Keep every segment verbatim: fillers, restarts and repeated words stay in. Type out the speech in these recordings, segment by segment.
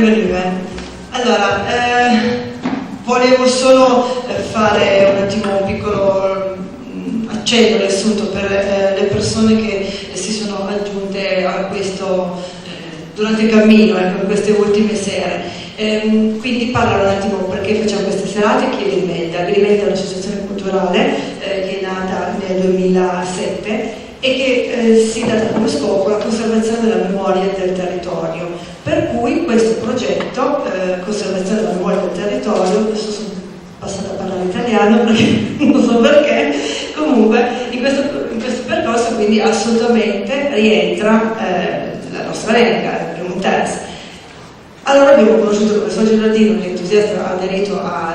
Benvenue. Allora, eh, volevo solo, eh, fare un attimo un piccolo, mm, accenno riassunto per, eh, le persone che si sono aggiunte a questo, eh, durante il cammino, ecco, in queste ultime sere. Ehm, quindi parlare un attimo perché facciamo queste serate, chi è Grimelda. Grimelda è un'associazione culturale, eh, che è nata nel duemilasette e che, eh, si dà come scopo la conservazione della memoria del territorio. Per cui questo progetto, eh, conservazione della memoria del territorio, adesso sono passata a parlare italiano perché non so perché, comunque in questo, in questo percorso quindi assolutamente rientra, eh, la nostra lengua, il piemontese. Allora abbiamo conosciuto il professor Gerardino, che è entusiasta, ha aderito a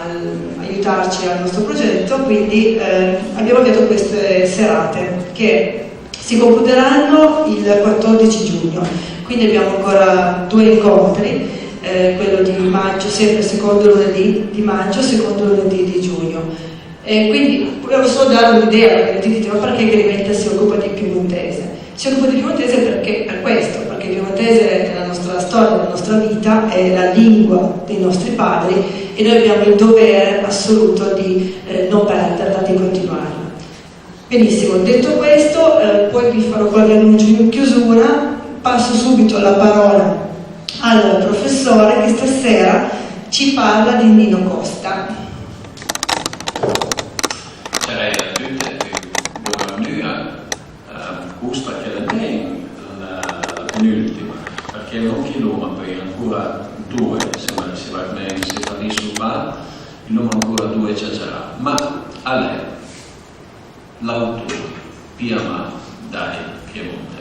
aiutarci al nostro progetto, quindi, eh, abbiamo avviato queste serate che si concluderanno il quattordici giugno, quindi abbiamo ancora due incontri, eh, quello di maggio, sempre il secondo lunedì di maggio, secondo lunedì di giugno. E quindi volevo solo dare un'idea, perché ti dici, ma perché Grimelda si occupa di piemontese? Si occupa di piemontese perché, per questo, perché il piemontese è la nostra storia, la nostra vita, è la lingua dei nostri padri e noi abbiamo il dovere assoluto di, eh, non perderla, di continuarla. Benissimo, detto questo, eh, poi vi farò qualche annuncio in chiusura, passo subito la parola al professore che stasera ci parla di Nino Costa. Ciao a tutti, buongiorno. Ehm, custa che la ten la, la penultima, perché non chi l'oma poi ancora due, insomma, se va come se fa lì su va, l'oma ancora due ciaciarà, ma a l'è l'autor piamà dai piemontesi.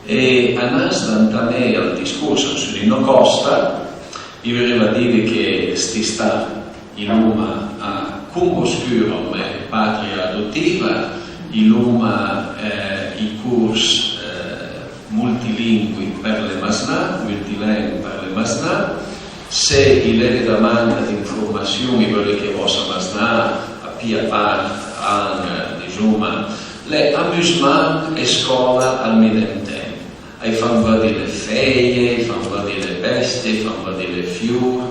E a nas da antamé al discurs su Nino Costa, i voreva dire che sti sta i l'oma a Comboscuro come patria adottiva, i l'oma eh, i curs eh, multilingui per le masnà, multilengui per le masnà, se i l'eve da manca d'informassion, i völe che vòsta masnà a pia part an, disoma, l'è amusmant e scola al medem temp. A-j fan vëddi le feie, a-j fan vëddi le bestie, a-j fan vëddi le fior,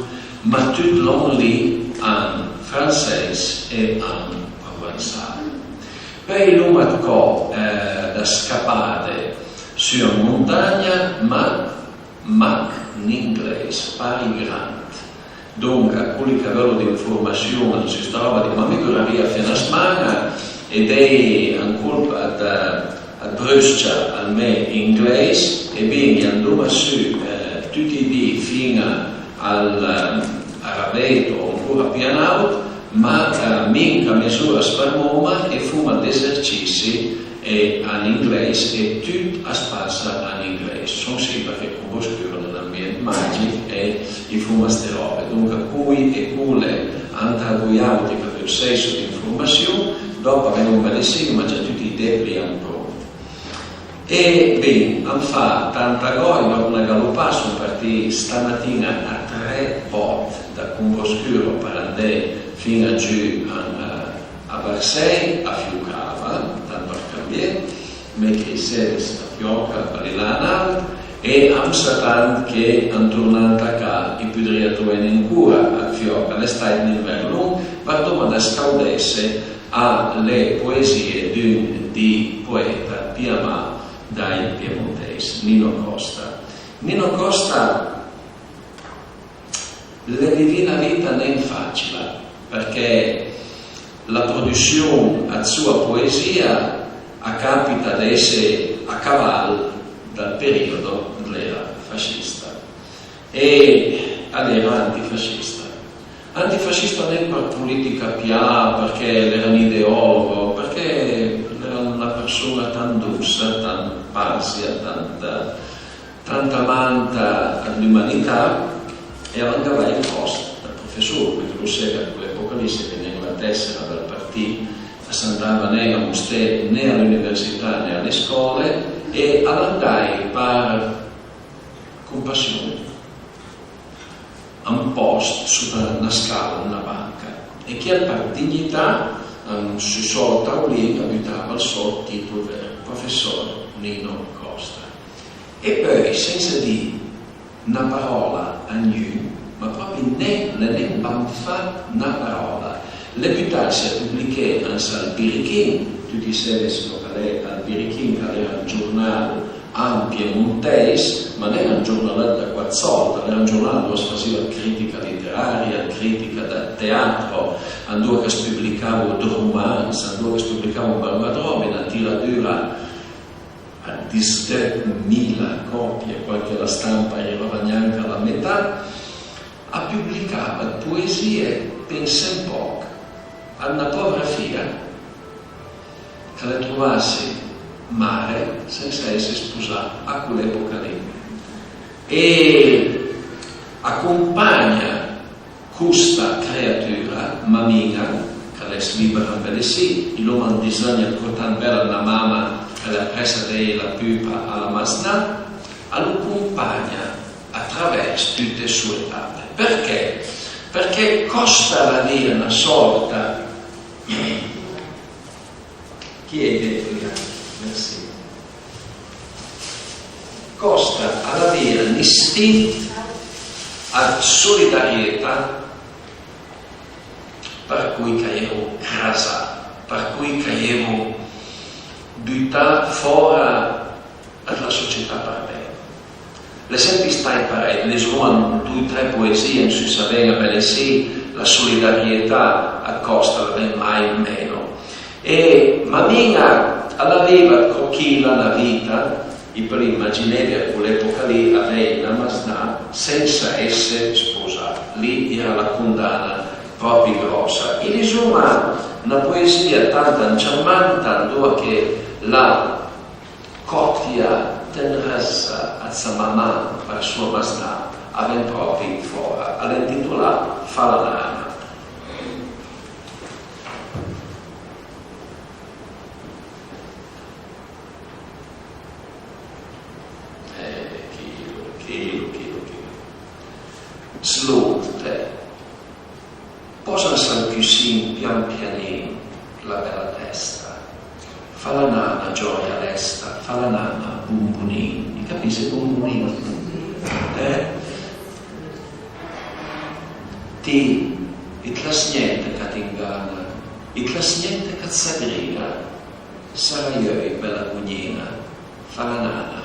ma tut lòn lì an fransèis e an provençal. Peui i l'oma 'dcò eh, da scapade su an montagna, ma mach an inglèis, pari grand. Donca, coli ch'a veulo d'informassion su sta ròba, a diso, ma mi i volarìa fé na sman-a e dèj an colp ëd, ëd brus-cia al mè inglèis e vin-i andoma su eh, tuti ij di fin-a al, a Raveto o ancora pì an àut, ma eh, minca mez'ura as fermoma e foma d'esercissi e an inglèis e tut as passa an inglèis. Son sì, përchè Comboscuro a l'é n'ambient magic e i foma ste ròbe. Donca coj e cole ant a vojàutri ch'a veussèisso d'informassion, dòp a ven un bel signe, ma già tuti ij debri an pront. E bin, am fa tanta gòja, dòp na galopà son partì stamatin-a a tre bòt da Comboscuro për andé fin-a giù an a Varsèj, a Fiocava, tant për cambié, mé che i sedis a Fiòca, a l'é là an àut, e am sa tant che an tornand a ca i podrìa trovene ancora a Fiòca, a l'é stàit n'invern long, partoma da scaudesse a le poesie d'un di poeta piamà dai piemontèis, Nino Costa. Nino Costa l'é vivì na vita nen fàcila, përchè la produssion ëd soa poesìa a capita d'esse a caval dal periodo dl'era fascista. E a l'era antifascista. Antifascista nen për politica pià, përchè l'era un ideòlogo, përchè l'era na përson-a tant dossa, tant pasia, tant, tant amanta d'umanità, e a l'an gavà ël pòst dë professor, përchè lu seve ch'a col'epòca lì se vegneva la tessera dal partì, as andava nen a mosté né a l'università né a le scòle, e a l'an dàit për compassion un pòst sota na scala, na banca, e chiel për dignità, an, sul sò taulin a butava ël sò tìtol vero, professor Nino Costa. E peui, sensa dì na paròla a gnun, ma pròpi nen, l'é nen banfà na paròla. L'é butasse a publiché ansà ël Birichin, tuti seve sò ch'a l'é ël Birichin, ch'a l'era un giornal an piemontèis, ma nen un giornalët da quat sòld, a l'era un giornal andoa as fasìa critica literaria, critica da teatro, andoa ch'as publicavo ëd romans, andoa ch'as publicavo un bel roma, na tiradura a disdeucmila còpie, quand che la stampa a rivava gnanca a la metà, a publicava ëd poesìe, pensé un pòch, a na pòvra fija ch'a l'é trovasse mare sensa esse sposà a col'epoca lì. E a compagna costa creatura, mamin-a, ch'a l'é slìbera ënvece sì, i l'oma un disegn ancora tant bel ëd na mama ch'a l'é apressa a deje la pupa a la masnà, a lo compagna a travers tute soe tape. Përchè? Përchè Còsta a l'avìa na sòrta Chi é che Merci. Còsta a l'avìa un istint ëd solidarietà për coj ch'a j'ero crasà, për coj ch'a j'ero butà fòra ëd la società për ben. L'é sempe stàit parèj, i leseroma doi tre poesìe, an susa ben a bele sì, la solidarietà a Còsta a la ven mai meno. E mamin-a a l'avìa co chila na vita, i peul imagineve a col'epoca lì avèj na masnà sensa esse sposà, lì a l'era la condana pròpi gròssa. I leseroma na poesìa tant anciarmanta, andoa che la còpia tenrëssa ëd sa maman për soa masnà a ven pròpi fòra. A l'é intitolà Fala nana. Eh, chilo, chilo, chilo, chilo. Slonte. Pòsa ansà ël cussin pian pianin la bela testa. Fala nana, gioia lesta, fala nana, bombonin. I capisse, bombonin? Eh? Ti, it l'has gnente ch'a t'ingana, it l'has gnente ch'a t'sagrida. Sarà jeu bela cognina, fala nana,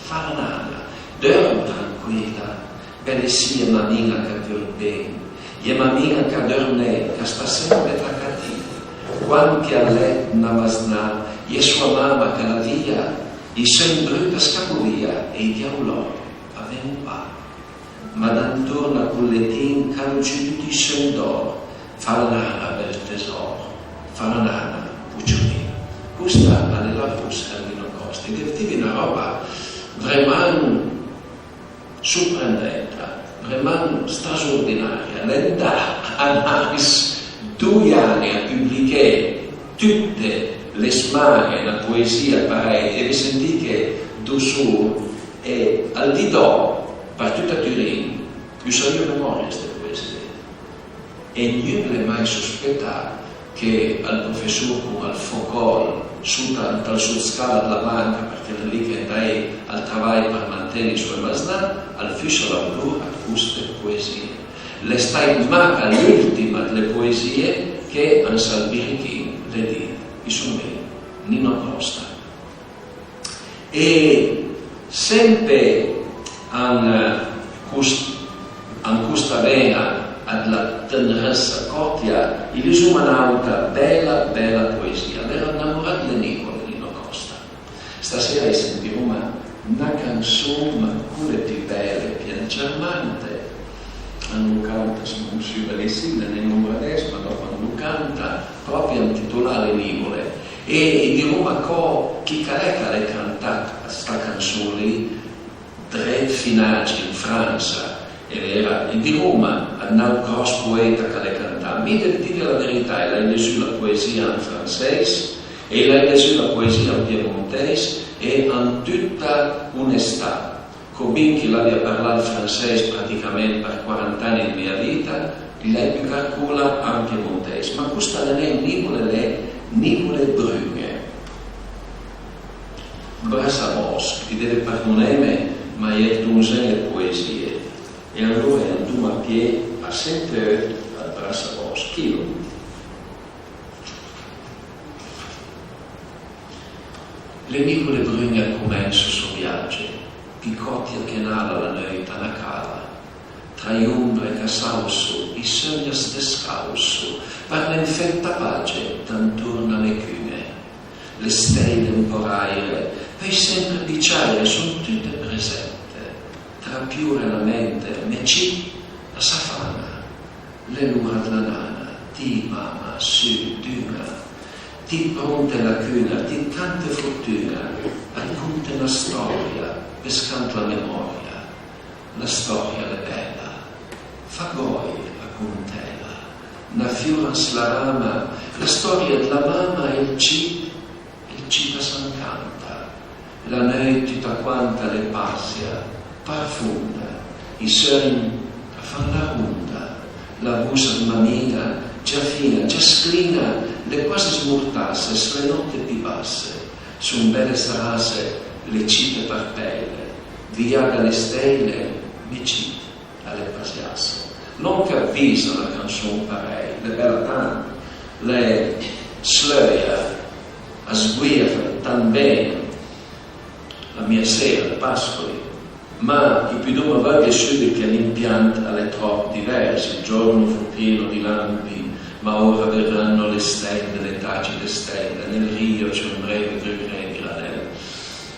fala nana, deurm tranquila, bele sì, je mamin-a ch'a veuj ben, je mamin-a ch'a deurm nen, ch'a sta sempe tacà a ti. Quand che a l'é na masnà, je soa mama ch'a l'avìa i seugn brut a scapo via e i diavolò a ven-o pa. Ma d'antorn a col letin calo giù tuti i seugn d'òr, fala nana, bel tesòr, fala nana, pucionin. Costa a l'é la voss ëd Nino Còsta. I dev deve na ròba vreman sorprendenta, vreman strasordinaria. L'é andà anais doi ani a publiché tute le sman-e na poesìa parèj, e ve sentì che do sor e al di dò, për tuta Turin, ju savìo a memòria ste poesìe. E gnun l'é mai sospetà che ël professor con ël focòl sota, ant ël sotscala dla banca, përchè l'é lì ch'a-i an dà ël travaj për manten-i soe masnà, al fussa l'autor ëd coste poesìe. L'é stàit mach l'ùltima dle poesìe che ansà ël birichin l'é dite, i son mi, Nino Còsta. E sempe an cost-, an costa ven-a dla tenrëssa còpia, i leseroma n'àutra bela, bela poesìa. A l'era inamorà dle nìvole, Nino Còsta. Stasera i sentiroma na canson, ma cole pì bele, pì anciarmante. An lo canta sò mossù bele sì, l'é nen ombra adess, ma dòp an lo canta, pròpi intitolà Le nìvole. E i diroma co chi ch'a l'é ch'a l'é cantà sta canson lì, dré d'Finaggi, an Fransa, e l'era, i diroma, ëd n'àut gròss poeta ch'a l'é cantà. Mi dev dite la verità, i l'hai lesù la poesìa an fransèis e i l'hai lesù la poesìa an piemontèis e an tuta onestà. Co bin ch'i l'abia parlà ël fransèis praticament për quaranta ani ëd mia vita, i l'hai bucà cola an piemontèis, ma costa a l'é nen nìvole, a l'é nìvole brun-e. Brassabòsch, i deve perdoneme, ma i è donzen le poesìe, e alora i andoma a pié a Senteucc al Brassabòsch. Chilo. Le nicole brun-e a comenso sò viage, pì còtia che n'ala la neuit a na cala, tra j'ombre ch'a s'àusso, i seugn as descàusso, parlen fèit tapage d'antorn a le cun-e. Le stèile un pò raire, peui sempre pì ciàire, son tute presente, tra piore e lamente, me cit a s'afana. L'è l'ora dla nana, dì, mama, sù, dun-a, ti pronte la cun-a, ti tante fortun-a, a conte na stòria, pescand la memòria. La stòria l'è bèla, fa gòj a contela, na fiora an slarama, la stòria dla mama e ël cit, e ël cit a s'ancanta. La neuit tuta quanta l'è pasia, parfonda, i seugn a fan la ronda, la vossa ëd mamin-a, già fin-a, già sclin-a, l'è quasi smortasse, s'le nòte pì basse, son bèle sarasse le cite parpèile, vijà da le stèile, me cit a l'é pasiasse. Lòn ch'a visa la canson parèj, l'é bèla tant, l'é sleuja, a sguija tant ben la mia sera, Pascoli, ma i pudoma vëdde sùbit che l'impiant a l'é tròp divers, il giorno fu pieno di lampi, ma ora verranno le stelle, le tacite stelle, nel rio c'è un breve grugné di granel.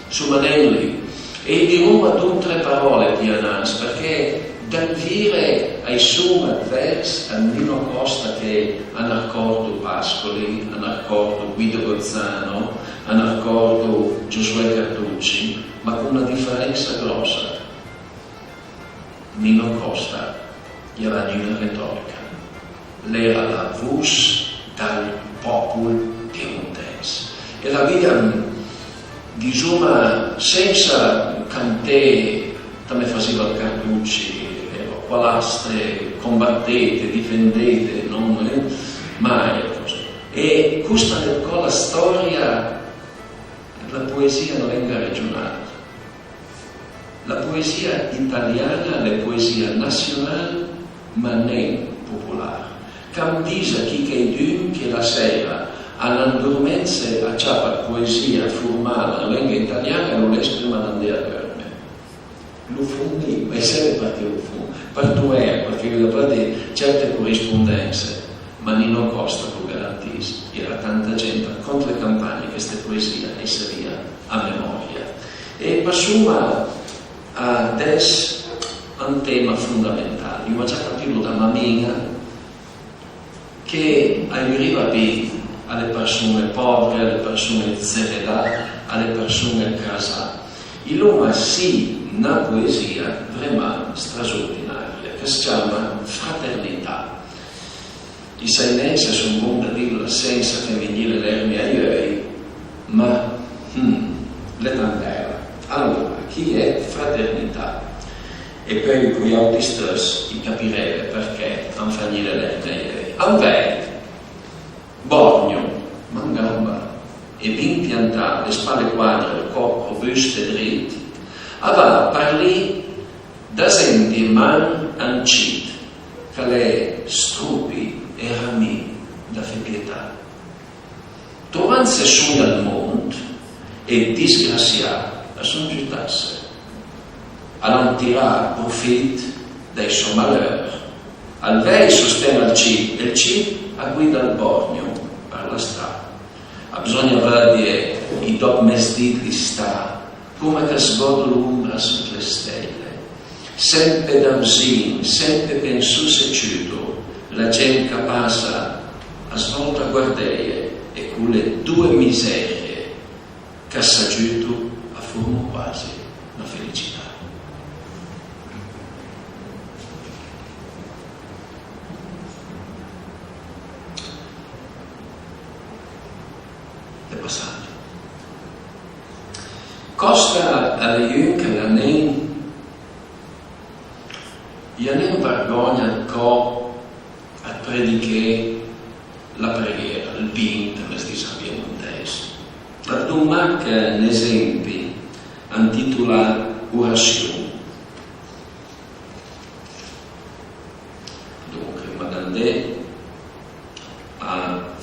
Soma nen lì. E i diroma don tre paròle pì anans, përchè dal vire a-i son ëd vers ëd Nino Còsta che a n'arcòrdo Pascoli, a n'arcòrdo Guido Gozzano, a n'arcòrdo Giosuè Carducci, ma con na diferensa gròssa. Nino Còsta i avìa gnun-a retòrica, l'era la vos dal pòpol piemontèis. E l'avìa, disoma, sensa canté, ta me fasiva ël Carducci, ero qua là, ste, combattete, difendete, non, eh, mai, così. E costa l'é co la stòria dla poesìa lenga regional. La poesìa italiana a l'é poesìa nassional, ma nen popolar. Ch'am disa chi ch'aidun che la sèira, an andormentse, a ciapa ëd poesìa formal an lenga italiana e lo les prima d'andé a dërme. Lo fon lì, ma i seve përchè lo fon? Për dovèr, përchè i veuj pa dé certe corispondense. Ma Nino Còsta lo garantis, i era tanta gent cont le campagne che ste poesìe a-j sarìa a memòria. E passoma adess a un tema fondamentale, i l'oma già capilo da mamin-a, che a-j riva bin a le përson-e pòvre, a le përson-e zeredà, a le përson-e crasà. I l'oma sì na poesìa vremant strasordinaria, ch'as ciama Fraternità. I sai nen s'a son bon da dilo sensa feme gnì le lërme a-j euj, ma, hm, l'é tant bèla. Alora, chi l'é Fraternità? E peui coj àutri stëss i capireve përchè am fa gnì le lërme a-j euj. An vèi, Bòrgno, man gamba, e bin piantà, le spale quadre, ël còp robust e drit, a va a parlì da esempi, man a un cit ch'a l'é stropi e ramì da fé pietà. Trovandse soi al mond e disgrassià, a son giutasse. A l'han tirà profit dai sò maleur. Al vèi sosten al cit e ël cit a guida ël bòrgno për la stra. A bzogna vëdde ij dòp mesdì dl'istà, coma ch'as gòdo l'ombra sot le stèile. Sempe da vzin, sempe pensós e ciudo, la gent ch'a passa as vòlta a guardeje e cole doe miserie ch'as s'agiuto a formo quasi na felicità. L'é passà. Còsta a l'é un ch'a l'ha nen, i l'ha nen vergògna ëd cò ëd prediché la preghiera, ël bin, come as dis an piemontèis. Për doma mach n'esempi, antitolà Orassion.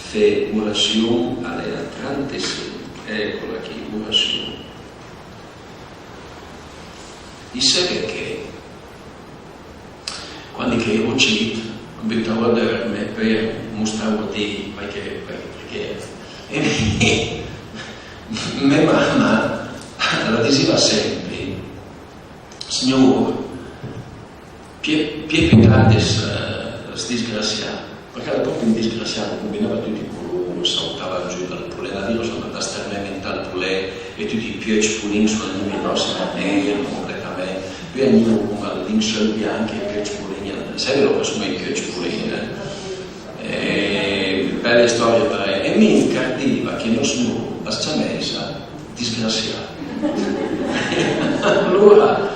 Fé urassion a l'é la trantesinch, ècola chi, urassion. I seve che quandi che i ero cit, më butavo a dërme, peui më stavo a dì quaiche, quaiche preghera. E me, me mama la disiva sempri: Signor, pì, pì putà ëd ëss, ëss disgrasià, përchè a l'é pròpi un disgrasià, a combinava tuti i color, a sautava giù dal polé, na vira a l'é andà a stërmeme ant ël polé, e tuti i pieucc polin a son vegnì rossi e neri completament, peui a vegnivo con ël linseul bianch e i pieucc polin, seve lòn che a son i pieucc polin, eh? E bele stòrie parèj. E mi i më cardiva che Nosgnor as ciamèissa disgrasià. Alora,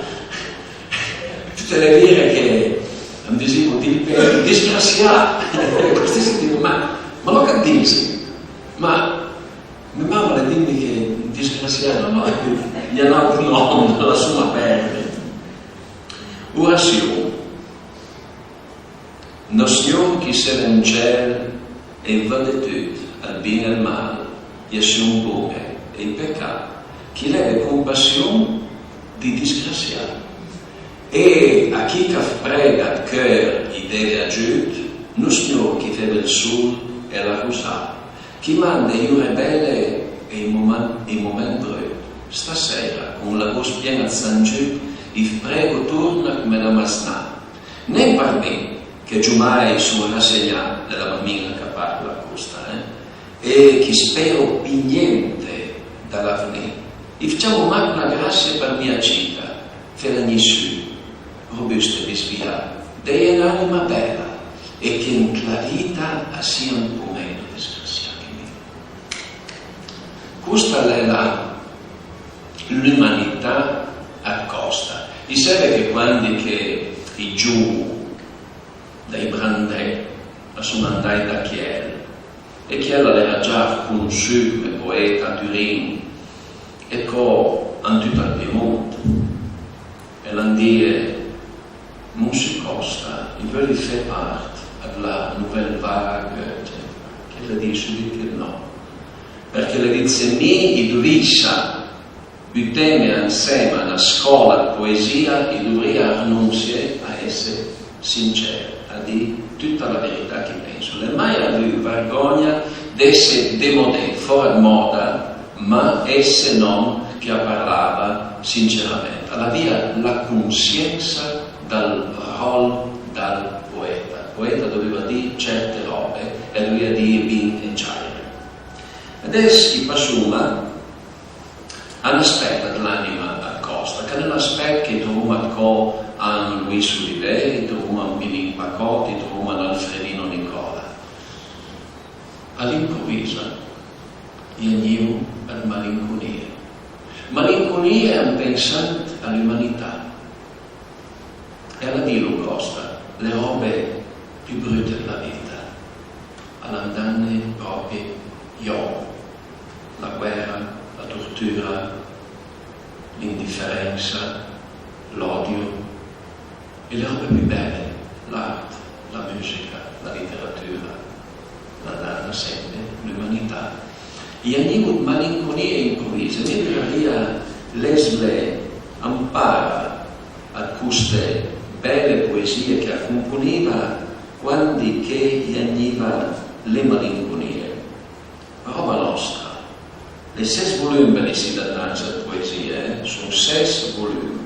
tute le vire che a më disivo: "Dì pé, disgrasià!" Così si digo: "Ma, ma lòn ch'a disi?" Ma me mama a l'é dime che disgrasià a l'é un nòm, a l'é un nòm, lassoma perde. Urassion. Nosgnor ch'i seve an cel e i vëdde tut, ël bin e ël mal, j'assion bon-e e i pecà, ch'i l'eve compassion dij disgrasià. E a chi ch'a prega ëd cheur i deve agiut, Nosgnor ch'i feve ël sol e la rosà, ch'i mande j'ore bele e ij moman-, ij moment brut. Stasera, con la bos pien-a ëd sangiut, i prego torna come na masnà. Nen për mi, che giumai son rassegnà, l'é la mamin-a ch'a parla costa, eh, e ch'i spero pì gnente da l'avnì. I ciamo mach na grassia për mia cita, fela gnì su, robusta e disvià, deje n'anima bela, e che ant la vita a sia un pò meno disgrasià che mi. Costa a l'é la, l'umanità ëd còsta. I seve che quandi che ij giovin dai Brandé a son andàit da Chiel, e Chiel a l'era già ricognossù come poeta a Turin, e co an tut ël Piemont, e l'han dije: "Monsù Còsta, i veuli fé part ëd la Nouvelle Vague Goethe." Chiel a l'ha dì subit ëd nò, përchè a l'ha dì: "Se mi i dovissa buteme ansema a na scòla ëd poesìa, i dovrìa renonsié a esse sincer, a dì tuta la verità ch'i penso." L'ha mai avù vërgògna d'esse démodé, fòra ëd mòda, ma esse n'òm ch'a parlava sincerament. A l'avìa la consiensa dal ròl dal poeta. Ël poeta a dovìa dì certe ròbe e a dovìa dije bin e ciàire. Adess i passoma a n'aspet ëd l'anima ëd Còsta, ch'a l'é n'aspet ch'i trovoma dcò an Louis Olivé, i trovoma an Pinin Pacòt, i trovoma an Alfredino Nicola. A l'improvisa, i agnìo ëd malinconìe. Malinconìe an pensand a l'umanità. E a l'ha dilo Còsta, le ròbe pì brute dla vita a l'han dane pròpi j'òm, la guèra, la tortura, l'indiferensa, l'òdio, e le ròbe pì bele, l'art, la mùsica, la literatura, la dana sempe, l'umanità. I agnìo ëd malinconìe improvise. Mi i vorìa lessle an para ëd coste bele poesìe ch'a componiva quandi che i agnìva le malinconìe. Ròba nòstra. L'é ses volum, Benissi Dannansa, ëd poesìe, eh? Son ses volum.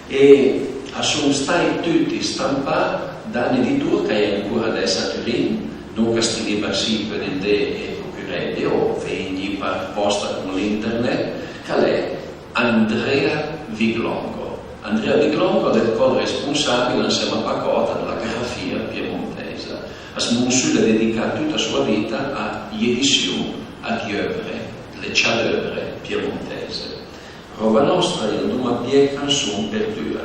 E a son stàit tuti stampà da n'editor ch'a-i é ancora adess a Turin, donca sti lìber sì i peul andé e procurende o vëdde për pòsta con l'internet, ch'a l'é Andrea Viglongo. Andrea Viglongo a l'é dcò ël responsabil, ansema a Pacòt, dla grafìa piemontèisa. Ëss Monsù l'ha dedicà tuta la soa vita a j'edission ëd j'euvre, le ciadeuvre piemontèise. Ròba nòstra, i andoma a pié Canson perdua.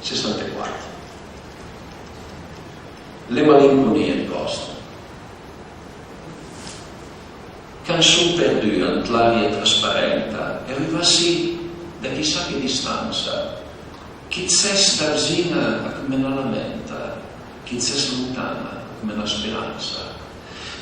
Sessantequater. Le malinconìe ëd Còsta. Canson perdua ant l'aria trasparenta e rivassì da chissà che distansa, ch'i të sess da vzin-a come na lamenta, ch'i të sess lontan-a come na speransa.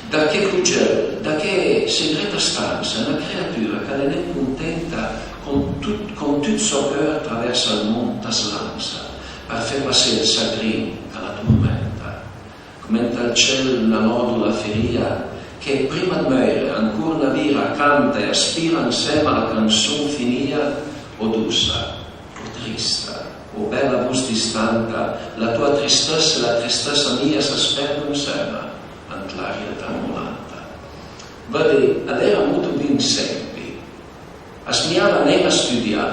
Da che cogeul, da che segreta stansa, na creatura ch'a l'é nen contenta, con tut, con tut sò cheur travèrsa ël mond as lansa, par fé passé ël sagrin ch'a la tormenta. Come ant ël cel na nòdola ferìa, che prima ëd meure ancor na vira a canta e a spira ansema la canson finìa, o dossa, o trista, o bela vos distanta, la toa tristëssa e la tristëssa mia as spërdo ansema ant l'aria tremolanta. Vëdde, a l'era motobin sempi. A smijava nen a studià.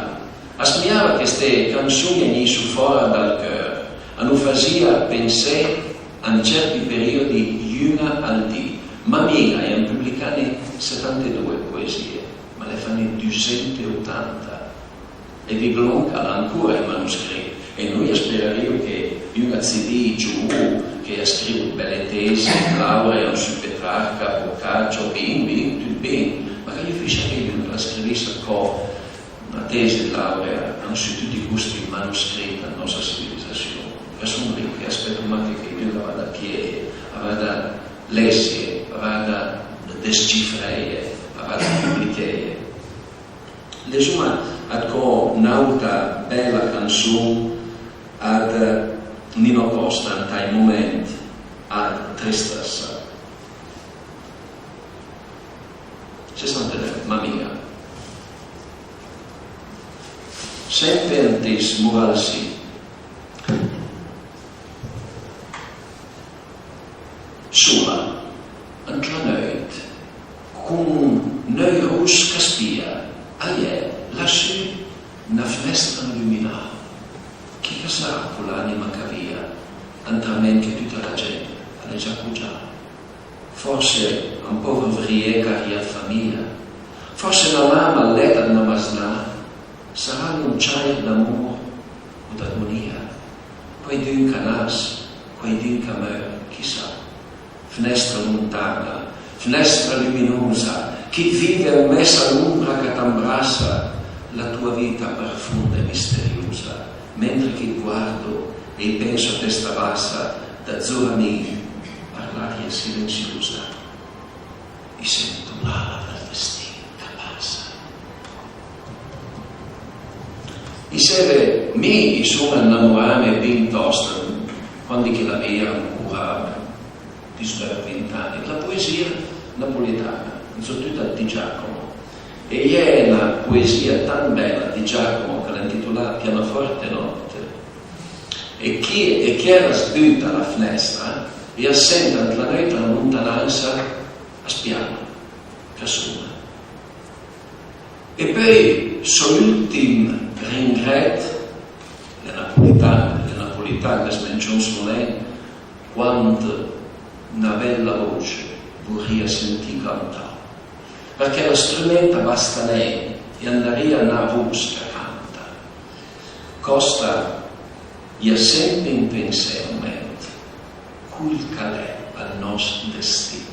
A smijava che ste canson a vegnisso fòra dal cheur, a no fasìa pensé an cierti periodi un-a al di. Mamin-a a l'ha publicà nen setantedoe poesìe, ma a l'ha fane dusentotanta. E Biblonch a l'ha ancora ij manoscrit, e noi a sperarìo che un-a ëd sti di giovù che a scrivo bele tesi, lauree an su Petrarca, Boccaccio, bin, bin, tut bin, ma ch'a-i fissa che un-a a scrivìssa co na tesi ëd laurea an su tuti costi manoscrit ëd nòstra sivilizassion, ch'a son lì, ch'a spetto mach che un-a a vada a pijé, a vada a lesse, a vada a descifreje, a vada a publicheje. Lessoma ëdcò n'àuta bela canson ëd Nino Costa, antai moment ëd tristëssa. Sessantaneuf, Mamin-a. Sempe ant ij smoral sì. Sola, ant la neuit, con n'euj ross ch'a spia, a-i é, lassù, na fnestra luminà. Chi ch'a sarà col'ànima ch'a vìa, antrament che tuta la gent a l'é già cogià? Fòrse un pòver vrijé ch'a rìa ëd famìa? Fòrse na mama al let ëd na masnà? Sarà un ciàir d'amor o d'agonìa? Quaidun ch'a nas, quaidun ch'a meur, chi sa? Fnestra lontan-a, fnestra luminosa, ch'i vive an mess a l'ombra ch'a t'ambrassa, la toa vita profonda e misteriosa, mentre ch'i guardo e i penso a testa bassa, da zoranin, par l'aria silensiosa, i sento l'ala dël destin ch'a passa. I seve, mi i son anamorame bin tòst, quandi ch'i l'avìa ancora disneuv, vint ani, dla poesìa napolitana, sopratut ëd Di Giacomo. E a-i é na poesìa tant bela ëd Di Giacomo ch'a l'é intitolà Pianoforte notte. E chi, e chi a s'buta a la fnestra e a sent ant la neuit an lontanansa ël piano ch'a sona. E peui, sò ùltim ringrèt, l'é napolitan, l'é napolitan, ch'a smensione nen quand na bela voce vorìa sentì cantà, përchè lë strument a basta nen e a andarìa na vos ch'a canta. Costa i-a sempe un pensé an ment, col ch'a l'é ël nòst destin.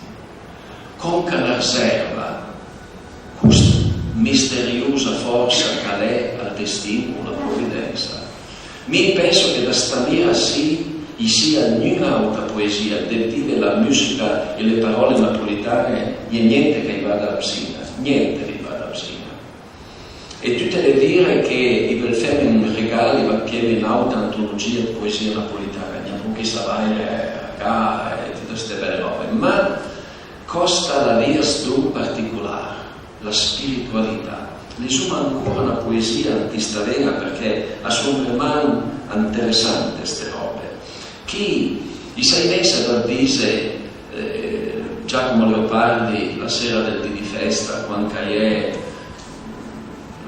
Con ch'a na rëserva costa misteriosa fòrsa ch'a l'é ël destin o la providensa. Mi i penso che da sta vira sì i sia gnun-a àutra poesìa, depì la mùsica e le paròle napolitan-e, i-a gnente ch'a-j vada vizin-a, gnente ch'a-j vada vizin-a. E tute le vire che i veul feme un regal, i va pieme n'àuta antologìa ëd poesìa napolitan-a, gna pochi savaire a ca e tute ste bele ròbe, ma Costa a l'avìa st' don particolar, la spiritualità. Lessoma ancora na poesìa ant sta ven-a, përchè a son vreman interessante ste ròbe. Chi, i sai nen s'a vël dise, eh, Giacomo Leopardi, la sera dël dì di festa, quand ch'a-i é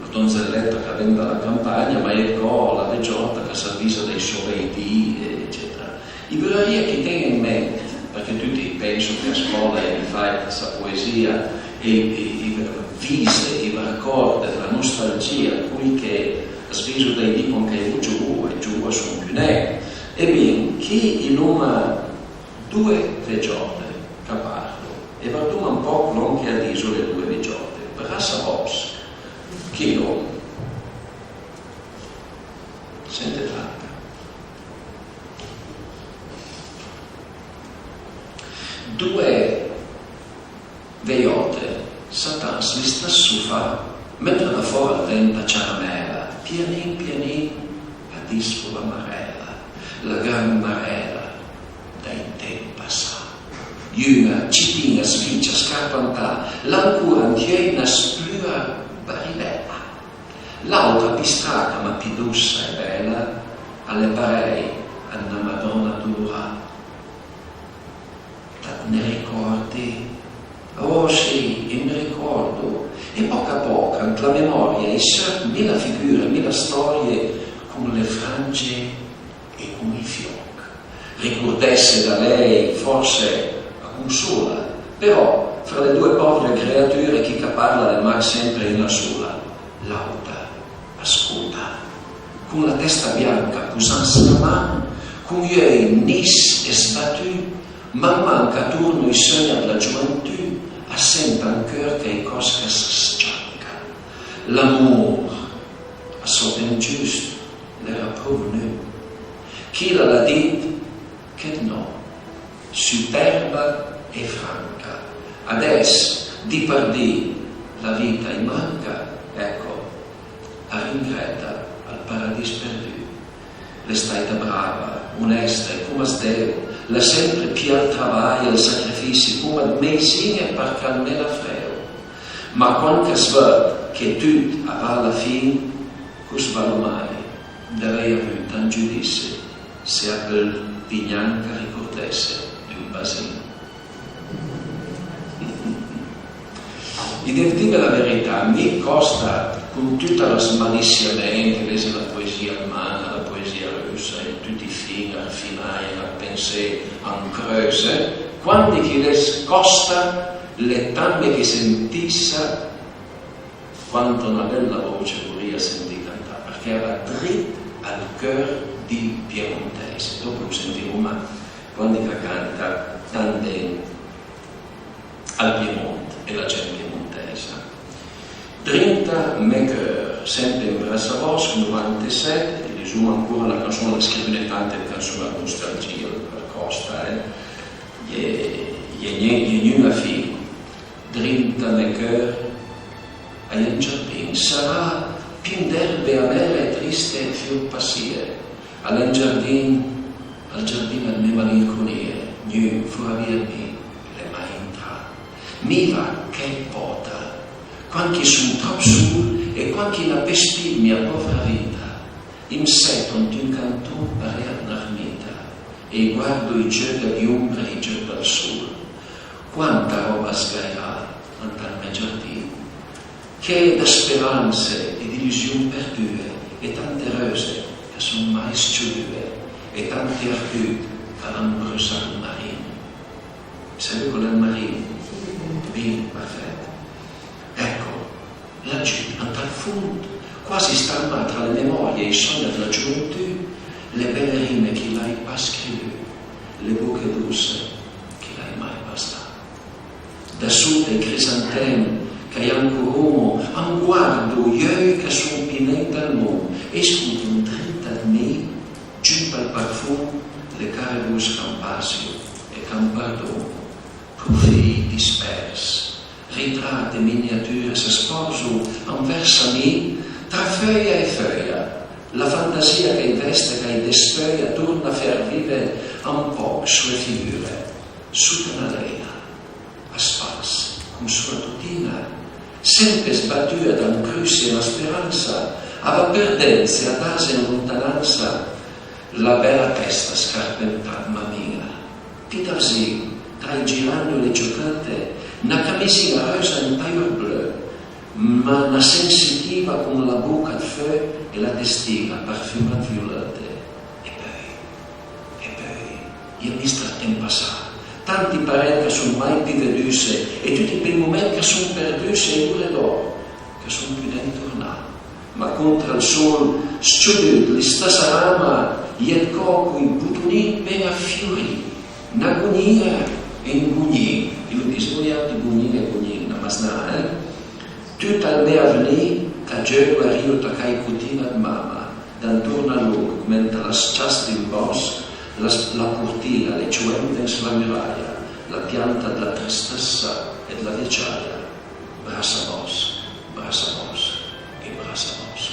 la donzelletta ch'a ven da la campagna, ma a-i é co la vegiòta ch'a s'avvisa dai sò vei dì, eccetera. I vorarìa ch'i ten-e an ment, përchè tuti i penso che a scòla i-j ai fàit sa poesìa e, e, e i vise, i vërcòrde la nostalgìa, coj che as viso dai dì quand ch'a-i éro giovù, e giovù a son pì nen. E bin, chi i l'oma doe vegiòte ch'a parlo, e vardoma un pòch lòn ch'a diso le doe vegiòte, përchè sa vòs, chi i l'oma. Sente tanca. Doe Vëiote, satà an sli stas sofà, mentre da fòra al venta ciaramèla, pianin pianin a disfo la marèla, la gran marèla dai temp passà. Una citin-a svicia scarpantà, l'ha ancora ant j'euj na splua barilèla. L'àutra, pì straca ma pì dossa e bèla, a l'é parèj a na Madòna dolorà. T'at ne ricòrdi? Oh sì, i me ricòrdo. E pòch a pòch, ant la memòria, a-i seurt mila figure, mila stòrie, con le frange e con ij fiòch. Ricordesse da lej, fòrse, a consola, però, fra le doe pòvre creature, chi ch'a parla a l'é mach sempre una sola, l'àuta a scota. Con la testa bianca, posà an sca man, con j'euj nis e sbatù, man man ch'a torno ij seugn dla gioventù, a sent an cheur chèlcòs ch'as s-cianca. L'amor, a sò temp giust, l'era provnù. Chila a l'ha dit che 'd nò, superba e franca. Adess, di për di, la vita a-j manca, ecco, a ringreta ël paradis perdù. L'é stàita brava, onesta e coma 's deu, l'ha sempre pijà ël travaj e ël sacrifissi coma 'd meizin-e për calmé la freu. Ma quand ch'as vëd che tut a va a la fin, còs valo mai d'avèj avù tant giudissi, se a peul pì gnanca ricordesse d'un basin. I dev dime la verità, mi Còsta, con tuta la smalissia mèa, anche lese la poesìa almana, la poesìa russa, e tuti ij film arfinà, a pensé an creuse, quandi ch'i les Còsta, l'é tant che sentissa quanto na bela voce vorìa sentì cantà, përchè a va drit al cheur dij piemontèis. Dòp lo sentiroma quandi ch'a canta Tandem al Piemont e la gent piemontèisa. Drinta mè cheur, sempe an Brassabòsch, novantasèt, e disoma ancora na canson, a l'ha scrivune tante canson ëd nostalgìa, për Còsta, eh? I é, i é gnun-, i é gnun-a fin. Drinta mè cheur a-i é un giardin, sarà pin d'erbe amere e triste e fior passìe. A l'é un giardin, al giardin ëd mè malinconìe, gnun fora via 'd mi l'é mai intrà. Mi i va chèi vòta, quand ch'i son tròp sol e quand ch'i na pestì 'd mia pòvra vita. I 'm seto ant un canton parèj a n'ermita e i guardo ij gieugh dij ombre e ij gieugh dël sol. Quanta ròba sgairà ant ël mè giardin, che dë speranse e d'ilusion perdue, e tante reuse ch'a son mai s-ciodue, e tant ardud ch'a l'han brusà ël marin. Savet còs l'é ël marin? Bin, parfèt. Ecco, lagiù, ant ël fond, quasi starmà tra le memòrie e ij sògn dla gioventù, le bele rime ch'i l'hai pa scrivù, le boche dosse ch'i l'hai mai bastà. Da sota ij crisantèm ch'a-i ancoroma, am guardo j'euj ch'a son pì nèir dël mond, e i scoton drinta 'd mi, giù pal parfum, le care vos ch'am pasio e ch'am pardono. Profii dispers, ritrat e miniature së spòrzo anvers a mi, tra feuja e feuja. La fantasìa ch'a-j veste, ch'a-j despeuja, a torna a fé arvive un pòch soe figure. Sota na lèira, a spas, con soa tutina, sempe sbatua da un crussi e na speransa, a va perdendse, a dase an lontanansa, la bela testa scarpentà 'd mamin-a. Pì da vzin, tra ij girandoli e le ciocante, na camisin-a reusa e un tailleur bleu, ma na sensitiva con la boca 'd feug e la testin-a parfumà 'd violëtte. E peui, e peui, i é gnist ël temp passà, tanti parent ch'a son mai pì vedusse, e tuti pei moment ch'a son perdusse, e j'ore d'òr ch'a son pudà tornà. Ma contra ël sol s-ciodut, listà sarama, i é 'dcò coj botonin pen a fiorì, n'agonìa e un gognin, e lo disemo jant gognin e gognin, na masnà, eh? Tut ël mè avnì ch'a gieugo a rio tacà a ij cotin ëd mama, d'antorn a lor, come ant la s-ciassa d'un bòsch, la s-, la portin-a, le cioente an sla muraja, La pianta dla tristëssa e dla vecjaria, brassa bòsc, brassa bòsc e brassa bòsc.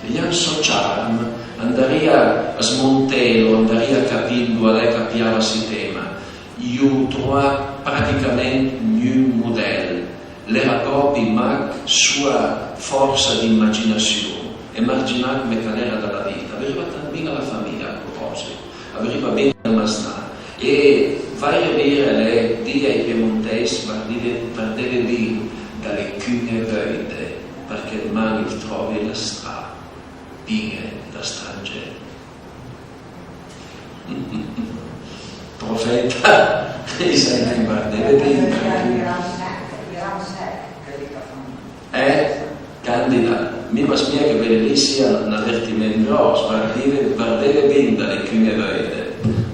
Liant sò ciarm, andarìa smontelo, andarìa capì andoa l'é ch'a piava sistema. I ò truvà praticament gnun modèl. L'era pròpi mach soa fòrsa d'imaginassion e marginà come ch'a l'era da la vita. A vëdeva tant bin a la famija, a propòsit, a vëdeva bin al masnà. E vaire vire l'é dì ai piemontèis: vardeve, vardeve bin da le cun-e veude, përchè dman i tròve la stra pin-e da strangé. Profeta, i sai nen, vardeve bin. Eh, Candida, mi m'asmija che vele lì sia n'avertiment gròss, vardeve, vardeve bin da le cun-e veude,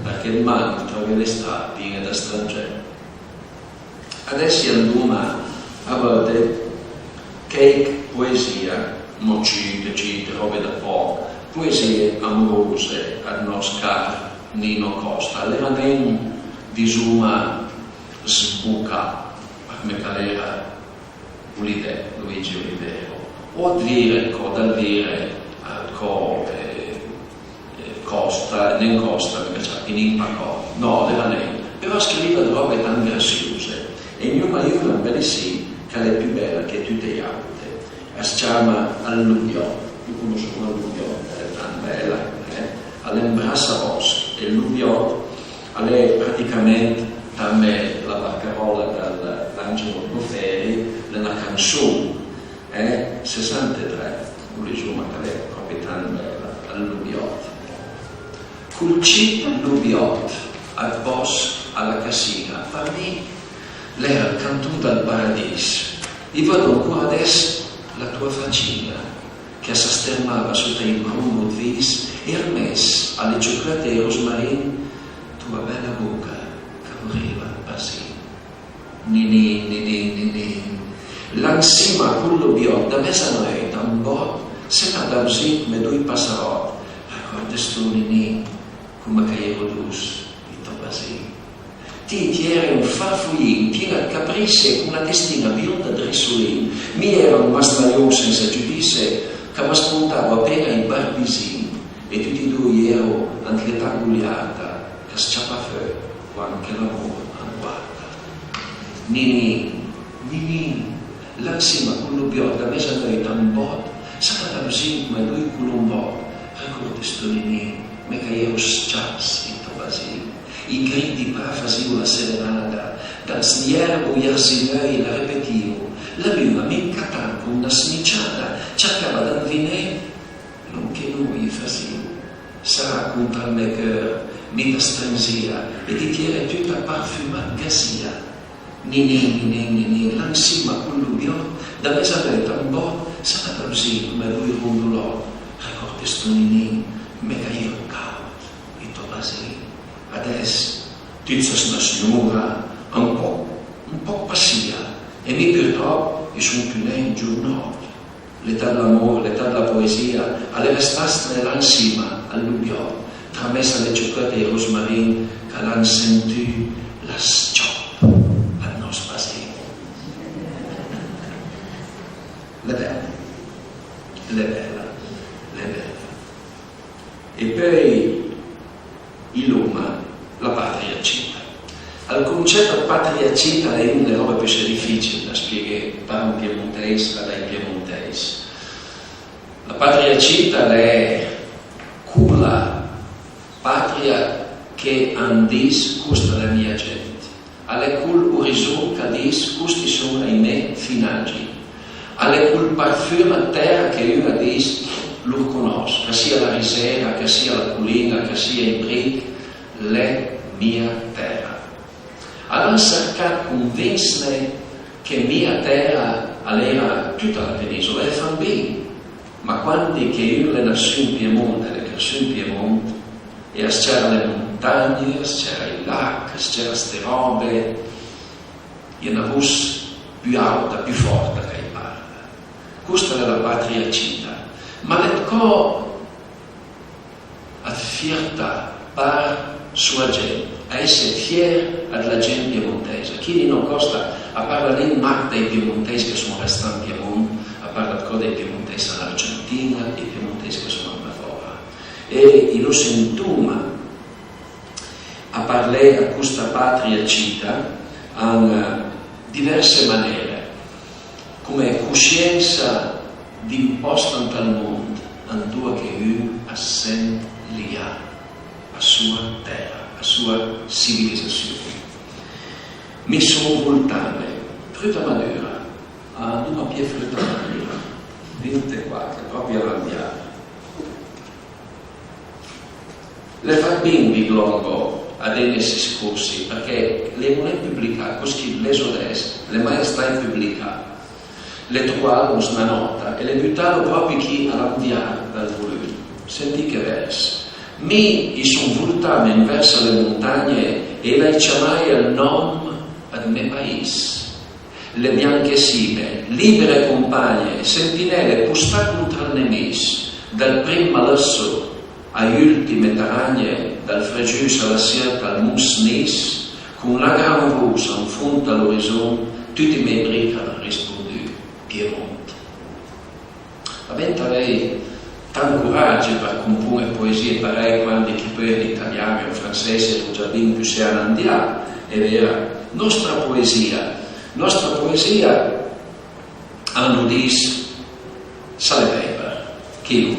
përchè dman i tròve la stra pin-e da strangé. Adess i andoma a vëdde chèich poesìa, mò cite, cite, ròbe da pòch, poesìe amorose dal nòst car Nino Costa. A l'era nen, disoma, sbocà, përchè come ch'a l'era Olivè-, Luigi Olivero, o Elvire, co, d'Elvire, eh, co, eh, eh, Costa, nen Costa, mi pias pì nen, Pacò. No, a l'era nen. Però a scriva d'ròbe tant grassiose. E gn-, i n'oma una, un bel sì, ch'a l'é pì bela che tute j'àute. A s-ciama Al Lubiòt. Lu conosso come Al Lubiòt, a l'é tant bela, eh? A l'é un brassabòsch, e Ël Lubiòt a l'é praticament, tramé la barcaròla dal, d'Angelo Proferi, l'é na canson, eh? Sessantetré, lu disoma ch'a l'é pròpi tant bela, Ël Lubiòt. Col cit lubiòt ëd bòsch a la Cassin-a, për mi l'era ël canton dal paradis. I vëddo ancora adess la toa facin-a, ch'a s'astermava sota ij gron bot vis, e ël mes a le cioclate e rosmarin, toa bela boca ch'a vorìva ël basin. Ninin, ninin, ninin. Là ansima a col lubiòt, da mezaneuit a un bòt, s'é fardà vizin come doi passaròt. Ricòrdesto, ninin, coma ch'a j'ero doss ij tò basin? Ti, ti j'ere un farfolin, pien ëd caprisse, con la testin-a bionda ëd rissolin. Mi j'era un masnaion sensa giudisse, ch'a më spontavo apen-a ij barbisin. E tuti doi j'ero ant l'età goliarda, ch'a s-ciapa feu quand che l'amor a guarda. Ninin, ninin, là ansima a col lubiòt, da mezaneuit a un bòt, s'é fardà vizin come doi colombòt. Ricòrdesto, ninin, come ch'a j'ero s-ciass ij tò basin? Ij grit di pà a fasìo la serenada, dal s-, j'erbo j'arsineuj a la repetìo, la lun-a, minca tant, con na smiciada, a sercava d'anduviné lòn che noi i fasìo. Sarà, contra ël mè cheur, mi t'astrinzìa e ti ti j'ere tuta parfumà ëd gasìa. Ninin, ninin, ninin, là ansima a col lubiòt, da mezaneuit a un bòt, s'é fardà vizin come doi rondolòt. Ricòrdesto, ninin, come ch'a j'ero càud ij tò basin? Adess ti sëss na signora un pòch, un pòch passìa, e mi purtròp i son pì nen giovnòt. L'età ëd l'amor, l'età ëd la poesìa, a l'é restà là ansima al lubiòt, tramés a le cioclate e ij rosmarin ch'a l'han sentù la s-ciòp ëd nòst basin. L'é bela, l'é bela, l'é bela. E peui i l'oma la patria cita. Ël concet ëd patria cita a l'é un dle ròbe pì dificil da spieghé për un piemontèis a dai piemontèis. La patria cita a l'é cola patria che an dis costa la mia gent. A l'é col orizont ch'a dis costi son ij mè finagi. A l'é col parfum ëd tèra che un a dis lo conòss, ch'a sia la risera, ch'a sia la colin-a, ch'a sia ij brich, l'é mia tèra. A l'han sercà ëd convinzne che mia tèra a l'era tuta la penisola, e a fan bin. Ma quandi che un l'é nassù an Piemont, a l'é cressù an Piemont, e a s-ciera le montagne, a s-ciera ij lach, a s-ciera ste ròbe, i-a na vos pì àuta, pì fòrta ch'a-j parla. Costa a l'é la patria cita, ma a l'é ëdcò ëd fiertà për soa gent, esse fier dla gent piemontèisa. Chi Nino Costa a parla nen mach dai piemontèis ch'a son restà an Piemont, a parla dcò dai piemontèis an Argentin-a, dai piemontèis ch'a son andà fòra. E i lo sentoma a parlé a costa patria cita an diverse manere, come cosciensa d'un pòst ant ël mond andoa che un as sent lià a soa tèra, a soa civilisasion. Mi son voltame, Fruta Madura, a noma pì Fruta Madura, vintequat, pròpi a l'Andià. L'é fat bin Viglongo a dene sti scorsi, përchè l'emo nen publicà, coscì L'Esodes l'é mai stait publicà. L'é troalo an sna nòta e l'é butalo pròpi chi a l'Andià dal volum. Sentì che vers. Mi i son voltame anvers le montagne e i l'hai ciamaje ël nòm ëd me pais. Le bianche sime, libere compagne, sentinele postà contra ël nemis, dal prim malësso ai ültime taragne, dal Frejus a la Siëta al Mont Nis, con la gran vos an fond a l'orizont, tuti mej bric a l'han rispondù: Piemont. A venta avèj tant coragi për compone poesìe parèj, quandi chi peui an italian o an fransèis i ero già bin pussà an andià, l'é vera. Nòstra poesìa, nòstra poesìa, a lo dis Sale Peiper, chilo.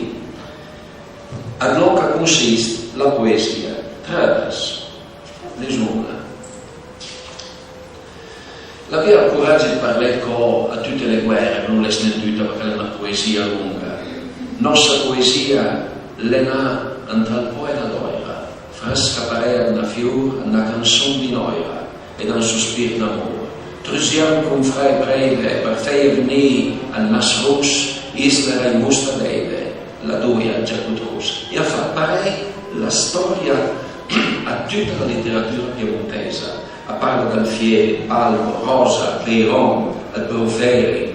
Ëd lòn ch'a consist la poesìa, trëves, dizomla. L'avìa ël coragi ëd parlé ëd cò a tute le guere, ma no l'é nen tuta, përchè a l'é na poesìa longa. Nòssa poesìa l'é nà ant ël pò e la dòira, frësca parèja ëd na fior, ëd na canson di nòira e d'un sospir d'amor. Trusiam con fra e prèive për feje vnì ël nas ross, isle r'aj most a beive, la doja ëd Giacotross. E a fa parèj la stòria ëd tuta la literatura piemontèisa. A parla d'Alfieri, Palmo, Ròsa, Peiron, ëd Brofèiri,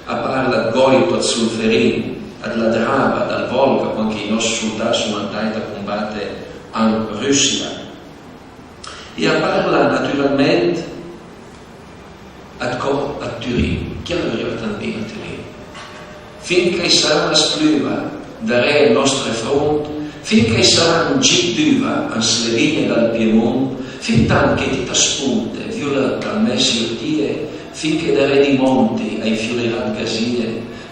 a parla ëd Gòito, ëd Solferin, dla Drava, dal Volga, quand che ij nòssi soldà a son andàit a combate an Russia. E a parla naturalment ëd cò ëd Turin, chi a l'é rivà tant bin a Turin. Fin ch'a-i sarà na spluva daré ël nòstre front, fin ch'a-i sarà un git d'uva an sle vigne dal Piemont, fintant che ti t'as ponte violëtta an mès j'ortìe, fin che daré di monti a-i fiorerà ëd gasìe,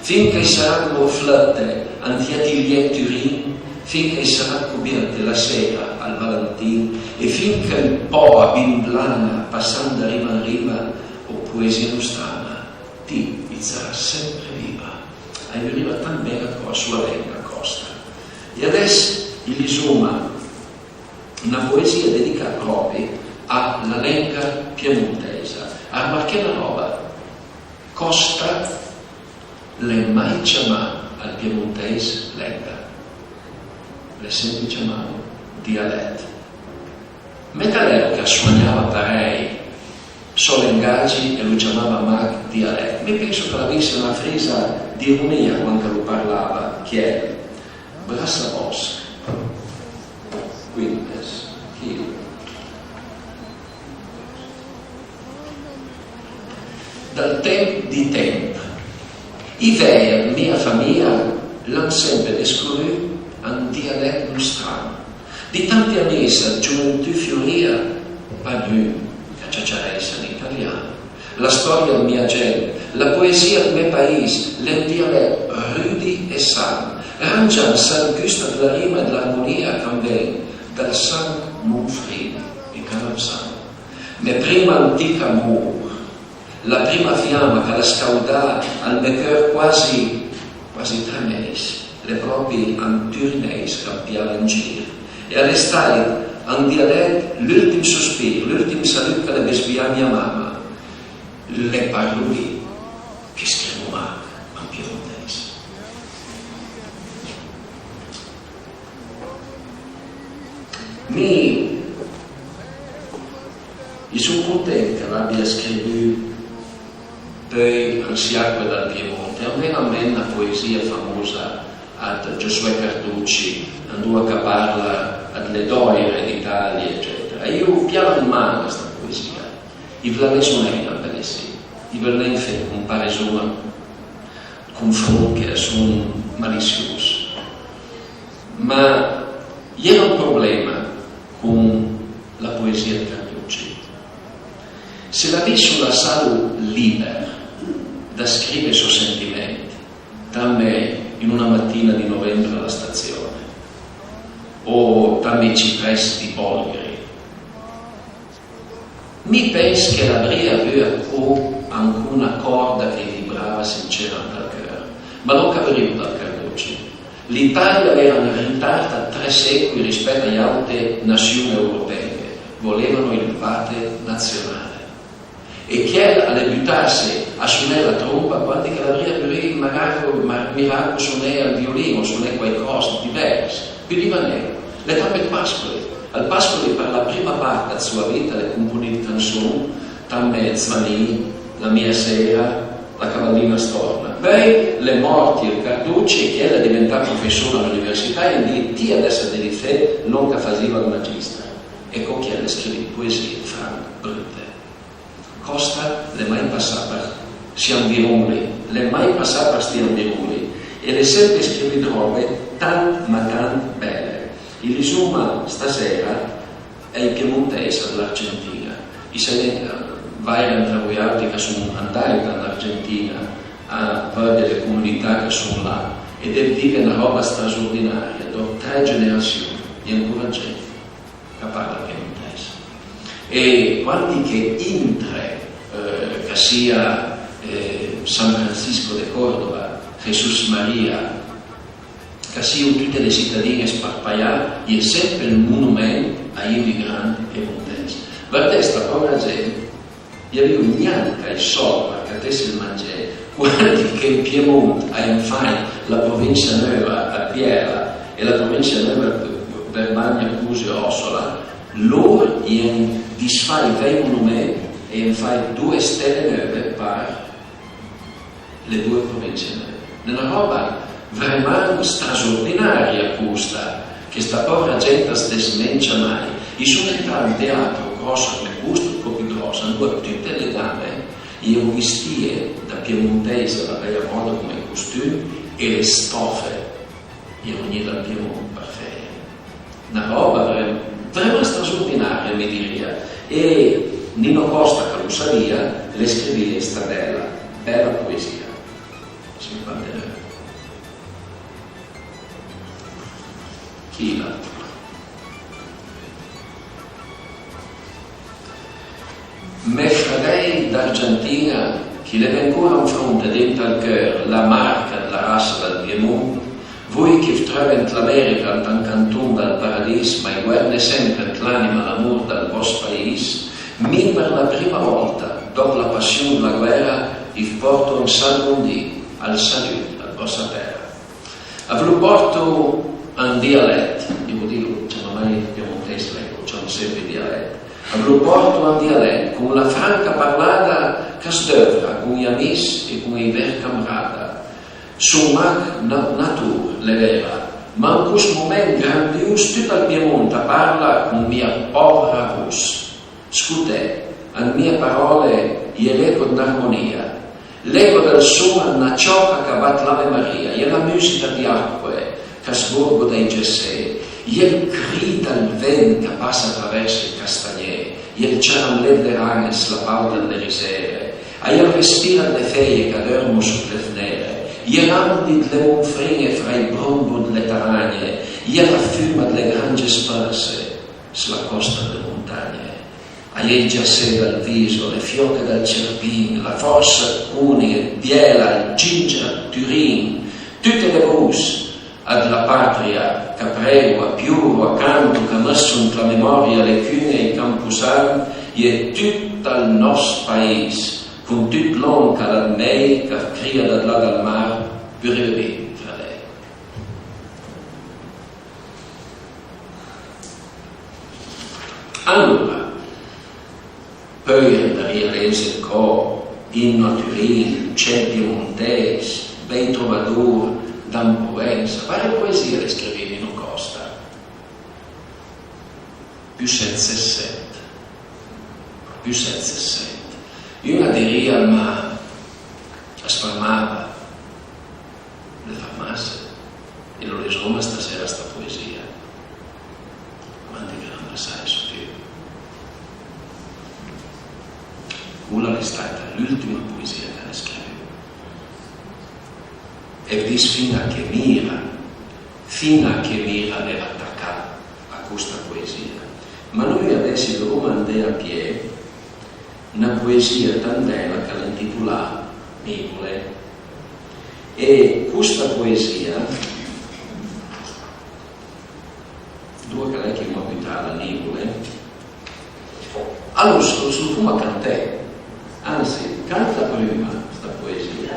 fin ch'a-i sarà ëd morflëtte ant j'atilié ëd Turin, fin ch'a-i sarà ëd cobiëtte la sera al Valentin, e fin ch'ël pò a bimblana passand da riva an riva, o poesìa nostrana, ti it saràs sempre viva. A-i vurìa tant bin a cò a soa lenga, Costa. E adess i lizoma na poesìa dedicà pròpi a la lenga piemontèisa. Armarché na ròba, Costa l'é mai ciamà ël piemontèis lenga, l'é sempre ciamà dialèt. Mèt a l'é che a soagnava parèj sò lengagi e lo ciamava mach dialèt. Mi penso ch'a l'avèissa na frisa d'ironìa quand ch'a lo parlava, chiel. Brassa Bòsch, Quilmes, chi. Dal temp dij temp, ij vej ëd mia famìa a l'han sempe discorrù an dialèt nostran. Di tanti amis ëd gioventù fiorìa, pa gnun ch'a ciaciarèissa an italian. La stòria ëd mia gent, la poesìa ëd me pais, l'é un dialèt rudi e san, rangià an sa ël gust dla rima e dl'armonìa ch'am ven dal sanch monfrin e calansan. Me prim antich amor, la prima fiama ch'a l'ha scaudà ël me cheur quasi, quasi tre mês, l'é pròpi an turinèis ch'am piave an gir. E a l'é stàit an dialèt l'ùltim sospir, l'ùltim salut ch'a l'é bisbià mia mama. L'é par lòn che scrivo mach an piemontèis. Mi i son content ch'a l'abia scrivù peui An s'i acque dal Piemont, e a më ven an ment na poesìa famosa ëd Giosuè Carducci, andoa ch'a parla dle dòire d'Italia, ecetera. A-j pias mach sta poesìa, i vla nen soné ël belessì, i vla nen fé compareson, confront che a son malissios. Ma a-i era un problema con la poesìa dë Carducci. Se l'avisso lassalo lìber da scrive ij sò sentiment, tanme in una matina di novembre a la stazione, o tanme ij cipress di Bolgheri, mi pens che l'avrìa avù ancò una còrda che vibrava sincera ant ël cheur, ma no ch'a virivo dal Carducci. L'Italia a l'era an ritard ëd tre sécoj rispèt a j'àutre nassion europeje, volevano il vate nazionale. E chiel a l'é butasse a soné la tromba quandi ch'a l'avrìa vurì magara, ma-, miracolo, soné ël violin o soné quaicòs ëd divers. Pudìa nen. L'é tanme Pascoli. Ël Pascoli, për la prima part ëd soa vita, a l'é componì ëd canson, tanme Zvanì, La mia sera, La cavallina storna. Peui l'é mòrt ël Carducci e chiel a l'é diventà professor a l'università e a l'ha dit: "Ti adess a devi fé lòn ch'a fasiva ël magister." E co chiel a l'é scrivì ëd poesìe franch brute. Còsta l'é mai passà për sti anviron-lì, l'é mai passà për sti anviron-lì, e a l'é sempe scrivì ëd ròbe tant, ma tant bele. I lisoma stasera ij piemontèis ëd l'Argentin-a. I sai nen, eh, vàire antra vojàutri ch'a son andàit an Argentin-a a vëdde le comunità ch'a son là, e dev dive na ròba strasordinaria, dòp tre generassion, a-i é ancora gent ch'a parla piemontèis. E quandi ch'a intre, eh, ch'a sia, eh, San Francisco de Córdoba, Jesús María, ch'a sio tute le citadin-e sparpajà, a-i é sempe ël monoment a j'imigranti piemontèis. Vardé sta pòvra gent, a-i avìo gnanca ij sòld për catesse ël mangé, quandi ch'an Piemont a l'han fàit la provincia neuva ëd Biela e la provincia neuva ëd Verbania, Cusio e Ossola, lor a l'han disfàit ij vej monoment e a l'han fàit doe stele neuve për le doe provinse neuve. L'é na ròba vremant strasordinaria costa, che sta pòvra gent as desmentia mai. I son rità an teatro gròss come cost, o pì gròss, andoa tute le dame a-i ero vistìe da piemontèis a la veja mòda come costum, e le stòfe a-i ero gnì dal Piemont për fé. Na ròba vre-, vremant strasordinaria, mi dirìa. E Nino Còsta, ch'a lo savìa, a l'é scrivìe sta bela, bela poesìa. Cinquantaneuve. Chila. Mè fradèj d'Argentin-a, ch'i l'eve ancora an front e dent al cheur la marca dla rassa dal Piemont, voi ch'i v treuve ant l'America ant un canton dal paradis, ma i guerne sempe ant l'anima l'amor dal vòst paìs, mi për la prima vòlta, dòp la passion dla guèra, i v pòrto un salmon di, al salud, ëd vòsta tèra. A v'lo pòrto an dialèt, devo dilo, ciama mai piemontèis, ma i ciamo sempe dialèt. A v'lo pòrto an dialèt, con la franca parlada ch'as deuvra con j'amis e con ij ver camrada. Son mach na-, nator, l'é vera, ma an cost moment grandios tut ël Piemont a parla con mia pòvra vos. Scoté, an mia paròle a-i é l'eco d'n'armonìa, l'eco dël son ëd na ciòca ch'a bat l'Ave Maria, a-i é la mùsica dj'àcue ch'a sborgo dai giassé, a-i é ël cri dël vent ch'a passa atravèrs ij castagnèj, a-i é ël ciaramlé dle ran-e s'la pàuta dle risére, a-i é ël respir dle feje ch'a deurmo sot le fnére, a-i é l'andi dle monfrin-e fra ij brombo dle taragne, a-i é la fuma dle grangje spërse s'la còsta dle montagne. A-i é ij giassé dël Viso, le fiòche dël Cerpin, la fòrsa ëd Conin, ëd Biela, ëd Ginger, ëd Turin, tute le vos dla patria ch'a prego, a pioro, a canto, ch'a mësso ant la memòria le cun-e e ij camposant, a-i é tut ël nòst paìs, con tut lòn ch'a l'ha ëd mej, ch'a crìa da là dal mar: "Purìo dì, fradèj". Alora, peui andarìa lense ancò Inno a Turin, Cent piemontèis, Bèj trovador d'Ampovensa, vàire poesìe l'ha scrivìe Nino Còsta. Più sèt sèt sèt, più sèt sèt sèt. Un a dirìa, ma as fermava le farmasse, e lo lesoma stasera sta poesìa. Quandi che l'an lasà sü. Cola l'é stata l'ùltima poesìa ch'a l'é scrivù. E dis fin-a che Mira, fin-a che Mira l'era tacà a costa poesìa. Ma noi adess i dovoma andé a pié, na poesìa tant bela ch'a l'é intitolà Nìvole. E costa poesìa, andoa ch'a l'é ch'i l'oma butala, Nìvole? Alora, se lo, se lo foma canté. Anzi, canta prima sta poesìa.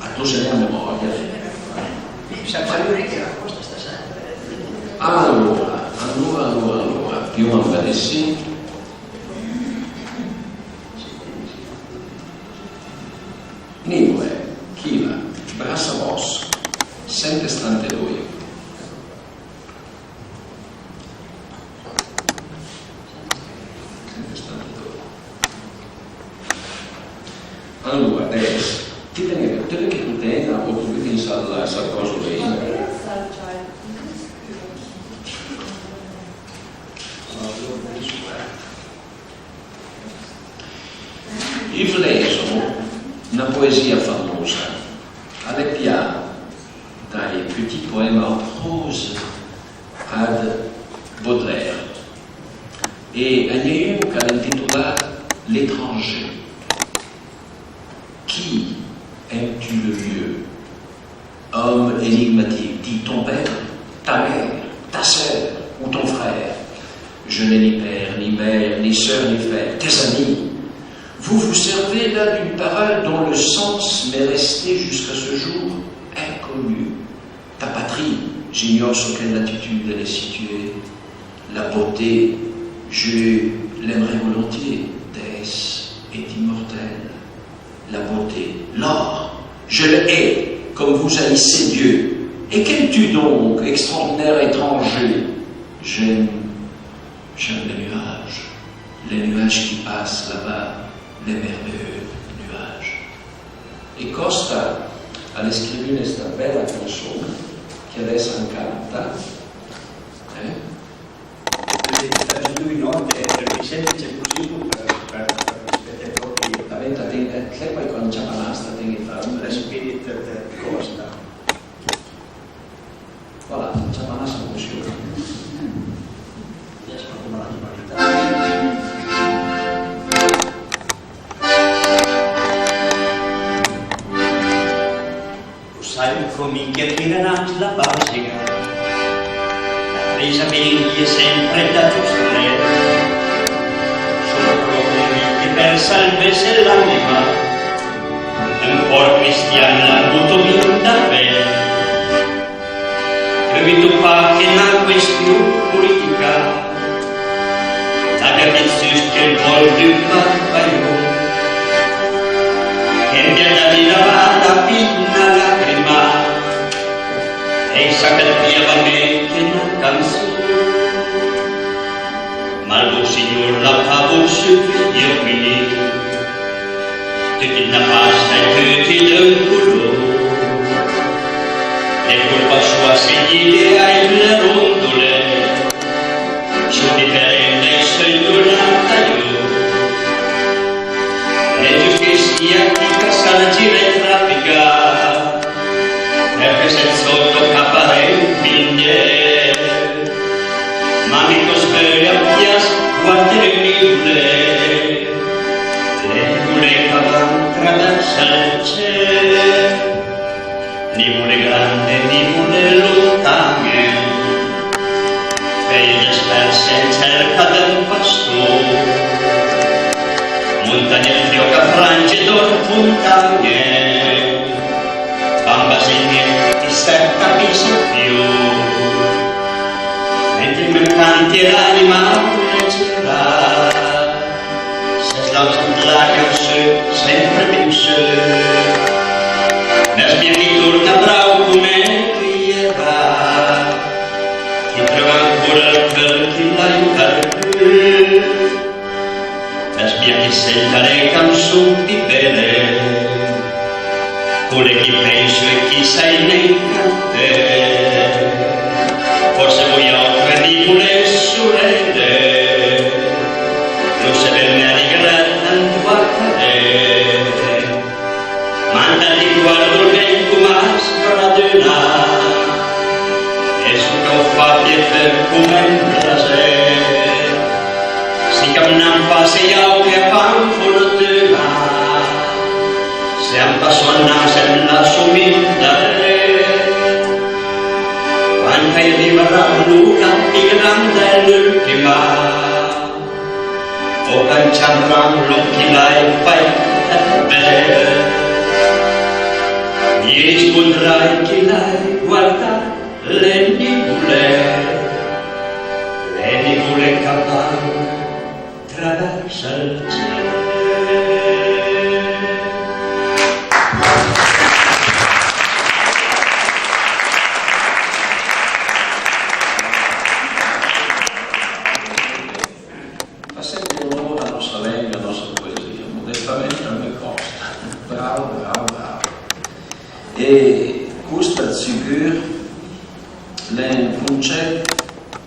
A t'lo sègn a memòria. Alora, alora, alora, alora, piuma un bel sì. Nìvole, chila, Brassa Bòsc, sèt sèt doi. Alora, adess, ti te ne, te ne che tu tena, o tu vedi in sal, sal coso lì? Ij vlezo na poesìa famosa, a l'é pijà dai Petits poèmes en prose ad Baudelaire. E a-i n'é un ch'a l'é intitolà L'étranger. Qui aimes-tu le mieux ? Homme énigmatique, dis ton père, ta mère, ta sœur ou ton frère. Je n'ai ni père, ni mère, ni sœur, ni frère. Tes amis. Vous vous servez là d'une parole dont le sens m'est resté jusqu'à ce jour inconnu. Ta patrie, j'ignore sur quelle latitude elle est située. La beauté, je l'aimerais volontiers, déesse est immortelle. La beauté, l'or, je le hais, comme vous haïssez Dieu. Et qu'aimes-tu donc, extraordinaire étranger ? J'aime, j'aime les nuages, les nuages qui passent là-bas, les merveilleux nuages. E costa a l'é scrivune sta bela canson che adess an canta, eh? Due note, eh, perché è semplice così per, per, per rispetto ai propri. Daventa, ten-, eh, che poi quando ciapa l'asta, ten-, fa un. Lo spirito di Costa. Voilà, ciapa l'asta, funziona. Adesso come la tonalità. Lo sai, amico mio, che fine n'ha la pagina, la presa vien sempre da giusto. Sono profonde per salvezza l'anima, un cuor cristian l'ha avuto vinta fe. Dubito pa che na question politica l'abia vist sus che vòl d'un barbaion, che m'bia dà la vita pi na lagrima, e sa che l'abia mia che na canson. Ma ël bon Signor l'ha pa volsù fé dërmì, tuti d'na pasta e tuti d'un color. E colpa soa seguide ai le rondole, su diferente soi tornata io. E giustizia chi ch'a s'ha da giré trafica, perché se sotto caparé un pinde. Ma mi cosperia pias quante le nuvole, le nuvole ch'a van traversa ël ciel, nuvole grande, nuvole lontane, feuille disperse in cerca d'un pastor, montagne fioca frange d'or fontagne. Bambasin-e ti sèrt a bisé fior, mentre me cante l'anima legera, se slansa ant la canson sempre pi sù, me spirto torna brao come ch'i era. Ti treuva ancora ël cör Ti senta le canson pi bele, cole ch'i penso e ch'i sai nen canté. Forse voiàutre di vole sorele, lo savìo mia di grat tanto a cadé. Ma ëntà ti guardo nen coma sbradun-à, e so ch'o fa pì për coma un plasé. Si camnan pase j'àutre a fan fortun-à, se an paso anans e an lasso mi daré. Quand ch'a-i rivarà l'ora pì granda e l'ùltima, o canciaran lòn ch'i l'hai fàit bele, i rispondrai ch'i l'hai guardà le nìvole, le nìvole ch'a van travers ël cel. Pasé onor a nòstra lenga, a nòstra poezìa, modestament a më còsta. Bravo, bravo, bravo. E costa, sigür, l'é un concèt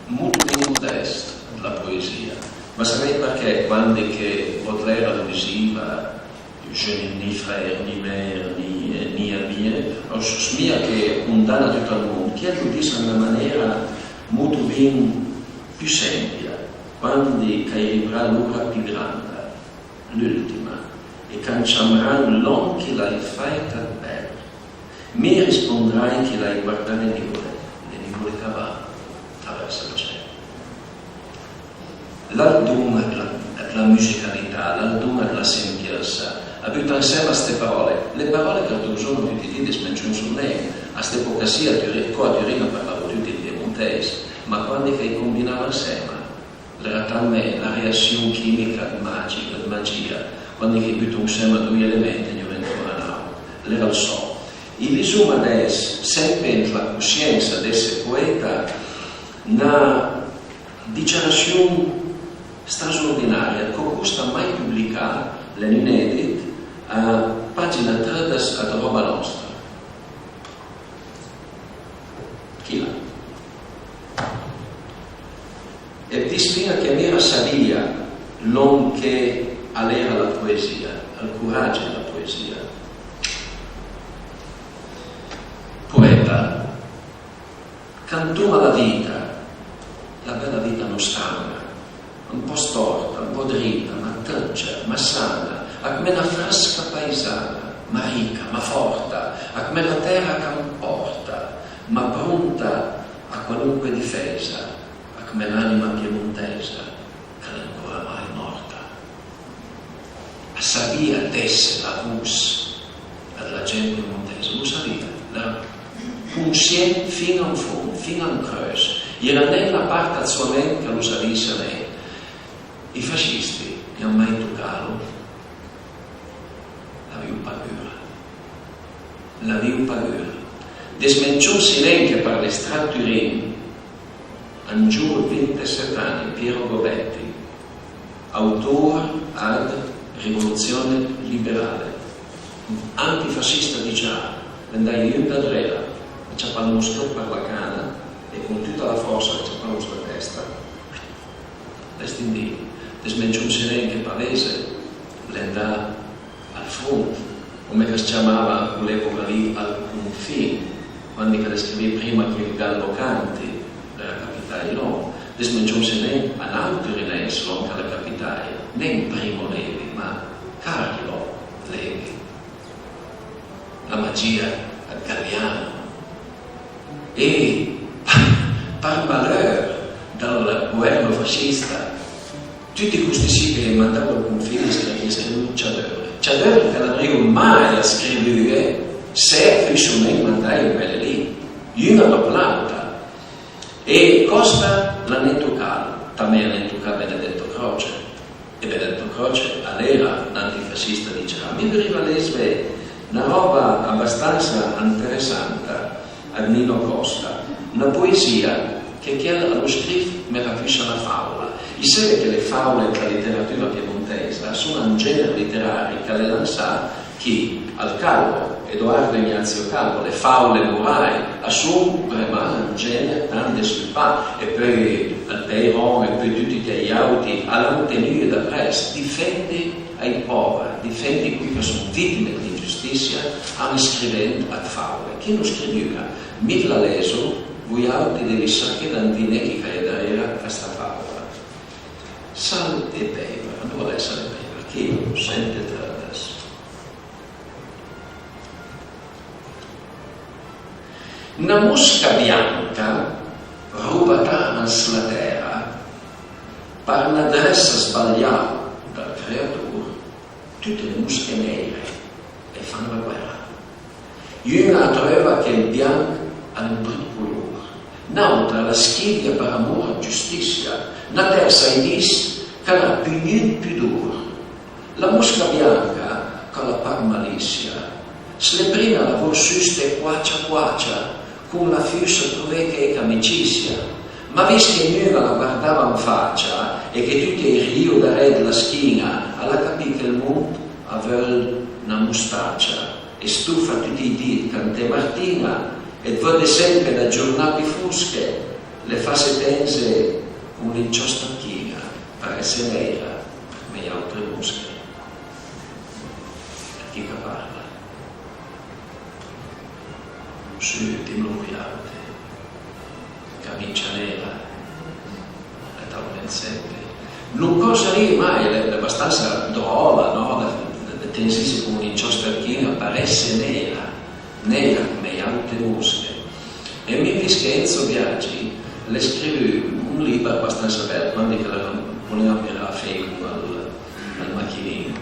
molto pì modest dla poezìa. Ma savèj përchè? Quandi che Baudelaire a lo disiva: "Je n'ai ni frère, ni mère, ni, ni amie", a-j sos mia che a condana tut ël mond. Chiel a lo dis an na manera molto bin pì sempia. Quandi ch'a-i rivrà l'ora pì granda, l'ùltima, e ch'an ciamrà lòn ch'i l'hai fàit ëd bel, mi i rispondrai ch'i l'hai guardà le nìvole, le nìvole ch'a van travers ël cel. L'ha ël don dla, dla musicalità, l'ha ël don dla sempiessa, a buta ansema ste paròle, le paròle ch'a rëtrouvo tuti ij di, dësmencio-n-se nen, a st'epòca sì a Turi-, co a Turin a parlavo tuti ën piemontèis, ma quandi ch'a-j combinava ansema, l'era tant mej la reassion chimica ëd magi-, ëd magìa, quandi ch'a-j buto ansema doi elementi a-i ën diventon n'àutr, l'era ël sò. I disoma adess, sempe ant la consiensa d'esse poeta, na dicerassion strasordinaria, ch'o costa mai publicà, l'é un inedit, a pagina trëdes ëd Roba Nòstra. Chila. E dis fin-a che mi a savìa lòn che a l'era la poesìa, ël coragi dla poesìa. Poeta, cantoma la vita, la bela vita nostrana, un pò stòrta, un pò drita, ma tëngia, ma sana, a come na frësca paisana, ma rica, ma fòrta, a come la tèra ch'am pòrta, ma pronta a qualunque difesa, a come l'ànima piemontèisa ch'a l'é ancora mai mòrta. A savìa d'esse la vos dla gent piemontèisa, lo savìa, l'era consient fin-a an fond, fin-a an creus. I era nen na part ëd soa ment ch'a lo savìssa nen. Ij fascisti i an mai tocalo? L'avìo pagura. L'avìo pagura. Dësmencio-n-se nen che për le strad ëd Turin, a un giovin ëd vinteset ani, Piero Gobetti, autor ëd Rivoluzione liberale, antifascista digià, l'é andaje un da dré, a ciapà ël moschëu për la cana e con tuta la fòrsa a l'é ciapalo s'la testa. Restindi, dësmencio-n-se nen che Pavese l'é andà al front, come ch'as ciamava a col'epoca lì, al confin, quandi ch'a descrivìa prima che ël Gallocanti l'era capitaje lòn, dësmencio-n-se nen a n'àutr turinèis lòn ch'a l'é capitaje, nen Primo Levi, ma Carlo Levi. La magìa ëd Galiano. E, për maleur dël governo fascista, tuti costi sì che i mandavo al confin a scrivìa Ciadeure. Ciadeure ch'a l'avrìo mai scrivùe se a fusso nen mandaje quele lì, un-a dòp l'àutra. E còsta a l'ha nen tocà, tanmeno a l'ha nen tocà Benedetto Croce. E Benedetto Croce a l'era n'antifascista digià. Mi i vorìa lesve na ròba abastansa anteressanta ëd Nino Costa, na poesìa Che chiel a lo scriv, me racusa na fàula. I seve che le fàule ant la literatura piemontèisa a son un gener literari ch'al e lansà chi, al Calvo, Edoardo Ignazio Calvo, le fàule morai a son bremà un gener tant desvilupà, e peui al Peiron e peui tuti chei àuti a l'han tenùe dapress, difende ai pòver, difende coj ch'a son vitime dl'ingiustissia, an scrivend ëd fàule. Chi no scriv una, mi la leso, vojàutri devi serché d'andiné chi ch'a-i é darera a sta fàula. Sal e peiver, andoa l'é sal e peiver? Chi lo sente adess? Na mosca bianca, robatà an sla tèra, par na dressa sbalià dal Creator, tute le mosche neire e fan la guèra. Una a treuva che ël bianch a l'é un brut color, n'àutra a la schivia par amor ëd giustissia, na tërsa a-j dis ch'a n'ha pì gnun pudor. La mosca bianca, ch'a l'ha pa ëd malissia, sleprina a la vor sù ste quacia quacia, con la fussa, trové ch'a-i é ch'amicìssia. Ma vist che gnun a la vardava an facia e che tuti a-j rìo daré dla schin-a, a l'ha capì che ël mond a veul na mostacia e stofa tuti ij di ëd canté Martin-a e ëd vëdde sempe la giornà pì fosche, le fase tenze con l'inciòst ëd chin-a, paresse neira, coma j'àutre mosche. Ëd chi ch'a parla? Sù, dimlo vojàutri. Camicia nera, la tàula ënsempe. No còsa rìe mai, l'é, l'é bastansa dròla, nò? Da, da, da tensise con l'inciòst ëd chin-a, paresse neira, neira coma j'àutre mosche. E mi vist che Enzo Biagi l'é scrivù un lìber bastansa bel, quandi ch'a l'era, ch'a l'era ancora a Fegno al, al Machinin,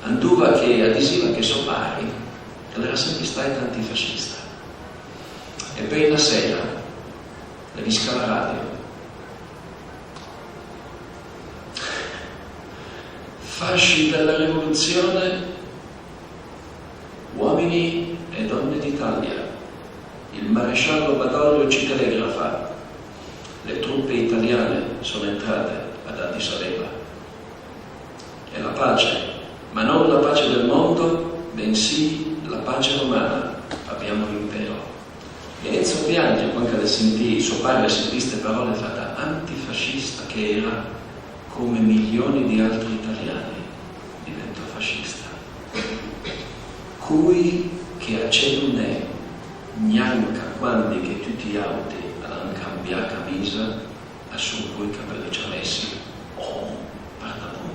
andoa che a disiva che sò pari a l'era sempe stàit antifascista. E peui na sera l'é viscà la radio. Fasci della rivoluzione, uomini e donne d'Italia, il maresciallo Badoglio ci telegrafa, le truppe italiane sono entrate ad Addis Abeba. È la pace, ma non la pace del mondo, bensì la pace romana, abbiamo l'impero. E Enzo Biagi, quand ch'a l'é sentì sò pari a sentì ste paròle, a l'é stà antifascista, che era, come milioni di altri italiani, diventò fascista. Coj che a cedo nen gnanca quandi che tuti j'àutri a l'han cambià camisa, a son coj ch'a peul ciamesse òm pardabon.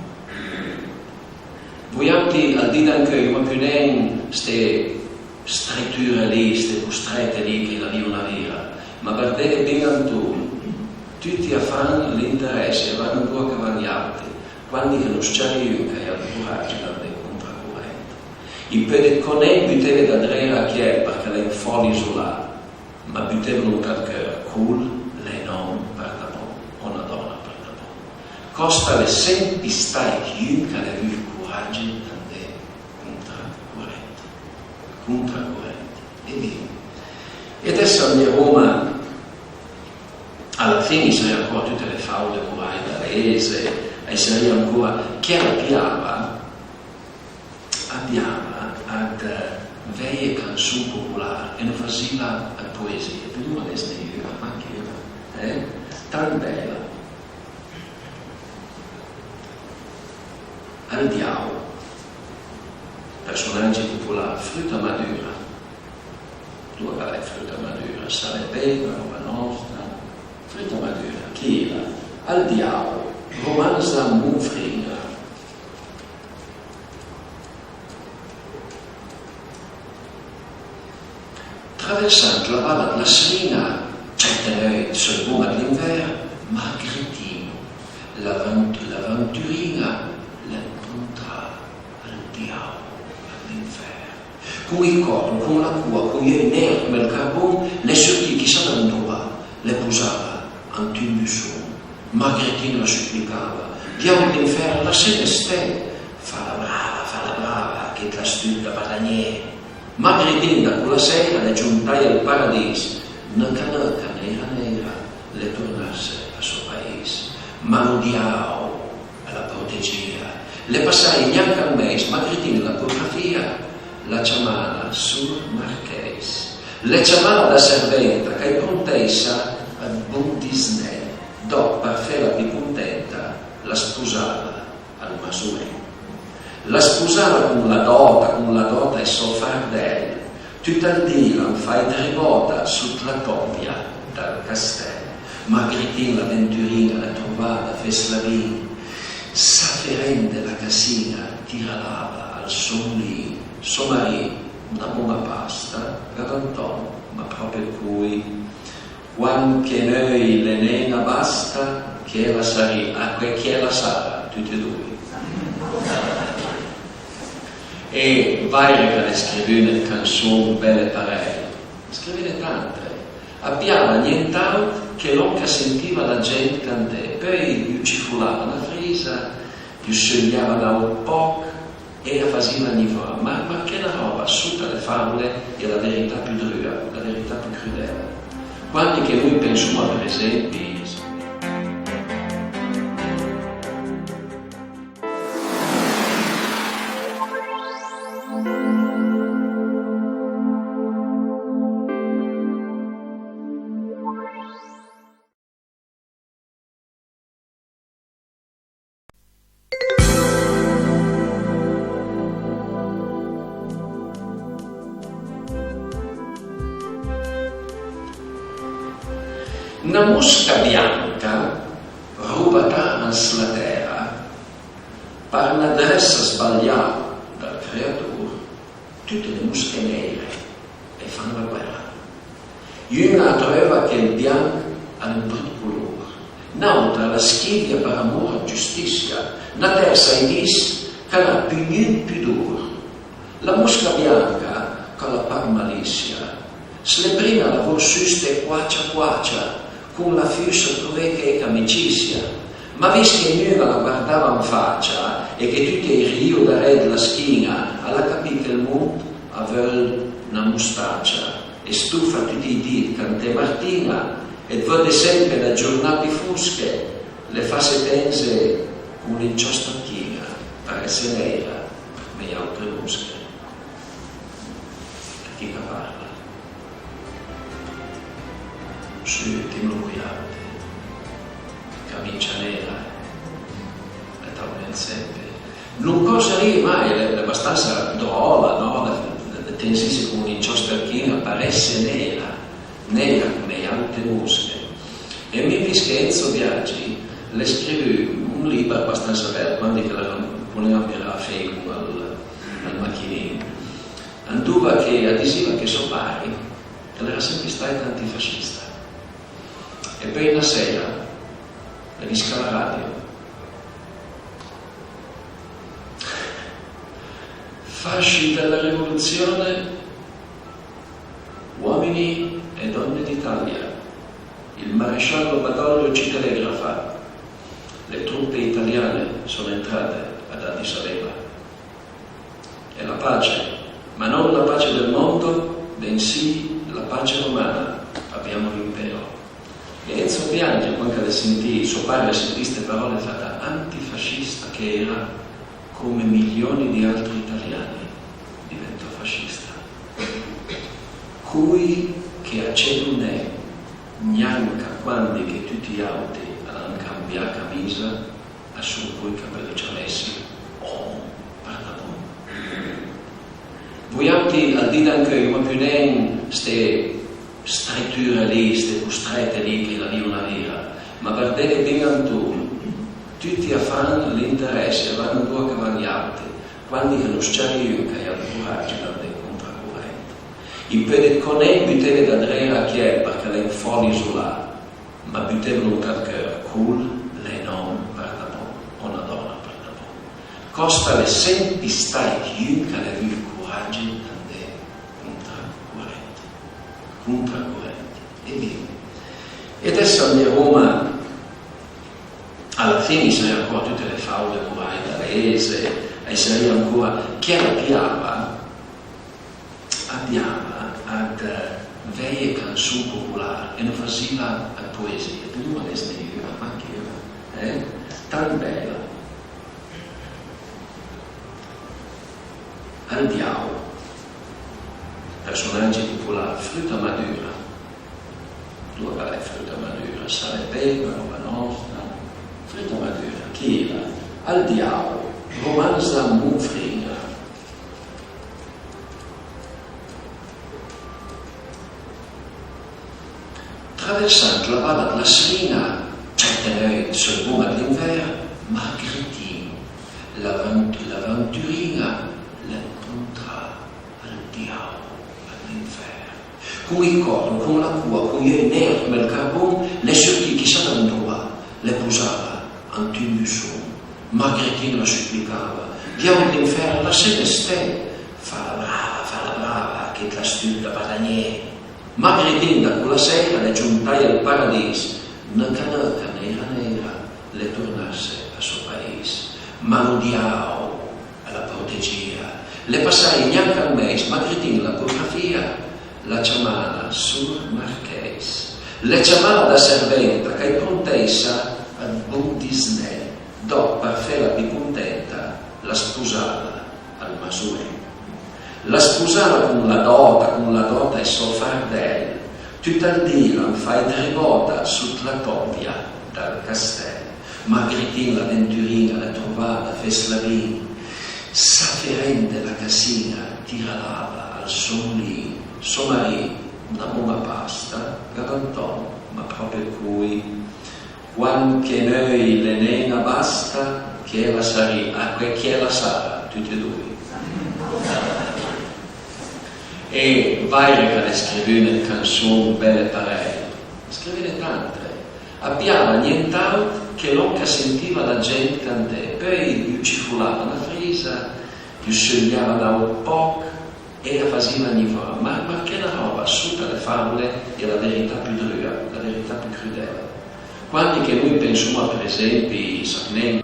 Vojàutri al dì d'ancheuj, ma pì nen ste striture lì, ste costrete lì ch'a l'avìo na vira, ma vardeve bin antorn, tuti a fan l'interess e a van andoa ch'a van j'àutri, quandi ch'a no s-ciavi un ch'a-i à ël coraggi d'andé contra corent. I peul co nen buteve dadrera a chiel parché a l'é un fòl isolà, ma butevlo ant ël cheur, col l'é n'òm pardabon o na dòna pardabon. Còsta a l'é sempe stàit un ch'a l'é vù ël coraggi d'andé contra corent. Contra corent. E via. E adess andemo a la fin, a-i sarìa ancora tute le fàule morai da lese, a-i sarìa ancora chi a piava, a piava ëd veje canson popolar e no fasiva ëd poesìe, pudoma lesne una, mach una, eh? Tant bela. Ël diàul, përsonagi popolar, fruta madura. Andoa ch'a l'é fruta madura? Sal e peiver, roba nòsta, fruta madura. Chi era? Ël diàul, Romanza Monfrin-a. Traversand la vala dla Srin-a, certe neuit sël bon ëd l'invern, Margretino, l'avant-, l'avanturin-a, l'encontra ël diàul ëd l'infern. Con ij còrn, con la coa, con j'euj ner come ël carbon, l'é surtì chissà da andova, l'é pozà ant un musson. Margretino a suplicava: «Diàul ëd l'infern, lasseme sté!» «Fa la brava, fa la brava, che it l'has tut da vardagné.» Margretino da cola sera l'é giontaje al paradis, na caneuta neira neira, l'é tornasse a sò paìs, ma l'odiavo a la protegìa. L'é passaje gnanca un mês, ma Gritin la purtavìa, la ciamava sor Marchèis. L'é ciamava da serventa ch'a-j pronteissa ëd bon disné. Dòp, për fela pì contenta, la spusava al masoné. La spusava con la dòta, con la dòta ëd sò fardèl. Tut ël dì l'han fàit ribòta sot la tòbia dal castèl. Margritin l'aventurin-a l'é trovada, fessla bin. Sa ferenda la cassin-a tira l'aba al sò molin. Sò marì, na bon-a pasta, gavantò, ma pròpi coj. Quand che neui l'é nen-a basta, chiel a sarì-, ah, que-, chiel a sara, tuti e doi. E vàire ch'a l'é scrivune ëd canson bele parèj, scrivune tante, a piava nient'àut che lòn ch'a sentiva la gent canté, peui ju cifolava na frisa, ju seuliava n'àut pòch, e a fasiva nivrà, ma, ma chela ròba sota le fàule a-i é la verità pì drua, la verità pì crudela. Quandi che nui pensoma, për esempi, Na mosca bianca, robatà an sla tèra, par na dressa sbalià dal Creator, tute le mosche neire a-j fan la guèra. Gnun-a a treuva che ël bianch a l'é un brut color, n'àutra a la schivia par amor ëd giustissia, na tèrsa a-j dis ch'a n'ha pì gnun pudor. La mosca bianca ch'a l'ha pa ëd malissia, s'le prime a l'ha vossù sté quacia quacia, con la fussa a trové chèica amicìssia, ma vist che gnun a la guardava an facia e che tuti a-j rìo daré dla schin-a, a l'ha capì che ël mond a veul na mostacia e stofa tuti ij di ëd canté Martin-a e ëd vëdde sempe la giornà pì fosche, le fasse tenze con l'inciòst ëd chin-a, parèsse neira come j'àutre mosche. Chi ch'a parla? Sù, dimlo coj àutri. Camicia nera, e talment sempe. N'lo còsarìe mai, l'é, l'é bastansa dròla, nò? De, de, de tenzise con l'inciòst ëd chin-a, parèsse neira, neira come j'àutre mosche. E mi, vist che Enzo Biagi l'é scrivù un lìber bastansa bel, quandi che l'era un, un poch a mirà fèic al, al machinin. Andova che a disiva che sò pari a l'era sempe stàit antifascista. E peui na sera l'é vist ch'a la radio: Fasci della rivoluzione, uomini e donne d'Italia, il maresciallo Badoglio ci telegrafa, le truppe italiane sono entrate ad Addis Abeba. E la pace, ma non la pace del mondo, bensì la pace romana, abbiamo l'impero. E Enzo Biagi, quand ch'a l'é sentì, sò pari a sentì ste paròle, a l'é fata: antifascista che era, come milioni di altri italiani, diventò fascista. Coj che a celu nen, gnanca quandi che tuti j'àutri a l'han cambià camisa, a son coj ch'a peul ciamesse òmo, pardabon. Vojàutri al di d'ancheuj, ma pì nen ste striture lì, ste costrete lì che i l'avìo na vira, ma vardeve bin antorn, tuti a fan l'interesse, a van andoa ch'a van j'àutri, quandi ch'a nen-o s-ciarì un ch'a-i à ël coraggi d'andé contra corent. I peul dicò nen buteve da drera a chiel përchè a l'é un fòl isolà, ma butevlo ant ël cheur, col l'é n'òm pardabon o na dòna pardabon. Còsta a l'é sempe stàit jun ch'a l'é vù ël coraggi d'andé contra corent. Contra corent. E via. E adess andoma, a la fin i sarìa ancora tute le faule moraj da lese, a-i sarìa ancora, che a piava, a piava ad veje canson popolar e no fasiva ëd poesìa, pudoma lesne un-a, mach un-a, eh? Tant bela. Ël diaul, përsonagi popolar, fruta madura. Andoa ch'a l'é fruta madura? Sale, pepa, roba nòsta, fruta madura. Chila, ël diaul, romansa monfrin-a. Traversand la vala dla Srin-a, certe neuit sël bon ëd l'invern, Margritin, l'avan-, l'avanturin-a, l'encontra ël diaul ëd l'infern. Con ij còrn, con la coa, con j'euj ner come ël carbon, l'é surtì chissà da andua, l'é posada ant un musson. Margritin la suplicava: Diaul ëd l'infern, lasseme sté, fa la brava, fa la brava, che it l'has tut da guadagné. Margritin da cola sèira l'é giontaje al paradis, nëca nëca, nèira nèira, l'é tornasse a sò pais. Ma lo diaul a la protegìa. L'é passaje gnanca un mes, Margritin la povrafìa, la ciamala sor marchèis. L'é ciamala da serventa ch'a-j prontèissa ëd bon disné, dòp, për fela pì contenta, la sposala al masolé. La sposala con la dòta, con la dòta ij sò fardèl, tut ël di l'han fàit ribòta sot la tòbia dël castèl. Margritin l'aventurin-a l'é trovada, fessla bin, sa ferenda la cassin-a tira l'ava al sò molin, sò marì, na bon-a pasta, galantom, ma pròpi coj. Quand che n'euj l'é nen-a basta, chiel a sarì, ah, que-, chiel a sara, tuti e doi. E vàire ch'a l'é scrivune ëd canson bele parèj, scrivune tante. A piava nient'àutr che lòn ch'a sentiva la gent canté, peui ju cifolava na frisa, ju seuliava n'àutr pòch, e a fasiva gnì fòra. Ma, ma chela ròba, sota le fàule, a-i é la verità pì drua, la verità pì crudela. Quandi che noi pensoma, për esempi, sach nen,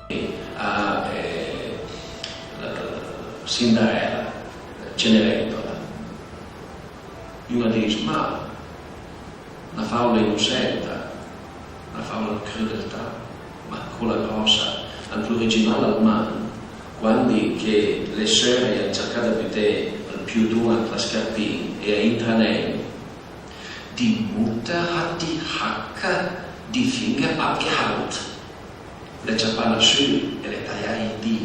a, eh, la Cinderella, Cenerentola, un a dis: ma na fàula inossenta, na fàula ëd crudeltà, ma cola gròssa. Ant l'original alman, quandi che le seure a-i an cercà dë buté ël piodon ant la scarpin e a intra nen, die Mutter hat die Hacke, die Finger abgehackt. L'é ciapà na sù e l'é taià ij di.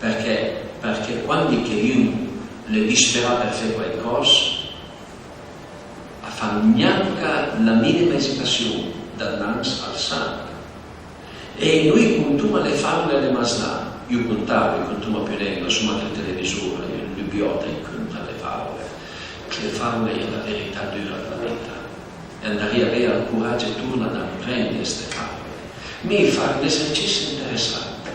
Përchè? Përchè quandi che un l'é disperà për fé quaicòs, a fa gnanca la minima esitasiun da dnans al sang. E noi contoma le fàule a le masnà, ju contavo, ju contoma pì nen, ma soma ant ël televisor, ju, ju biòt a-i conta le fàule. Le fàule a-i é la verità dura dla vita. E andarìa bé ël coragge torna da amprendje ste fàule. Mi fai un esercisi interessant.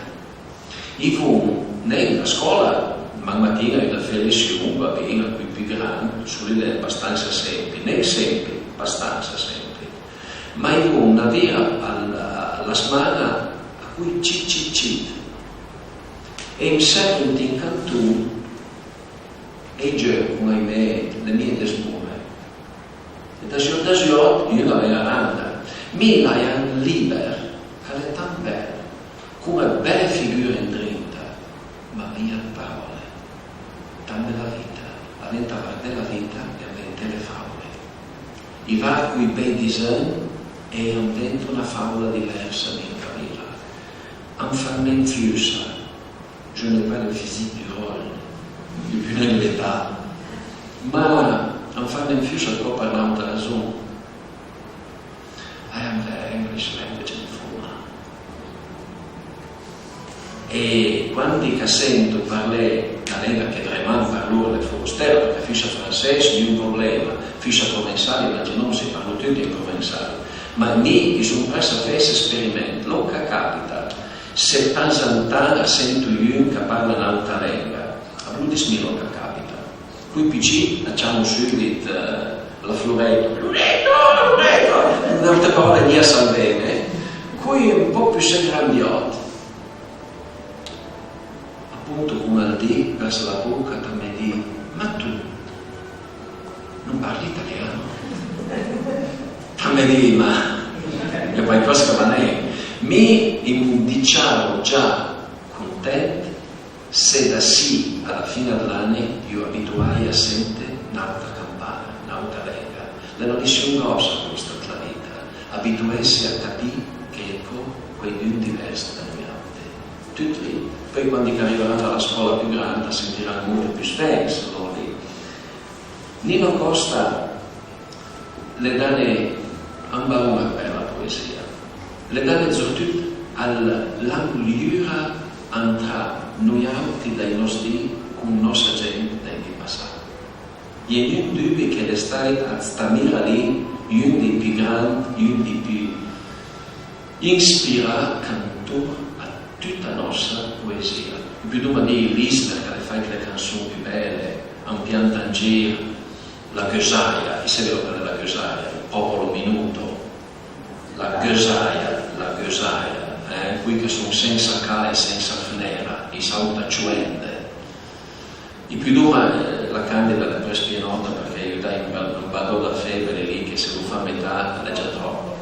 I von nen a scòla, man matin a-i é da fé lession, va bin, a coj pì grand, solo l'é bastansa sempli, nen sempli, bastansa sempli. Ma i von na vira a la, a la sman-a a coj cit cit cit. E ël sèt ant un canton e i gieucon, ahimè, le mie dësmore. E da zjòt da zjòt, un a ven a randa. Mi l'hai un lìber, ch'a l'é tant bel, con ëd bele figure andrinta, ma mia ëd paròle. Tant bela vita, a venta vardé la vita e anventé le fàule. I vardo coj bej disegn e anvento na fàula diversa, mia parila. Am fan nen fiussa, Je n'ai pas le physique du rôle, ju pì nen l'età, ma am fan nen fiussa ëdcò për n'àutra rason. I am the English language diploma. E quandi ch'a sento parlé na lenga che vréman për lor l'é fòrostèla, përchè fissa franseis gnun problema, fissa provensal, imaginom, se parlo tuti an provensal. Ma mi i son prest a fé ëst esperiment, lòn ch'a capita, se tanzantan a sento un ch'a parla n'àutra lenga, a vló dissmì lòn ch'a capita. Coj pì cit a ciamo sùbit, eh, la Floreto, Loreto, Loreto, an àutre paròle, mia salveme, eh. Coj un pòch pì së grandiòt, apunto, con ël di vers la boca, t'am di: ma tu non parli Cume dì, ma gh'é quaicòs ch'a va nen. Mi i më diciavu già content se da sì a la fin dë l'ani ju abituaje a sente n'àutra campana, n'àutra lenga. L'é na mission gròssa questa ant la vita, abituesse a capì che i é co quaidun divers da noi àute. Tut lì. Peui quandi ch'a rivaran a la scòla pì granda a sentiran molto pì svens lòn lì. Nino Costa l'é dane an baron për la poesìa, l'é dane zortut a la liura antra noi àuti dai nòst dì con nòssa gent dai dì passà. I é gnun dubi che l'é stàit a sta mira lì un dij pì grand, un dij pì inspirà cantor a tuta nòssa poesìa. I pudoma dì Lismer ch'a l'é fàit le canson pì bele, a pianta an gir la gheusaia, i seve lòn ch'a l'é la gheusaia, il popolo minuto, la gheusaia, la gheusaia, eh, quij ch'a son sensa ca e sensa fnera, i s'àuta cioende. I pudoma, eh, la candida a l'é prest pì nòta përchè ju dà un ba-, un badò da febri lì che se lo fa metà a l'é già tròp.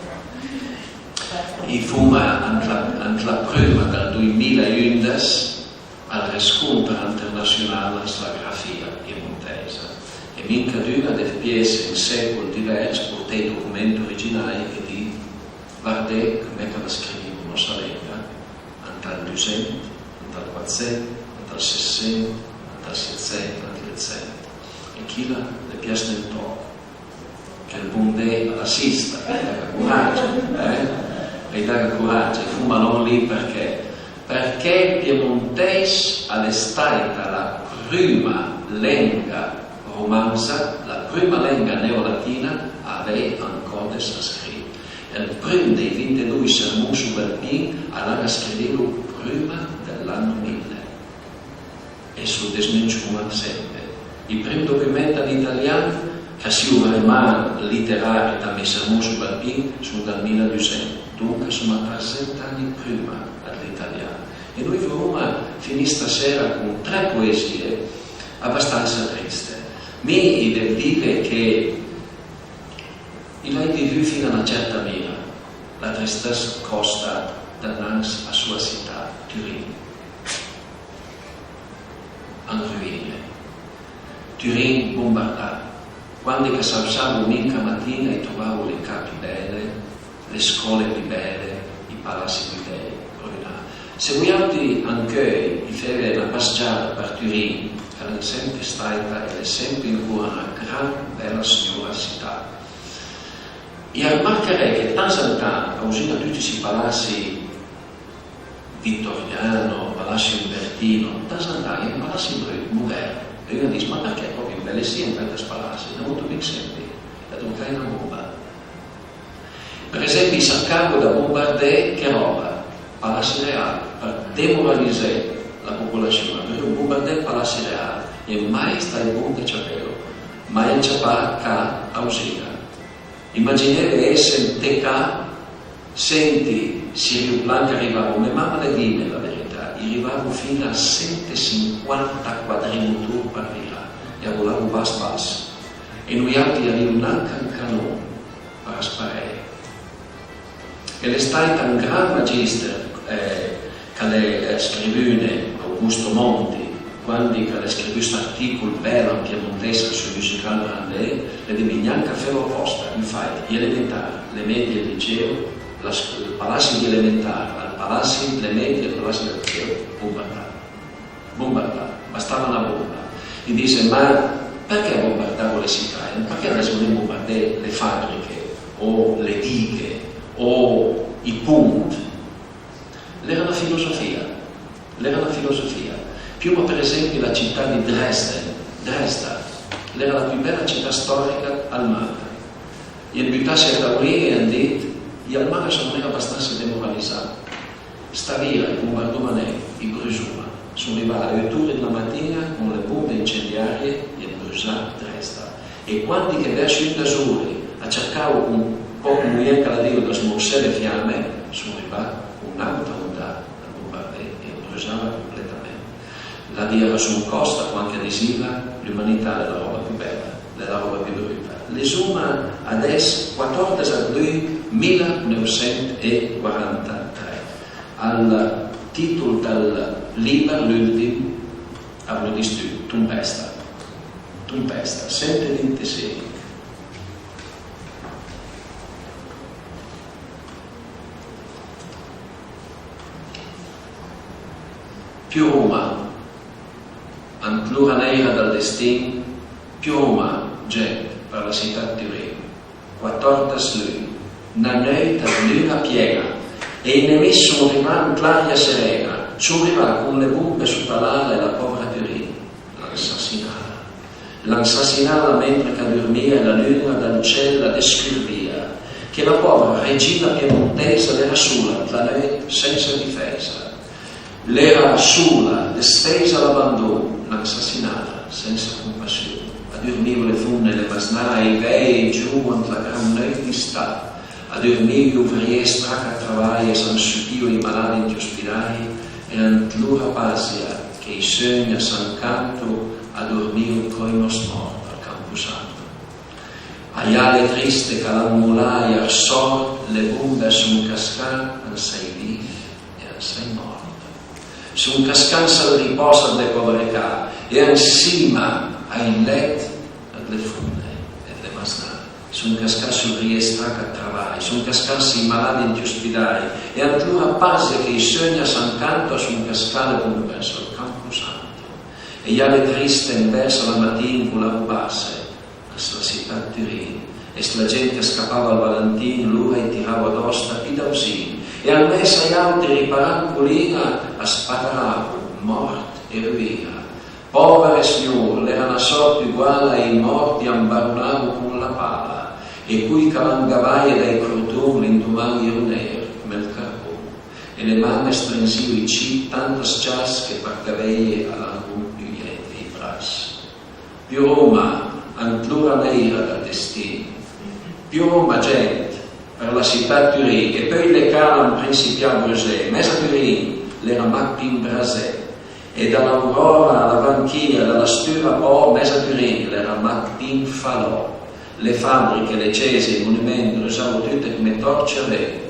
I foma ant la, ant la pruma dal doimila e undes al Rescònter Internassional dë Serigrafìa Piemontèisa, e mincadun-a dij piesse an sécol divers portè ij document originaj che dì: vardé cume ch'a la scrivivo nòssa lenga ant ël Dusent, ant ël Quatsent, ant ël Sessent, ant ël Setsent, ant l'Otsent. E chila a-j pias nen tòch. Che ël bon Dé a l'assista, a-j daga coragge, eh? A-j daga coragge, foma lòn lì përchè? Përchè ël piemontèis a l'é stàita la pruma lenga romanza, la pruma lenga neolatina a avèj ancòdes a scriv. E ël prim dij vintedoi sermon sov'ël pin a l'han a scrivilo pruma dë l'an mille. E s'lo dësmencio-ma sempe. Ij prim document an italian ch'a sio vraimant literari dam sermon sov'ël pin son dal mila e dusent, donca soma a tresent ani pruma dë l'italian. E noi voroma finì stasera con tre poesìe abastansa triste. Mi i dev dive che i l'hai vivù fin-a a na certa mira, la tristëssa dë Costa dënans a soa sità, Turin, an ruin-e. Turin bombardà. Quandi ch'a s'ausavo minca matin-a i trovavo le ca pì bele, le scòle pì bele, ij palassi pì bej brunà. Se vojàutri ancheuj i feve na pas-giada për Turin, ch'a l'é sempe stàita e a l'é sempe ancora na gran bela signora sità. I armarcarè che tant an tant, ausin-a tuti sti palassi vittoriano, palassi umbertino, tant an tant i é ij palassi brut, modern. E un a dis: ma përchè pròpi ëmbelessì an tant sti palassi? N'avonto mach sentì, l'é troncà na bomba. Për esempi, i sercavo dë bombardé che ròba? Palassi Real, për demoralizé la popolassion, a veulo bombardé Palassi Real, e mai stait bon dë ciapelo, mai an ciapà ca ausin-a. Imagineve esse ant ij ca, senti sti aeroplan ch'a rivavo, me mama a l'é dime la verità, i rivavo fin-a a sent e sinquanta quadrimotor për virà, e a volavo bass bass, e noiàutri i avìo nanca un canon për sparé. E l'é stàit un gran magister, eh, ch'a l'é, eh, scrivune, Augusto Monti, quandi ch'a l'é scrivù st'artìcol bel an piemontèis sui musical brandé, l'é dime: gnanca felo apòsta, infatti, j'e elementar, le medie, ël liceo, la sc-, ël palassi dij elementar, ël palassi dle medie, ël palassi dël liceo, bombardà. Bombardà, a bastava na bomba. I dise: ma përchè bombardavo le sità? Përchè andasìo nen bombardé le fabriche, o le dighe, o ij pont? L'era na filosofìa, l'era na filosofìa. Pioma për esempi la cità dij Dresden, Dresda, l'era la pì bela cità stòrica al mond. I é butasse a taulin e i an dit: j'almagn a son nen abastansa demoralizà. Sta vira ij bombardoma nen, ij brusoma. Son rivà a eut ore dla matin-a con le bombe incendiarie e i é brusà Dresda. E quandi che vèrs undas ore a sercavo con pòch mojen ch'a l'avìo dë smorsé le fiame, son rivà con n'àuta ondà dë bombardé e i é brusà completament. L'avìa rason Costa quand ch'a disiva: l'umanità a l'é la ròba pì bela, a l'é la ròba pì bruta. Lesoma Adess, quatòrdes ëd lui mila neuvsent e quarantatré. Al tìtol dël lìber, l'ùltim, a v'lo dis tut, Tompesta. Tompesta, sent e vint e sinch. Pioroma, ant l'ora neira dël destin, pioroma, gent, për la sità ëd Turin. Quatòrdes lui, na neuit ëd lun-a pien-a, e ij nemis son rivà ant l'aria seren-a, son rivà con le bombe sota l'ala e la pòvra Turin l'han sassinala. L'han sassinala mentre ch'a durmìa e la lun-a dal cel la descurvìa che la pòvra regin-a piemontèisa a l'era sola ant la neuit sensa difèisa. L'era sola, dëstèisa a l'abandon, l'han sassinala sensa compassion. A durmìo le fomne, le masnà, ij vej e ij giovin ant la gran neuit d'istà. A durmìo j'ovrìé strach ëd travaj e s'han supìo ij maladi ant j'ospidaj, e ant l'ora pasia che ij seugn a San Canto a dormìo co ij nòst mòrt al camposanto. A j'ale triste ch'a l'han molà j'arsòrd, le bombe a son cascà ant saj vif e ant saj mòrt. Son cascà ant sël ripòs ëd le pòvre ca e ansima ai lèt ëd le fomne e dle masnà. Son cascà j'ovrìé strach ëd travaj, son cascà sij maladi ant j'ospidaj, e ant l'ora pasia che ij seugn a San Canto a son cascà le bombe sël camposanto. E j'ale triste anvers a l'ha matin volavo basse, a s'la sità ëd Turin, e s'la gent ch'a scapavo al Valentin, lora ij tiravo adòss da pì davzin, e anmess a j'àutri riparà an colin-a a spataravo mòrt e ruin-a. Pòvre sgnor, l'era na sòrt uguala, e ij mòrt j'ambaronavo con la pala, e coj ch'a l'han gavaje dai cordon l'indoman j'ero ner come ël carbon, e le man a strenzìo ij cit tant a s-ciass che par gaveje a l'han rompuje ij brass. Pioroma, ant l'ora neira dël destin. Pioroma, gent, për la sità ëd Turin, e peui le ca a l'han prinsipià a brusé, mèza Turin l'era mach pì ëmbrasé, e da l'aurora a la vanchija, da la stura pò, mèza Turin l'era mach pì ën falò. Le fabriche, le cese, ij monument brusavo tute come tòrce a vent.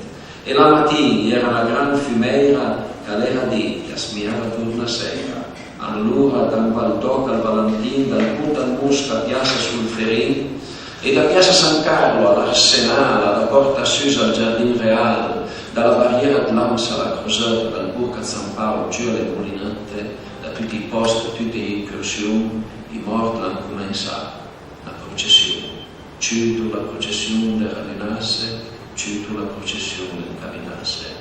E la matin j'era na gran fumèira ch'a l'era di, ch'a smijava torna sèira. Anlora, d'Anval d'Òc al Valentin, dal Pont ëd Mosca a Piassa Solferin, e da Piassa San Carlo a l'Arsenal, da Pòrta Susa al Giardin Real, da la Bariera d'Lams a la Crosëtta, dal Borch ëd San Paul giù a le Molinëtte, da tuti ij pòst, da tute j'incursjon, ij mòrt a l'han comensà. La procession, ciuto la procession de radunasse, ciuto la procession de ancaminasse.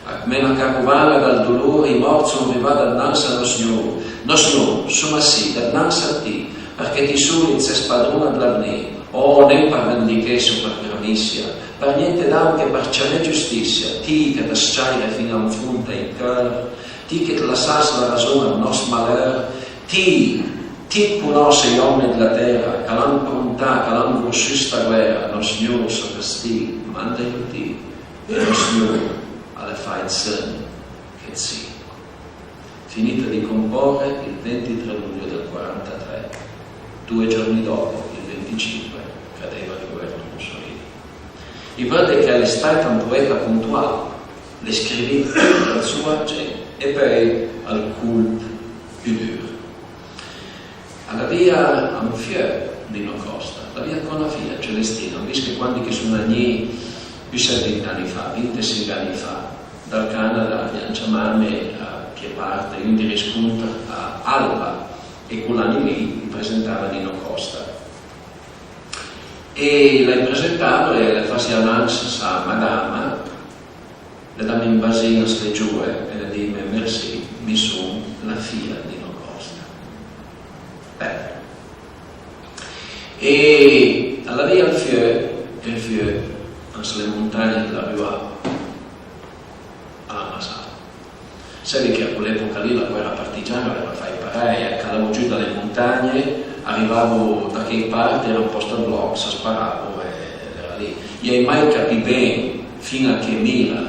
A come na carovan-a dal dolor, ij mòrt son rivà dnans a Nosgnor. Nosgnor, soma sì, dnans a ti, përchè ti solo it ses padron dl'avnì. Oh, nen për vendichesse o për gramissia, për gnente d'àutr che për ciamé giustissia, ti che it s-ciaire fin an fond ai cör, ti che it lassass la rason al nòst maleur, ti Ti conòsses j'òmne dla tèra, ch'a l'han prontà, ch'a l'han vorsù sta guèra, Nosgnor, sò castig, mandajlo ti, e Nosgnor a l'ha fàit sëgn che 't sì. Finìt ëd compòre, il ventitré luglio del quarantatré, doe giorni dòpo, il venticinque, cadèiva ël governo Mussolini. I vëdde che a l'é stàit un poeta pontual, l'é scrivì për la soa gent, e peui ël colp pì dur. A l'avìa un fieu, Nino Costa, a l'avìa co na fija, Celestina. An vist che quandi ch'i son agnì, püssé ëd vint ani fa, vintesinch ani fa, dal Canada, i an ciamame a pijé part a un dij riscontr a Alba, e col ani lì i presentava Nino Costa. E l'hai presentado e l'hai fase anans sa madama, l'ha dame un basin, a s'le gioe e l'ha dime: "Merci, mi son la fija ëd Nino Costa." Beh. E a l'avìa ël fieu, e ël fieu an s'le montagne dla Rua a l'ha masà. Seve che a col'epoca lì la guèra partigiana a l'era fàit parèj, ch'a l'avo giù da le montagne, a rivavo da chèi part, a l'era un pòst ëd blòch, a sparavo e a l'era lì. I ai mai capì ben fin-a che mira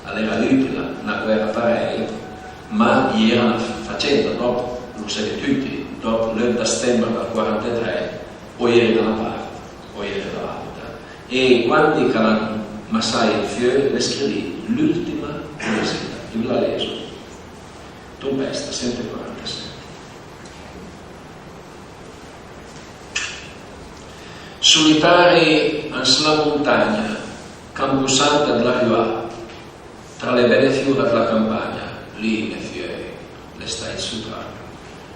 a l'era utila na guèra parèj, ma i era na f-, facenda, dòp, lo seve tuti, dòp l'euit ëd stèmber dël quarantatré, o i ere da na part, o i ere da l'àuta. E quandi ch'a l'han massàit fieu, l'hai scrivìt l'ùltima poesìa, ti v'la leso. Tempesta, sent e quarantasèt. Solitari an s'la montagna, camposanta dla Ruà, tra le bele fiora dla campagna, lì me fieu l'é stàit sotrà.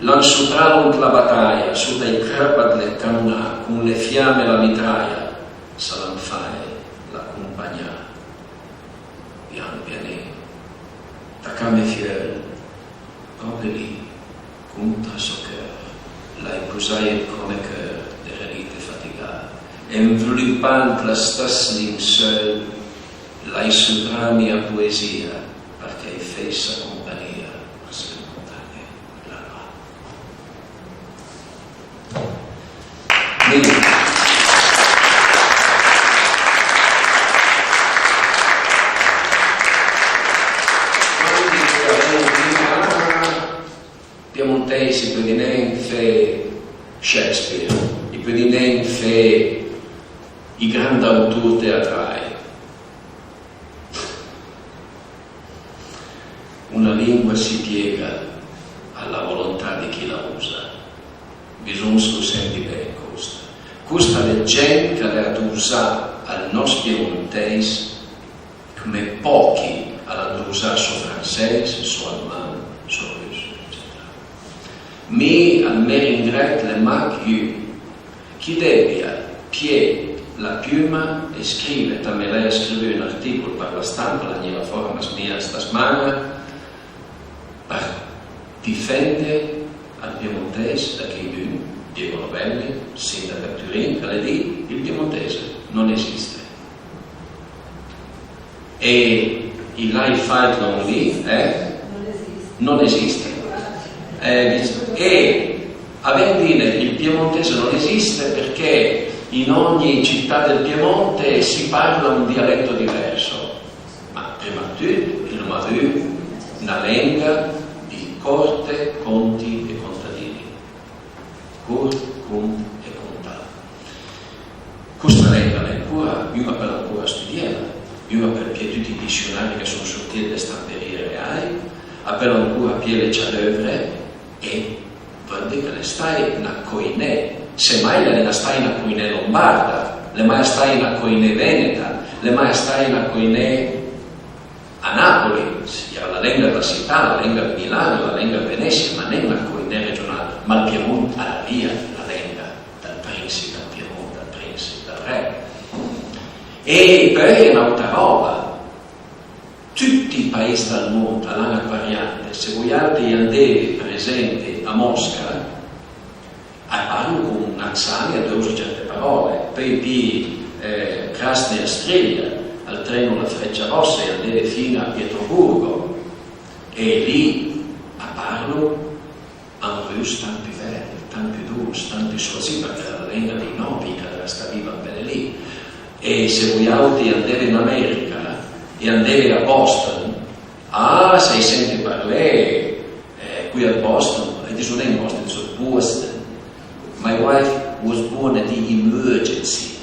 L'han sotralo ant la bataja, sota i crëpa dle canonà, con le fiame e la mitraja, s'a l'han fàit la compagnà. Pian pianin, tacà me fieu, pròpi lì, contra sò cheur, l'hai posàit ël cromecheur de relite fatigà, e anvolopà ant la stëss linseul, l'hai sotrà mi a poesìa, përchè i fessa compagnìa a s'le montagne là-là. Piemontèis i peudin nen fé Shakespeare, i peudin nen fé i grand autor teatraj. Una lengua si piega a la volontà di chi la usa. Bisogn s'lo senti ben costa. Costa a l'é 'd gent ch'a l'é dosà al nòst piemontèis come pòchi a l'han dosà sò fransèis, sò alman, sò rus, eccetera. Mi, ël mé ringrèt l'é mach un, ch'i debia pié la piuma e scrive, tant ch'i l'hai scrivù un artìcol për la stampa, a l'é gnìa fòra, ma a s'mija sta sman-a, për difende ël piemontèis da cheidun, Diego Robelli, sindach ëd Turin, ch'a l'é dì: il piemontese non esiste. E i l'hai fàit lòn lì, eh? Non esiste. Eh, dice, e a ven dì: il piemontese non esiste perché in ogni città del Piemonte si parla un dialetto diverso. Ma prima ëd tut, i l'oma avù na lenga di corte, conti e contadini. Cort, cont e contà. Costa lenga a l'é ancora, un a peul ancora studiela, un a peul pié tuti ij dissionari ch'a son sortì dle stamperie reaj, a peul ancora pié le ciadeuvre e vëdde ch'a l'é stàit na koiné, se mai a l'é na, stàit na koiné lombarda, l'é maja stàit na koiné veneta, l'é maja stàit na koiné a Napoli, a-i era la lenga dla sità, la lenga ëd Milan, la lenga ëd Venesia, ma nen la koiné regjonal, ma ël Piemont a l'avìa la lenga dël prinsi dël Piemont, dël prinsi, dël re. E peui a-i é n'àutra ròba, tuti ij pais dël mond a l'han ëd variante, se vojàutri i andeve, për esempi, a Mosca, a parlo con un accent e a deuso certe paròle. Peui pì, eh, Krasnaya Strielka, al treno la Freccia Rossa e andeve fin-a a Pietroburgo. E lì a parlo un rus tant pì vèrt, tant pì doc, tant pì suasì, përchè a l'era la lenga dij nòbi ch'a l'era stà viv ant chele lì. E se vojàutri andeve an America e andeve a Boston, ah, s'a-j sente parlé, eh, quij ëd Boston, a-j diso nen Boston, a-j diso Boston. My wife was born at the emergency.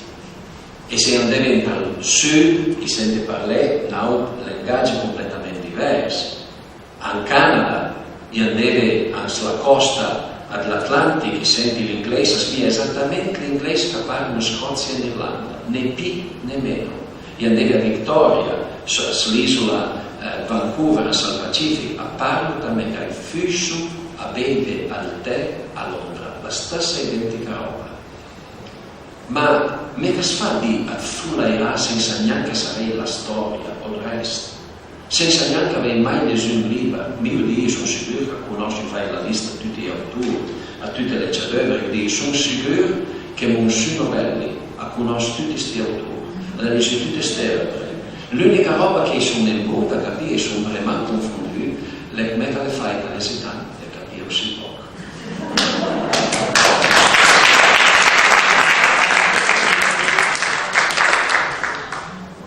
E se andeve ant ël sud, i sente parlé n'àut lengagi completament divers. An Canada, i andeve an s'la còsta ëd l'Atlantich, i sente l'inglèis, a smija esatament l'inglèis ch'a parlo an Scòzia e an Irlanda, né pì né meno. I andeve a Victoria, s-, s'l'isola, eh, Vancouver, an sël Pacific, a parlo tant ch'a-j fusso a beive ël tè a Londra, la stëssa identica ròba. Ma, ma ch'as fa dì ëd folairà sensa gnanca savèj la stòria o ël rest? Sensa gnanca avèj mai lezù un lìber, mi, vëdde, son sigur ch'a conòsso, fai la lista ëd tuti j'autor, a tute le ciadeuvre, vëdde, son sigur che Monsun Robelli a conòss tuti sti autor, a l'ha lezù tute ste euvre. L'ùnica ròba ch'i son nen bon a capì, e son vrément confondù, l'é come ch'a l'é fàit a lezé tant e a capì così pòch.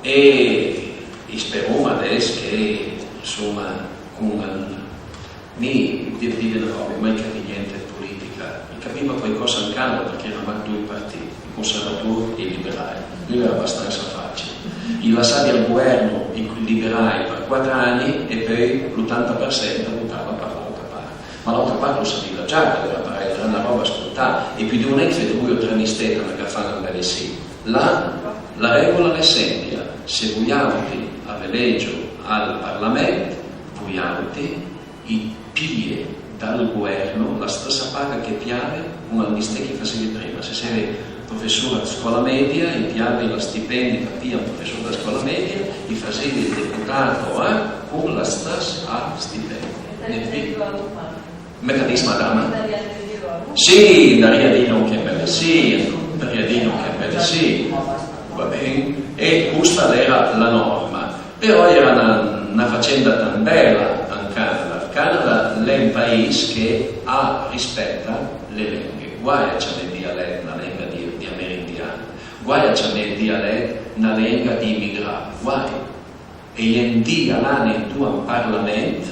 E i speroma adess che, insoma, con mi, devo dì na ròba, i l'hai mai capì gnente ëd politica. I capiva quaicòsa an Canada përchè i era mach doi partì, ij conservator e ij liberaj. Lì a l'era bastansa fàcil. I lassava al governo i liberai për quater ani e peui l'otanta për sent a votava për l'àutra part. Ma l'àutra part a lo saviva già ch'a l'era parèj, a l'era na ròba scontà, e pudìo nen fé doi o tre mistec, a më ga fan anvèi sì. Là la règola a l'é sempia: se vojàutri a v'eleggio al Parlament, vojàutri i pije dal governo la stëssa paga ch'i pijave con ël mistec ch'i faseve prima. Se seve professor ëd scòla media, i pijave lë stipendi ch'a pija un professor da scòla media, i faseve ël deputato, eh, con lë stëss stipendi. Nen pì? Me ch'a dis, madama? Sì, andarìa dì anche bele sì, andarìa dì anche bele sì. Va ben. E costa a l'era la nòrma. Però a l'era na, na facenda tant bela an Canada. Ël Canada a l'é un pais ch'a rispeta le lenghe. Guai a ciamé dialèt na lenga di, di amerindian, guai a ciamé dialèt na lenga di imigrà, guai. E i é un di a l'ane andoa an Parlament,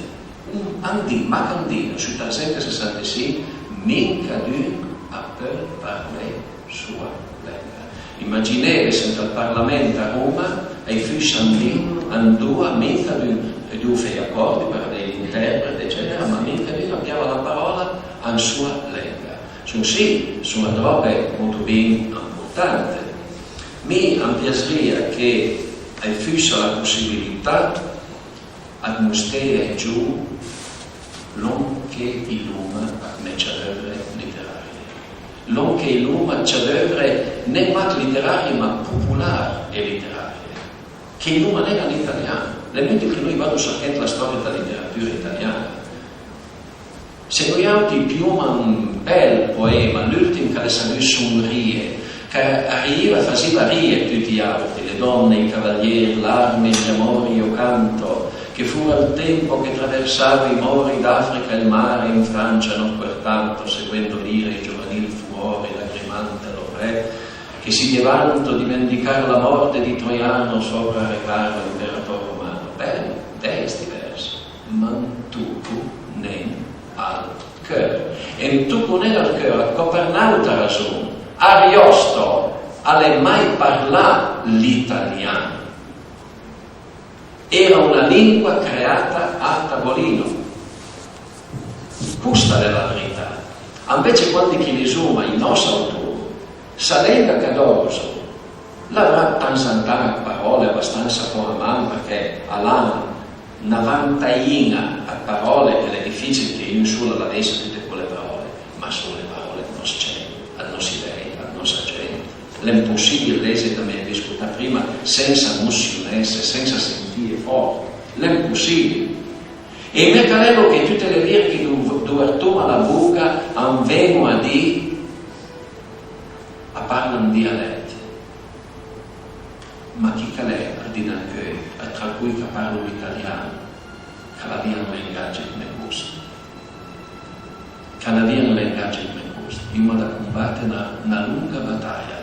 un, un di, mach un di, su tresenta e sessanta e sinch, mincadun a peul parlé soa lenga. Imagineve se ant ël Parlament a Roma a-i fussa un di andoa mincadun, e dovìo fé j'acòrdi për avèj l'interpret, eccetera, ma mincadun a pijava la paròla an soa lenga. Son sì, son ëd ròbe molto bin amportante. Mi am piasrìa ch'a-i fussa la possibilità ëd mostré ai giov lòn ch'i l'oma dme ciadeuvre literarie, lòn ch'i l'oma dë ciadeuvre nen mach literarie, ma popolar e literarie, ch'i l'oma nen an italian. L'é inùtil ch'i vado sërché ant la stòria dla literatura italiana. Se nojàutri i pijoma un bel poema, l'ùltim ch'a l'é savù Sonrìe, ch'a riiva, a fasìva rìe tuti j'àutri, le donne, i cavalieri, l'arme, gli amori, io canto, che fu al tempo che traversavo i mori d'Africa il mare in Francia non quertanto, seguendo l'ira e il giovanil furore lagrimante del re, che si deve tanto dimenticare la morte di Troiano sopra il regalo dell'imperator romano. Bel, bel sti vers. Ma an toco nen al cheur. E an toco nen al cheur ancò për n'àutra rason. Ariosto a l'é mai parlà l'italian. Era una lingua creata a tavolino. Costa a l'é la verità. Anvece, quandi ch'i lizoma ij nòs autor, sa lenga ch'a dòso, l'avrà tant san tant ëd paròle abastansa fòra man, përchè a l'han na vantajin-a ëd paròle, e a l'é dificil che un sol a l'avèissa tute cole paròle, ma a son le paròle ëd nòs cent, ëd nòssi vej, ëd nòssa gent. A l'é impossibil lese, come avìo scotà prima, sensa emosionesse, sensa sentìje fòrt. A l'é impossibil. E i me calèlo che tute le lire che do-, dovertoma la boca an ven-o a dì, a parlo an dialèt. Ma chi ch'a l'é al di d'ancheuj, tra coj ch'a parlo l'italian, ch'a l'avìa un lengatge come cost? Ch'a l'avìa un lengatge come cost? I l'oma da combate na, na longa bataja.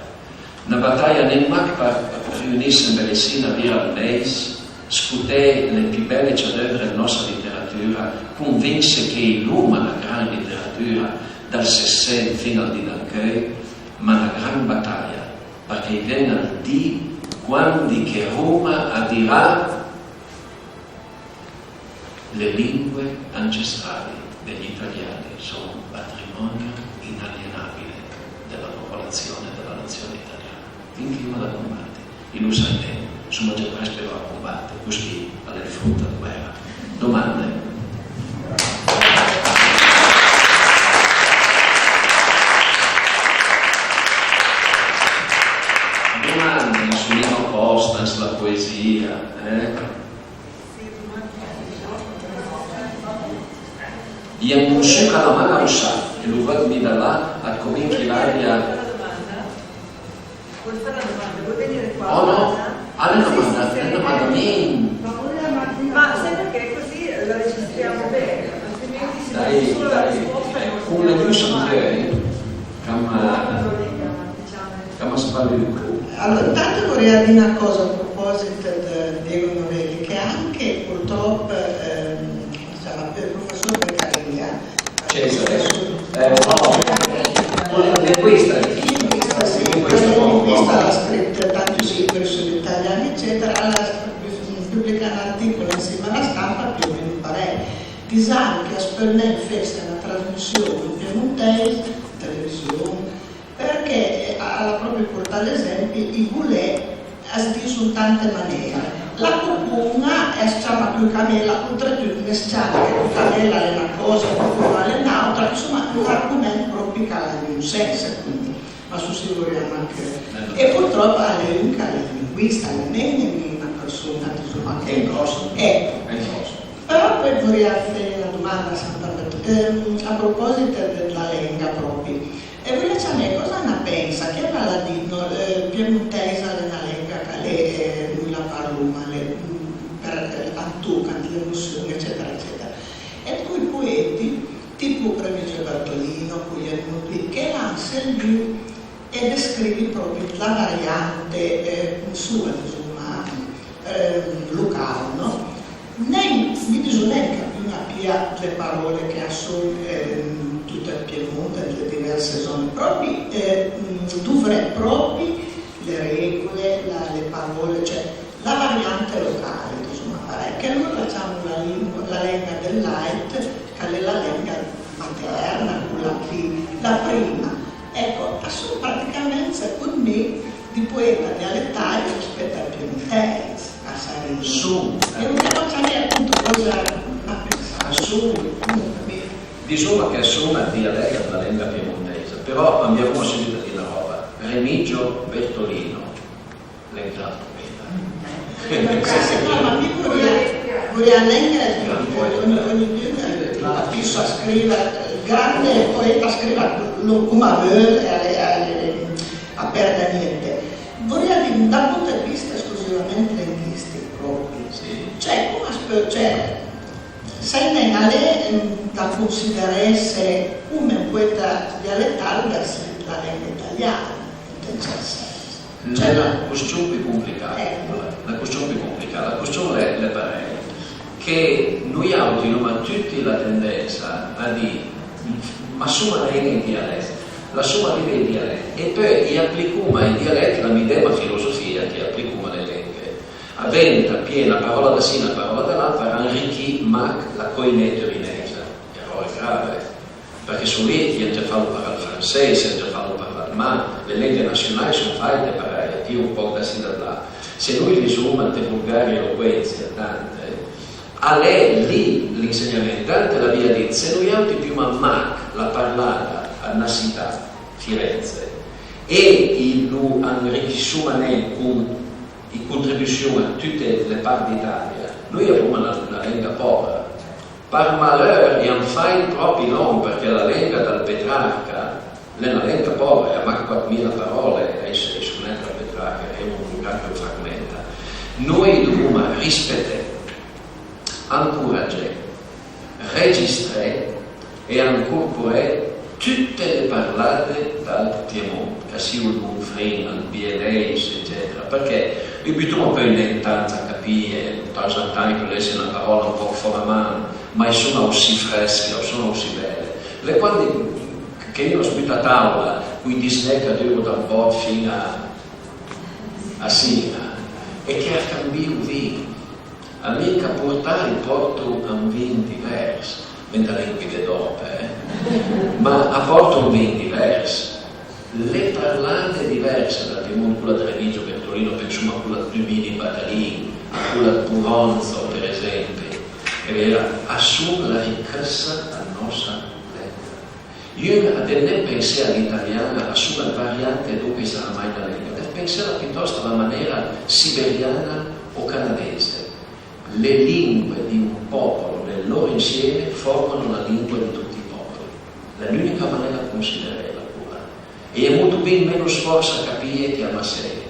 Na bataja nen mach për riunisse ëmbelessì na vira ëd mèis, scoté le pì bele ciadeuvre ëd nòssa literatura, convinse che i l'oma na gran literatura dal Sessent fin al di d'ancheuj, ma na gran bataja, përchè i ven-a ël di quandi che Roma a dirà: le lingue ancestrali degli italiani sono un patrimonio inalienabile della popolazione della nazione italiana. Finché i l'oma da combate, i lo sai nen, i l'oma già prest però a combate, coscì a l'é ël front ëd guèra. Domande? Domande, i son a pòst, an s'la poesìa, eh? I a un mossu ch'a l'ha man ausà e lo vëdde mi da là, a cominci l'aria. Oh no, a l'é na domanda, a l'é na domanda, mi. Ma sai perché? Così la registriamo bene, altrimenti se dai, solo la risposta. Con le due sono belle, ma Ch'am sbalüco. Alora, intant vorìa dì na còsa a propòsit ëd Diego Novelli, che anche purtròp, ehm, come si chiama, il professor Beccaria, Cesare. Eh, no, un linguista. Linguista, sì, un linguista, no, no. L'ha scrit tanti As peul nen fesse na trasmission an piemontèis an television, përchè, eh, al a pròpi portà l'esempi, i golé as diso an tante manere. La copon-a as ciama pì camela, oltretut, ënvece dise che la camela al e na còsa, la copon-a al e n'àutra, ansoma, un argoment pròpi ch'al a nen sens, second mi. Ma su si vorìa mach. E purtròp al e un ch'al e linguista, al e nen na përson-a, disoma, che... Eco. Però peui vorìa fé na domanda, se am përmëtte, ehm, a propòsit dla lenga pròpi. E vorìa ciamé, còsa na pensa, che al a dit, no, eh, ël piemontèis al e na lenga ch'al e, eh, nui la parloma, al e, mm, për, eh, a toca, ant l'emosion, ecetera, ecetera. E peui poeti, tipo Remigio Bertolino, Guglielmo Pli, che l'han sëlgì e descrivi pròpi la variante, eh, soa, disoma, eh, local, no? Nen, mi diso nen ch'a pìa le paròle che a son, eh, tute ël Piemonte, an le diverse zòne, pròpi, eh, dovré pròpi le regole, la, le paròle, cioè, la variante locale, disoma parèj, che lor la ciamo la lingua, la lenga dël làit, ch'al e la lenga matërna, cola pì, la prima. Eco, a son praticament, second mi, dij poeta dialetai rispet ai piemontèis, a sarìo. Son. E anche a ciamé appunto còsa na pensavo. A son, disoma che a son ël dialet dla lenga piemontèisa, però andaroma sùbit a dì na ròba. Remigio Bertolino, l'è un gran poeta. Eh, sì, sì, no, ma mi vorìa, vorìa nen, eh, ogni, ognidun, eh, a pòssa scrive, ël grande poeta a scriv coma a veul e a, e a, a perd gnente. Vorìa dì, da un pont dë vista esclusivament linguistich pròpi. Sì. Cioè, come as peul, cioè, sai nen, al e, mm, da consideresse come un poeta dialetal vers la lenga italiana, in un cert sens. L'è na custion pì complicà, eh, na custion pì complicà. La custion l'è, l'è parèja, che noiàutri l'oma tuti la tendensa a dì, ma soma nen ij dialet, la soma vive ij dialet, e peui i aplicoma ai dialet la midema filosofia ch'i aplicoma a le lenghe. A venta pì na paròla da sì, na paròla da là, për anrichì mach la koiné turinèisa. E alora al è grave. Përchè sò lì, i ën già falo parlà ël fransèis, i ën già falo parlà ël mat, le lenghe nassionai a son fàite parèj, a tiro un pòch da sì da là. Se noi lisoma ant ij volgari eloquenzi ëd Dante, al è lì l'insegnament. Dante l'avìa dit, se noiàutri pijoma mach la parlada ëd na sità, Firenze, e i lo anrichissoma nen con ij contribussion a tute le part d'Italia, noi avroma na, na lenga pòvra. Për maleur, i ën fai pròpi lòn, përchè la lenga dël Petrarca l'è na lenga pòvra, i a mach quatmila paròle, ai, ai sonèt dël Petrarca, che i ën vo mach un fragment. Noi dovoma rispeté, ancoragé, registré e ancorporé tute le parlade dël Piemont, ch'a sio ël monfrin, ël bielèis, ecetera. Përchè i butoma peui nen tant a capì, e tant an tant i peul esse na paròla un pòch fòra man, ma a son aussi fresche, a son aussi bele. L'è quandi che un as buta a tàula coj disné ch'a duro da un bòt fin-a a sin-a, e ch'a cambio vin. A mi ch'a porta, i pòrto un vin divers, venta nen cuidé dòp, eh? Ma a pòrto un vin divers. Le parlade diverse dël Piemont, cola ëd Remigio Bertolino, pensoma a cola ëd Dumini Batalin, a cola ëd Boronzo, për esempi, e vira, a son la richëssa dla nòsta lenga. Un a dev nen pensé a l'italiana, a son dle variante, e donca a sarà mai na lenga. A dev pensela pitòst a la manera siberiana o canadese. Le lingue di un popolo nel loro insieme formano la lingua di tutti i popoli. L'è l'unica manera ëd considerela, cola. E i a moto bin meno sfòrsa a capìe che a masseje.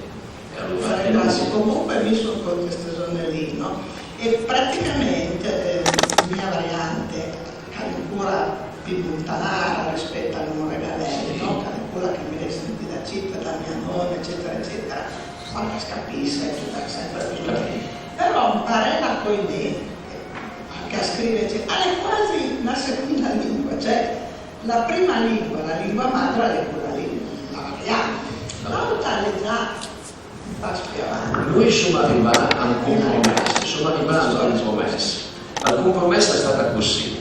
E alora... Fare quasi, comunque mi son con queste zone lì, no? E praticamente, eh, mia variante, ch'a l'é ancora pì lontanara rispet a Monregalèi, no? Ch'a l'é cola che mi l'hai sentida cita da mia nona, ecetera, ecetera, ma ch'a s'capisse, tut, sempre così. Però amparé la koiné, ch'a scrive, ecetera, a l'é quasi na seconda lingua, cioè la prima lingua, la lingua madre, a l'é cola lì, la variante. L'àutra a l'é già Noi soma rivà a un compromès, soma rivà a un compromès. Ël compromès a l'é stà cossì.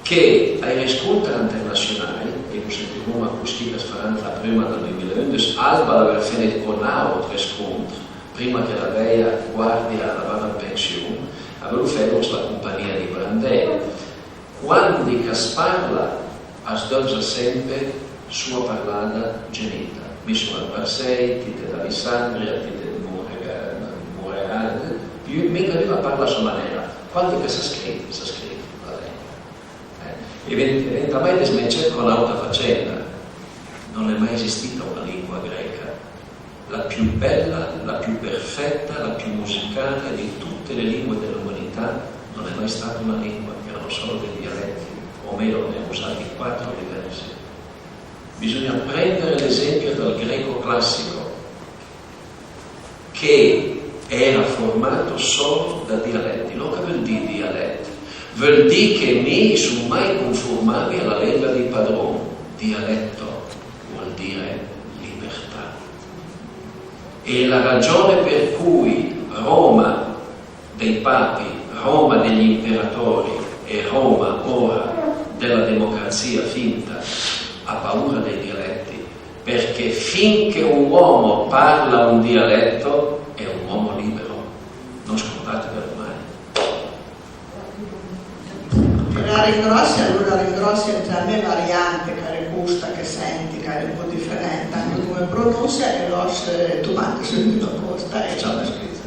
che ai rescontr internazionai, e lo sentiroma coscì ch'a s'farà ant la prima dal doimila e undis, Alba a l'avìa fenit co n'àutr rescontr, prima che la veja guardia a la va an pension, a veulo felo s'la companìa di Brandé. Quandi ch'a s'parla, as deusa sempe soa parlada genita. Mi son ëd Marsèi, ti t'sé d'Alessandria, ti t'sé ëd Monrega-, Monreal, mi, mi, ognidun a parla a soa manera. Quandi ch'a s'a scriv, s'a scriv la lenga. Eh, e ven-, e venta mai dësmenceùt co n'àutra facenda. Non è mai esistita una lingua greca. La più bella, la più perfetta, la più musicale di tutte le lingue dell'umanità non è mai stata una lingua, erano solo dei dialetti, o meglio, ne hanno usati quattro diversi. Bisogna prendere l'esempio dal greco classico, che era formato solo da dialetti. Lora ch'a veul dì dialèt? Veul dì che mi i son mai conformame a la lenga dij padron. Dialetto vuol dire libertà. E la ragione per cui Roma dei papi, Roma degli imperatori e Roma ora della democrazia finta ha paura dei dialetti, perché finché un uomo parla un dialetto è un uomo libero. Non scordatevelo mai. Te la ringròssie, alora ringròssie anche la mè variante, ch'a l'é costa, che senti, ch'a l'é un pò diferenta anche come pronunsia, e lòsse domande sul mio costa, e ciao, me scusa.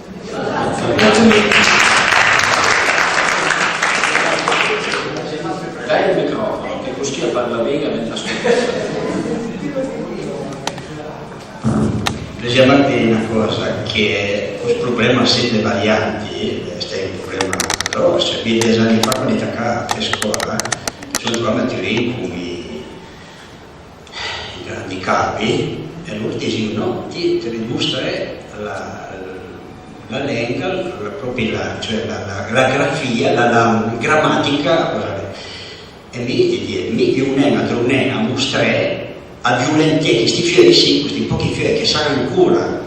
Grazie mille. Dai il microfono, che coscì a parla bin e venta scoprì. Dizìa Martin na còsa, che sto problema sì dle varianti, eh, l'é stàit un problema gròss. Vint'ani fa, quandi i tacà a scòla, i son andà a Turin con i, i grandi capi, e lor a disìo: "No, ti, ti devi mostré la, la lenga, la, pròpi la, cioè la, la, la grafia, la, la gramatica, còsa lì." E mi, i dije, mi i veulo nen, a veulo nen a mostré, a veulo nen che sti fieuj sì, costi pòchi fieuj ch'a san ancora,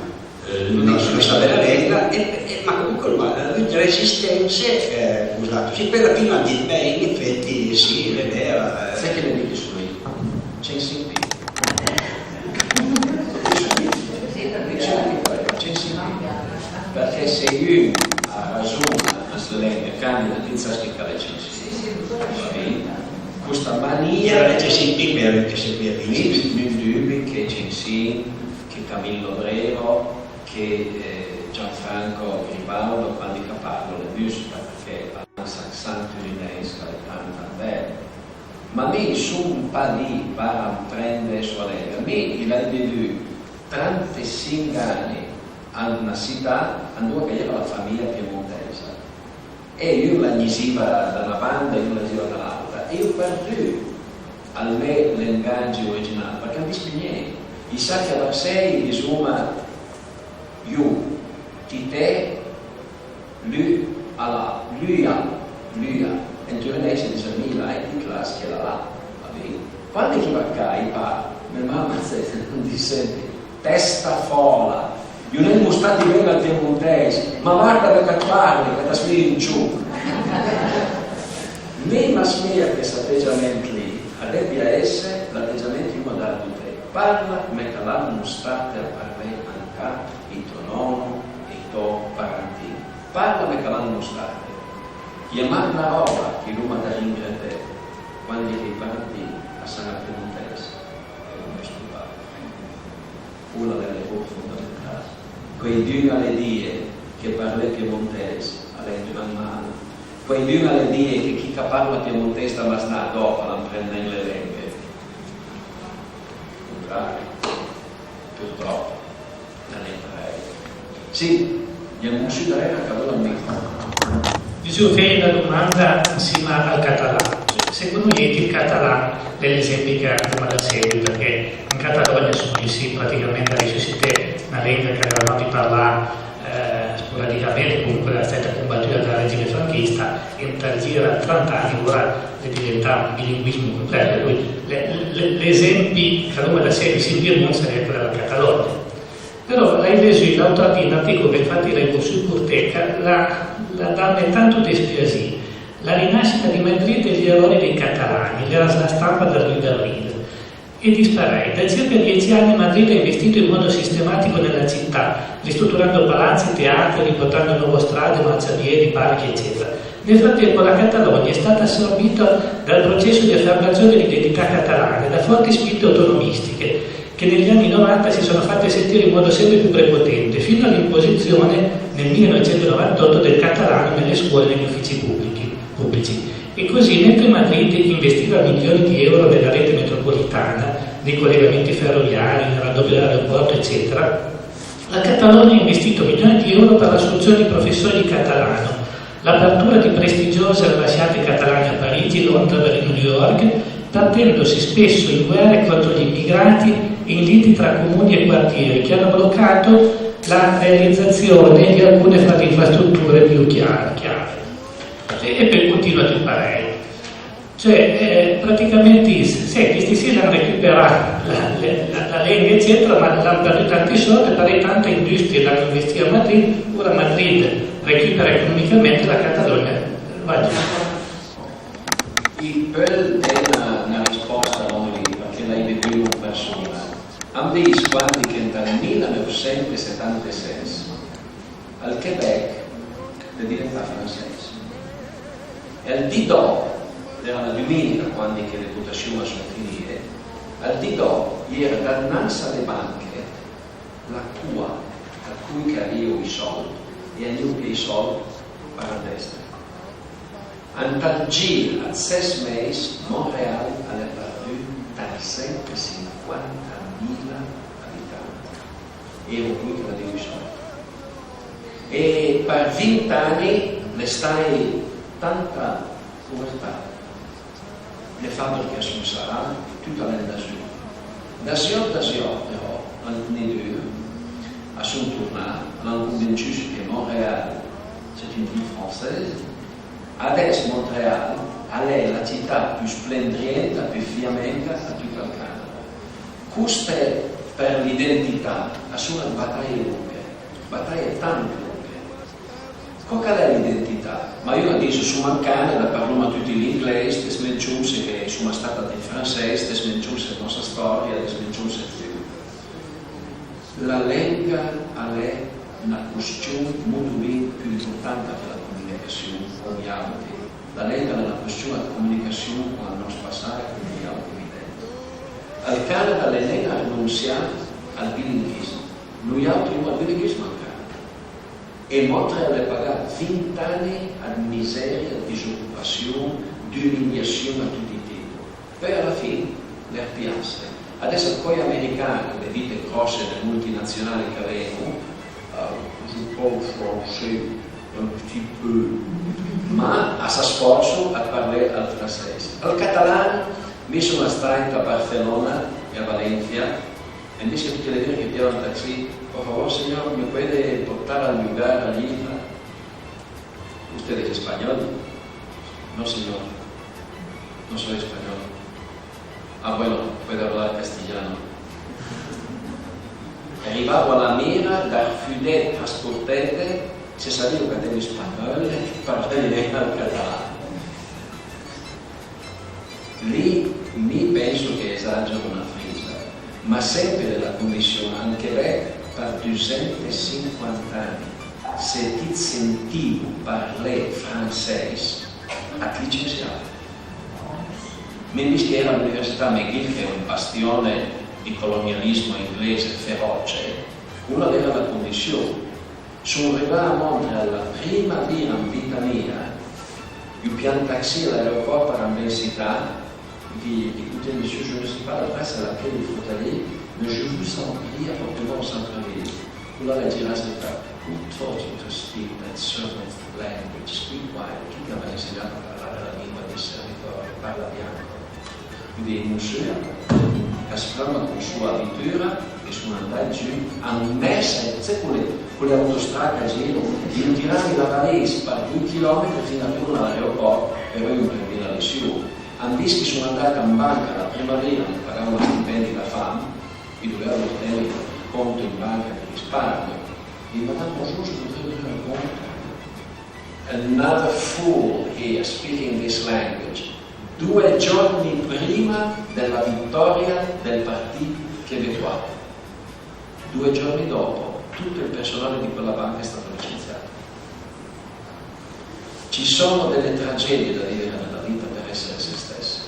eh, la nòsta, nòsta bela lenga, e, e, ma comunque, ma, eh, a l'ha avù resistense, eh, cos'àutr. Sì, pòi a la fin a l'ha dit: "Beh, in effetti, sì, l'é vera, eh." Sai che ne disi mi? Cent sì. Cent sì. Perché se un a rasona a sle lenghe, candida, ti sas che ch'a l'é cent sì. Costa manìa. Era necessità per che se pìa. Mi, mi, mi dubi che Censin, che Camillo Brevo, che, eh, Gianfranco Gribaudo, quandi ch'a parlo, l'é mùsica, perché a l'é un saxan turinèis ch'a l'é tant, tant bel. Ma mi son pa lì par amprende soa lenga. Mi i l'hai vivù trantessinch ani an na sità andoa ch'a-i era la famìa piemontèisa. E un la gnisiva da na banda e un la gnisiva da l'àutra. E i l'hai perdù ël mè lengatge original, perché a l'é dispigné. I sa che a Marsèi i disoma ju, ti, te, lu, a l'ha, lui a, lui a. E an turinèis i disa mi, l'hai, ti, ti l'has, ch'i l'ha, va bin. Quandi ch'i va ca, i parla, mè mama a më dis sempe: "Testa fòla, i l'hai nen mostrà bin ël piemontèis, ma varda che ch'a parla, ch'a t'asmija un cion." Mi m'asmija che sat ategiament lì a debia esse l'ategiament di un adulto. Parla come ch'a l'han mostarte a parlé an ca ij tò nòno e ij tò parantin. Parla come ch'a l'han mostarte. A-i é mach na ròba ch'i l'oma da ringrendé, quandi che ij parantin a san ël piemontèis e a l'han mostà. Quela a l'é l'eror fondamentàl. Quaidun a l'é dije che parlé piemontèis a l'é un gran mal. Quaidun a l'é dije che chi ch'a parla piemontèis da maznà dòp a l'amprend nen le lenghe. Al contrari, purtròp, a l'é nen parèj. Sì, gnanca sü darera ch'a veulo ël microfono. Dizìo, fé na domanda ansima al catalan. Secondo mi il catalan l'é l'esempi ch'a l'oma da seguì, perché in Catalogna son riussì praticament a resuscité na lenga ch'a l'era mach parlà, eh, sporadicament, comunque a l'era stàita combatùa da la regime franchista, e ant ël gir ëd tranta ani ora l'é diventà un bilinguismo completo. Quindi le, le, l'esempi ch'a l'oma da seguì sì an Piemont a sarìa quel dla Catalogna. Però l'hai lezù l'àutra dì un artìcol che infatti l'hai vossù porté, ch'a l'ha, l'ha dame tanto dëspiasì, La rinascita di Madrid e gli errori dei catalani, l'era sulla stampa dal Liberlino. E disparèit. Da circa dieci anni Madrid ha investito in modo sistematico nella città, ristrutturando palazzi, teatri, riportando in nuovo strade, marciapiedi, parchi, eccetera. Nel frattempo la Catalogna è stata assorbita dal processo di affermazione dell'identità catalana e da forti spinte autonomistiche, che negli anni novanta si sono fatte sentire in modo sempre più prepotente, fino all'imposizione nel millenovecentonovantotto del catalano nelle scuole e negli uffici pubblici, pubblici. E così, mentre Madrid investiva milioni di euro nella rete metropolitana, nei collegamenti ferroviari, nel raddoppio dell'aeroporto, eccetera, la Catalogna ha investito milioni di euro per l'assunzione di professori di catalano, l'apertura di prestigiose ambasciate catalane a Parigi, Londra, Berlino, New York, partendosi spesso in guerre contro gli immigrati e in liti tra comuni e quartieri che hanno bloccato la realizzazione di alcune fra le infrastrutture più chiare. E, e pöi a continua tüt parèj. Cioè, eh, praticament, sì, chisti sì l'han recuperà la, la, la, la lenga, eccetera, ma l'han perdü tanti sòld, parèj tanta indüstria l'han investì a Madrid, ora Madrid recupera economicament, la Catalogna va giù. I peul dé na, na risposta, Mòni, përchè l'hai vivü an persona. Am dis quandi che ant ël mila neuvsent e setanta e ses ël Quebec l'é diventà fransèis. E ël di dòp, l'era na dumìnica quandi che le votassion a son finìe, ël di dòp i era dannansa a le banche la coa ëd coj ch'a avìo ij sòld e a gnoclé ij sòld për andré a stra. Ant ël gir ëd ses mês, Montréal a l'é perdù tresent e sinquanta mila abitant. E ero coj ch'a l'avìo ij sòld. E për vint ani l'é stàit tanta povertà. Le fàbriche a son sarà, tüt a l'é andà giù. Da sciòt, da sciòt, però, anni dui, a son tornà, a l'han convençù che Montréal, c'est une ville française. Adess Montréal a l'é la cità pì splendrienta, pì fiamenga ëd tüt ël Canada. Coste për l'identità a son ëd bataje longhe, bataje tant longhe. Co ch'a l'é l'identità? Ma io a diso, soma an Canada, parloma tüti l'inglèis, desmencionse che soma stat dij fransèis, desmencionse ëd nòsta stòria, desmencionse ëd tüt. La lenga a l'é na costion motolin pì importanta che la comunicassion con j'àutri. La lenga a l'é na costion ëd comunicassion con ël nòst passà e con j'àutri vivent. Ël Canada a l'é nen arnonsià al bilinguism. Noi àutri ël bilinguism an Canada. E Montréal a l'é pagà vint ani ëd miseria, ëd disocupassion, d'ümiliassion a tuti ij tip. Peui a la fin l'é arpijasse. Adess coj american, con le vite gròsse, le multinazionale ch'a ven-o, eh, je parle français un petit peu, ma a së sfòrso ëd parlé ël fransèis. Ël catalan, mi soma stàit a Barcelona e a Valencia, e anvece che tuti ij di che piajo un taxi, por favor, señor, ¿me puede portar al lugar allí? ¿Usted es español? No, señor, no soy español. Ah, bueno, puede hablar castellano. Rivavo a la mira, dal fudé a Sportete, se savìo ch'a t'eri spagnol, parlavi nen ël catalan. Lì mi penso che esagero na frisa, ma sempe a l'é la condission, anche bèl, për dusent e sinquanta ani, se ti it sentivo parlé fransèis, a it licensiavo. Mi, mi ch'a l'era a l'Università McGill, che l'é un bastion dij colonialismo inglèis feroce, cola a l'era la condission. Son rivà a Montréal la prima vira an vita mia, i-o pijà un taxi a l'aeroport për andé an sità, i di, i di: «Écoutez, monsieur, je ne suis pas l'adresse à laquelle il faut aller, mais je vous en prie, apportez-moi au centre-ville.» Cola a l'é girase e a l'ha fait: «Who taught you to speak that servant's language? Speak quiet.» Chi ch'a v'ha insegnà a parlé la lengua dij servitori? Parla bianco. Quindi, monsieur, ch'a s'ferma con soa a vitura, e son andà giù, an messa, sai, con le, con le autostrade a giro, i-o tirave la valisa për doi chilometri fin-a torna a l'aeroport, e peui i-o prendì la lession. An dis ch'i son andat an banca la prima vira, i pagavo ël stipendi da fam, i doveva tenere ël conto in banca di risparmio. I di: «Madame, bonjour, je voudrais ouvrir un compte.» Another fool here speaking this language. Due giorni prima della vittoria del Partit Québécois, due giorni dopo, tutto il personale di quella banca è stato licenziato. Ci sono delle tragedie da vivere nella vita per essere se stessi.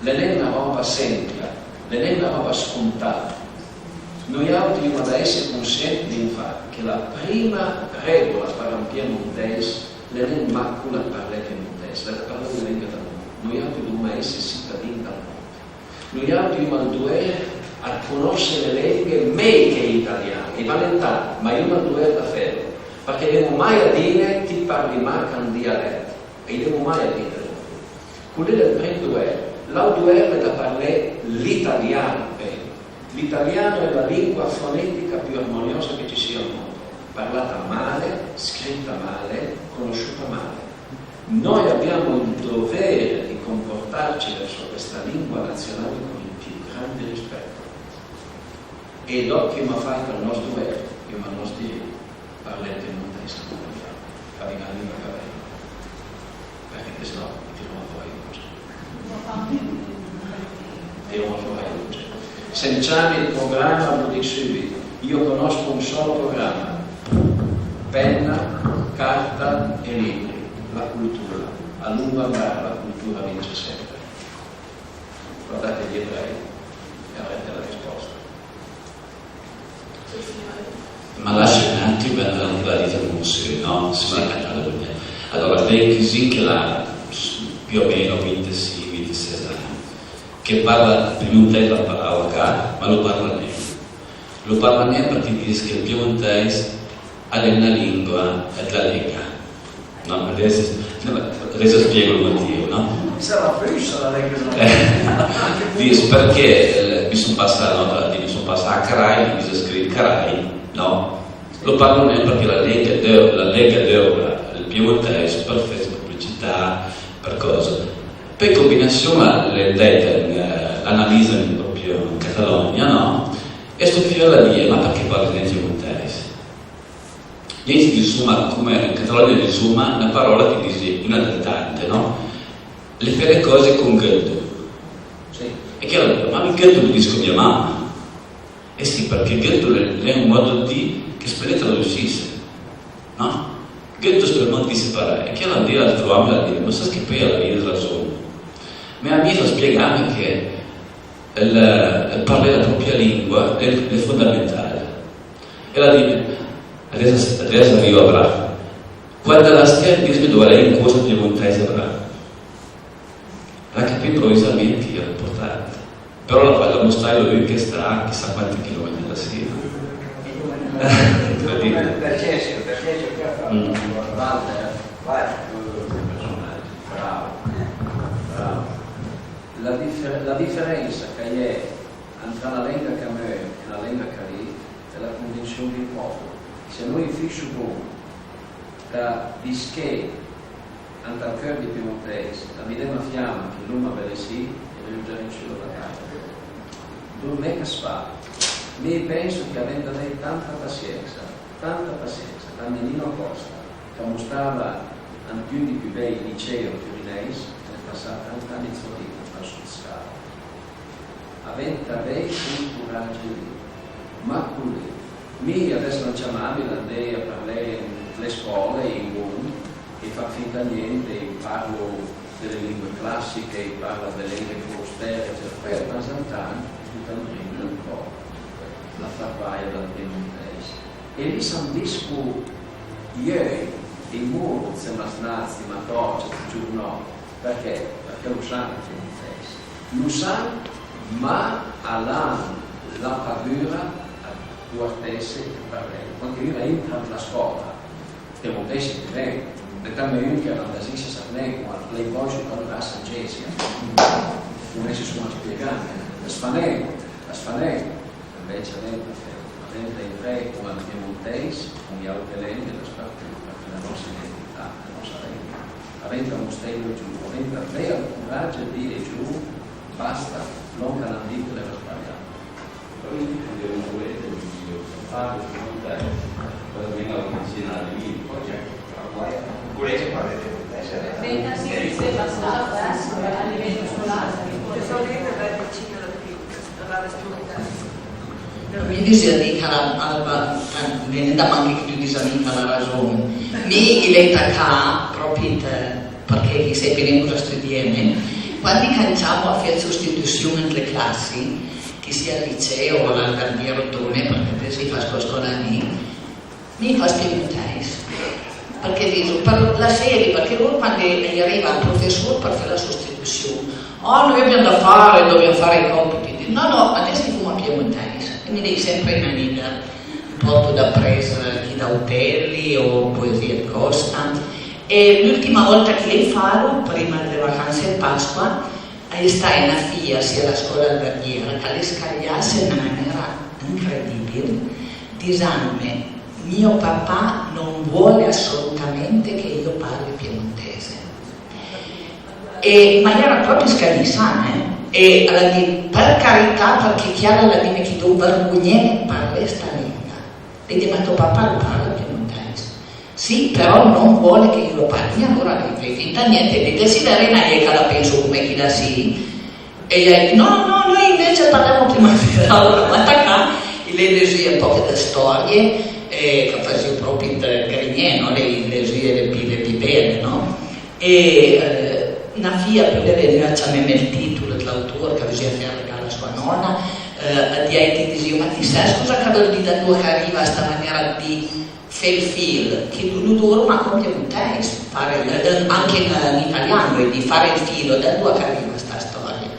L'é nen na ròba sempia, l'é nen na ròba scontà. Noiàutri i oma da esse conscient dij fat che la prima régola për un piemontèis l'é nen mach cola ëd parlé piemontèis, l'é ëd parlé la lenga dël mond. Noiàutri i dovoma esse sitadin dël mond. Noiàutri i oma ël dover ëd conòsse le lenghe mej che j'italian. A-i va nen tant, ma i oma ël dover da felo, përchè i ven-o mai a dine ti parle mach un dialèt, a-i ven-o mai a dine lòn. Col-lì l'é ël prim dover. L'àutr dover l'é da parlé l'italian ben. L'italiano è la lingua fonetica più armoniosa che ci sia al mondo, parlata male, scritta male, conosciuta male. Noi abbiamo il dovere di comportarci verso questa lingua nazionale con il più grande rispetto. E dòp ch'i oma fàit ël nòst dover, i oma ël nòst dirit. Parlé piemontèis, a vin-a nen da capì, përchè se nò i tiroma fòra ij ongj. I tiroma fòra ij ongj. Se më ciami ël programa, v'lo dico subito, io conosco un solo programma: penna, carta e libri, la cultura. A lungo andare la cultura vince sempre. Guardate gli ebrei e avrete la risposta. Ma lascia un attimo andare un po' di emozione, no? Sì. Allora, lei così che l'ha più o meno vintisei, vintisei anni, che parla piemontèis la paròla ca, ma lo parla nen. Lo parla nen përchè i dis che ël piemontèis a l'é na lengua ëd la Lega. No, adess, adess spiego ël motiv, no? Sarà püssé la Lega. Dis përchè, eh, mi son passà, no, mi son passà a Carai, mi son scrivù Carai, no? Lo parlo nen përchè la Lega deu-, la Lega deura ël piemontèis për fesse publicità, për còse. Peui combinassion l'é andàit, eh, analizé pròpi an Catalogna, no? E sto fiol a l'ha dì: "Ma përchè parle nen piemontèis?" Nient, disoma, come an Catalogna disoma na paròla che disi una dël tante, no? L'é fé le còse con ghëllo. Sì. E chiaro, ma mi ghëllo lo disco mia mama. Eh sì, përchè ghëllo l'é, l'é un mòdo ëd dì che s'peul nen tradussisse, no? Ghëllo s'peul mach disse parèj. E chiaro, an dì l'ha trovame, l'ha dì: "Ma sas che peui a l'ha rason." Mé amì a spiegame che ël, ël parlé la pròpia lengua l'é, l'é fondamental. E l'ha dì: "Adess, adess ariva brà. Quand l'has temp, disme dove l'é an coza piemontèisa brà." L'ha capì improvisament che i era portà. Però l'ha, l'ha mostrailo un che sta a chissà quanti chilometri da si. Incredibile. Perché, perché cercava Mm. Walter, vai. Bravo, bravo. La difer-, la diferensa ch'a-i é antra na lenga ch'a meuv e na lenga ch'a viv l'é la convinsion di un pòpol. Se noi i fisso bon da disché ant ël cheur dij piemontèis la midema fiama ch'i l'oma belessì, i avrìo già vinsiù la bataglia. Dov'è che as fa? Mi penso che a venta avèj tanta pasiensa, tanta pasiensa, come Nino Costa, ch'a mostrava ant un dij pì bej liceo turinèis, a l'é passà tant ani sò vita ant ël sò scavo. A venta avèj col coragge lì. Ma col-lì, mi adess l'han ciamame, l'han andé a parlé an le scòle, an mond, e fach finta ëd nient, e parlo dle lengue classiche, e parlo dle lengue forestère, eccetera. Peui, a tant an tant, i buta andrinta un pò la farvaja dël piemontèis. E lì san disco jeuj, dij moroz, dij masnàs, dij matòcc, dij giovnòt. Përchè? Përchè lo san che i piemontèis. Lo san, ma a l'han la pagura ëd duartesse e parlé. Quand che un a intra ant la scòla, piemontèis i ven, meteme un ch'a l'ha andà zì, s'a sa nen, con ël Playboy sot a la rasa, an Gesia, come se soma spiegà, as fa nen, as fa nen. Ënvece a venta, a venta intré con ël piemontèis, con j'àutre lenghe, daspartut, përchè la nòstra identità, la nòstra lenga, a venta mostreilo ai giov, a venta avé ël coragge ëd dì ai giov: "Basta, lòn ch'a l'han dit a l'era sbalià." Però mi quando ero un poeta mi dicevo: "Parlo piemontèis, però almeno avvicinarmi un po', cioè, a guai." Piemontèis, eh. Trentacinc, se passa a livello scolastico. Tesorin al è vicin a la, a la responsabilità. Mi disìa mi ch'a l'ha, al va, cioè, nen da man che tü disa mi ch'a l'ha rason. Mi i l'hai tacà pròpi, përchè i sai pì nen coza stüdieme. Quandi ch'a ciamo a fé sostitusion ant le classi, ch'i sia al liceo o a l'Alberghiero Tone, përchè adess i faso a scòla mi, mi i fas piemontèis. Përchè diso, për la serie, përchè lor quandi a-i ariva ël professor për fé la sostitusion, "Ah, noi abbiamo da fare, dobbiamo fare i compiti." "No, no, adess i foma piemontèis." E mi l'hai sempre na nida, ën pòrto da presa chi d'Autelli o poesie ëd Costa. E l'ültima vòlta ch'i l'hai falo, prima dle vacanse ëd Pasqua, a-i é staje na fija, sì, a la scòla alberghiera, ch'a l'é scagliasse an na manera incredibil, disandme: "Mio papà non vuole assolutamente che io parli piemontese." E, ma a-i era pròpi scagnissà, eh? E a l'ha dit: "Për carità, përchè Chiara a l'ha dime ch'i deu vergogneme ëd parlé sta lenga." E i dise: "Ma to papà lo parla piemontèis?" "Sì, però non vuole che io lo parli." "Alora l'hai fèit finta ëd niente." E dite: "Sì, Darina, a-i é ch'a la penso come chila sì." E i l'ha dit: "No, no, noi invece parliamo piemontese." Alora, ma tacà, i l'hai lezùje ën pòch ëd stòrie, eh, ch'a fasìo pròpi ëd grigné, no? I l'hai lezùje le pì, le pì bele, no? E, eh, na fija peui a l'é vegnùa a ciameme ël titolo ëd l'autor ch'a vësìa fé arregalé a soa nòna, eh, a-j disìo: "Ma ti sas coza ch'a veul dì da andoa ch'a riva sta manera ëd dì fé ël fil?" "Che tu lo dovrai, ma con piemontèis, fare, eh, anche in, in italiano, e di fare il filo, da andoa ch'a riva sta stòria?"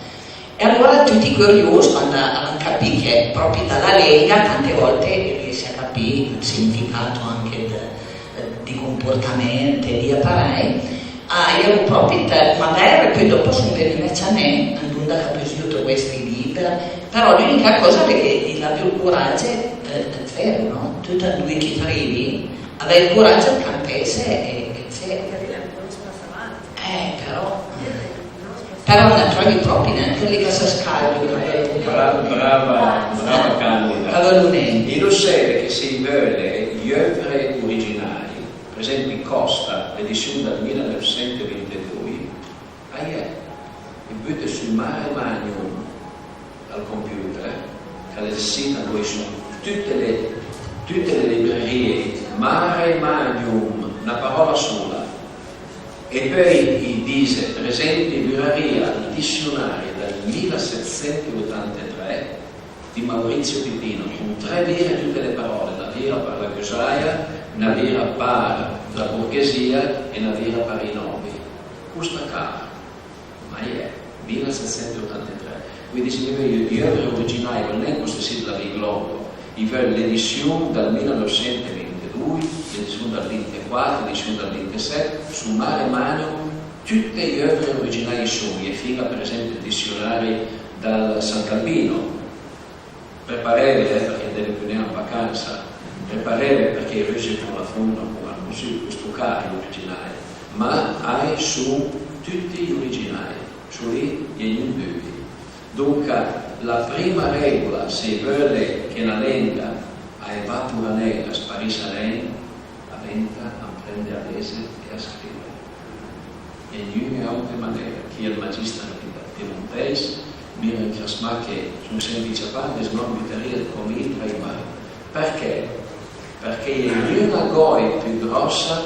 E alora tüti curios, quandi a l'han capì che pròpi da la lenga, tante vòlte i riese a capì ël significato anche ëd, dij comportament, dij aparèj, a j'ero pròpi ant ël, magara peui dòp a son vegnume a ciamé, andonda ch'a pösìo trové sti lìber, però l'ùnica còsa a l'é che i l'abio ël coragge, eh, ëd felo, no? Tut andoi ch'i t'arivi, avèj ël coragge ëd campesse e, e felo. Eh, però, però na tròvi pròpi nen chèl lì ch'a së scaldo, ch'a veulo nen. Bra-, brava, brava Candida. Ch'a veulo nen. E lo seve che se i veule j'euvre originaj, për esempi Costa, l'edission dël mila neuvsent e vintedoi, a-i é, i bute sù Mare Magnum, al computer, ch'a l'é ël sit andua a-i son tute le, tute le librerìe, Mare Magnum, na paròla sola. E peui i dise, për esempi, vurarìa ël dissionari dël mila setsent e otantetré di Maurizio Pipino, con tre vire tute le paròle, na vira për la gusaja, na vira për la borghesia e na vira për ij nòbi. Costa cara. Ma a-i é, mila setsent e otantetré. Quindi se i veul j'euvre originaj, a veulo nen coste sì dl'Aviglòt, i veul l'edission dël mila neuvsent e vintedoi, l'edission dël vintequat, l'edission dël vinteset, sù Mare Magnum, tute j'euvre originaj a-i son, e fin-a për esempi ël dissionari dël Sant'Albino. Prepareve, eh, përchè andeve pì nen an vacansa, prepareve përchè i rüsse a la fon a coman cossì, costo ca a l'é originaj, ma a-i son tuti j'originaj, sù lì a-i é gnun dübi. Donca, la prima régola, se i veule che na lenga a evapora nen, a sparissa nen, a venta amprende a leze e a scrive. E gnun-e àutre manere, ch'i ël magister ëd piemontèis, mi l'hai ëncrasmà che son semplice a parlé, se no i më butarìa ëd comii tra ij bai. Përchè? Përchè a-i é gnun-a gòj pì gròssa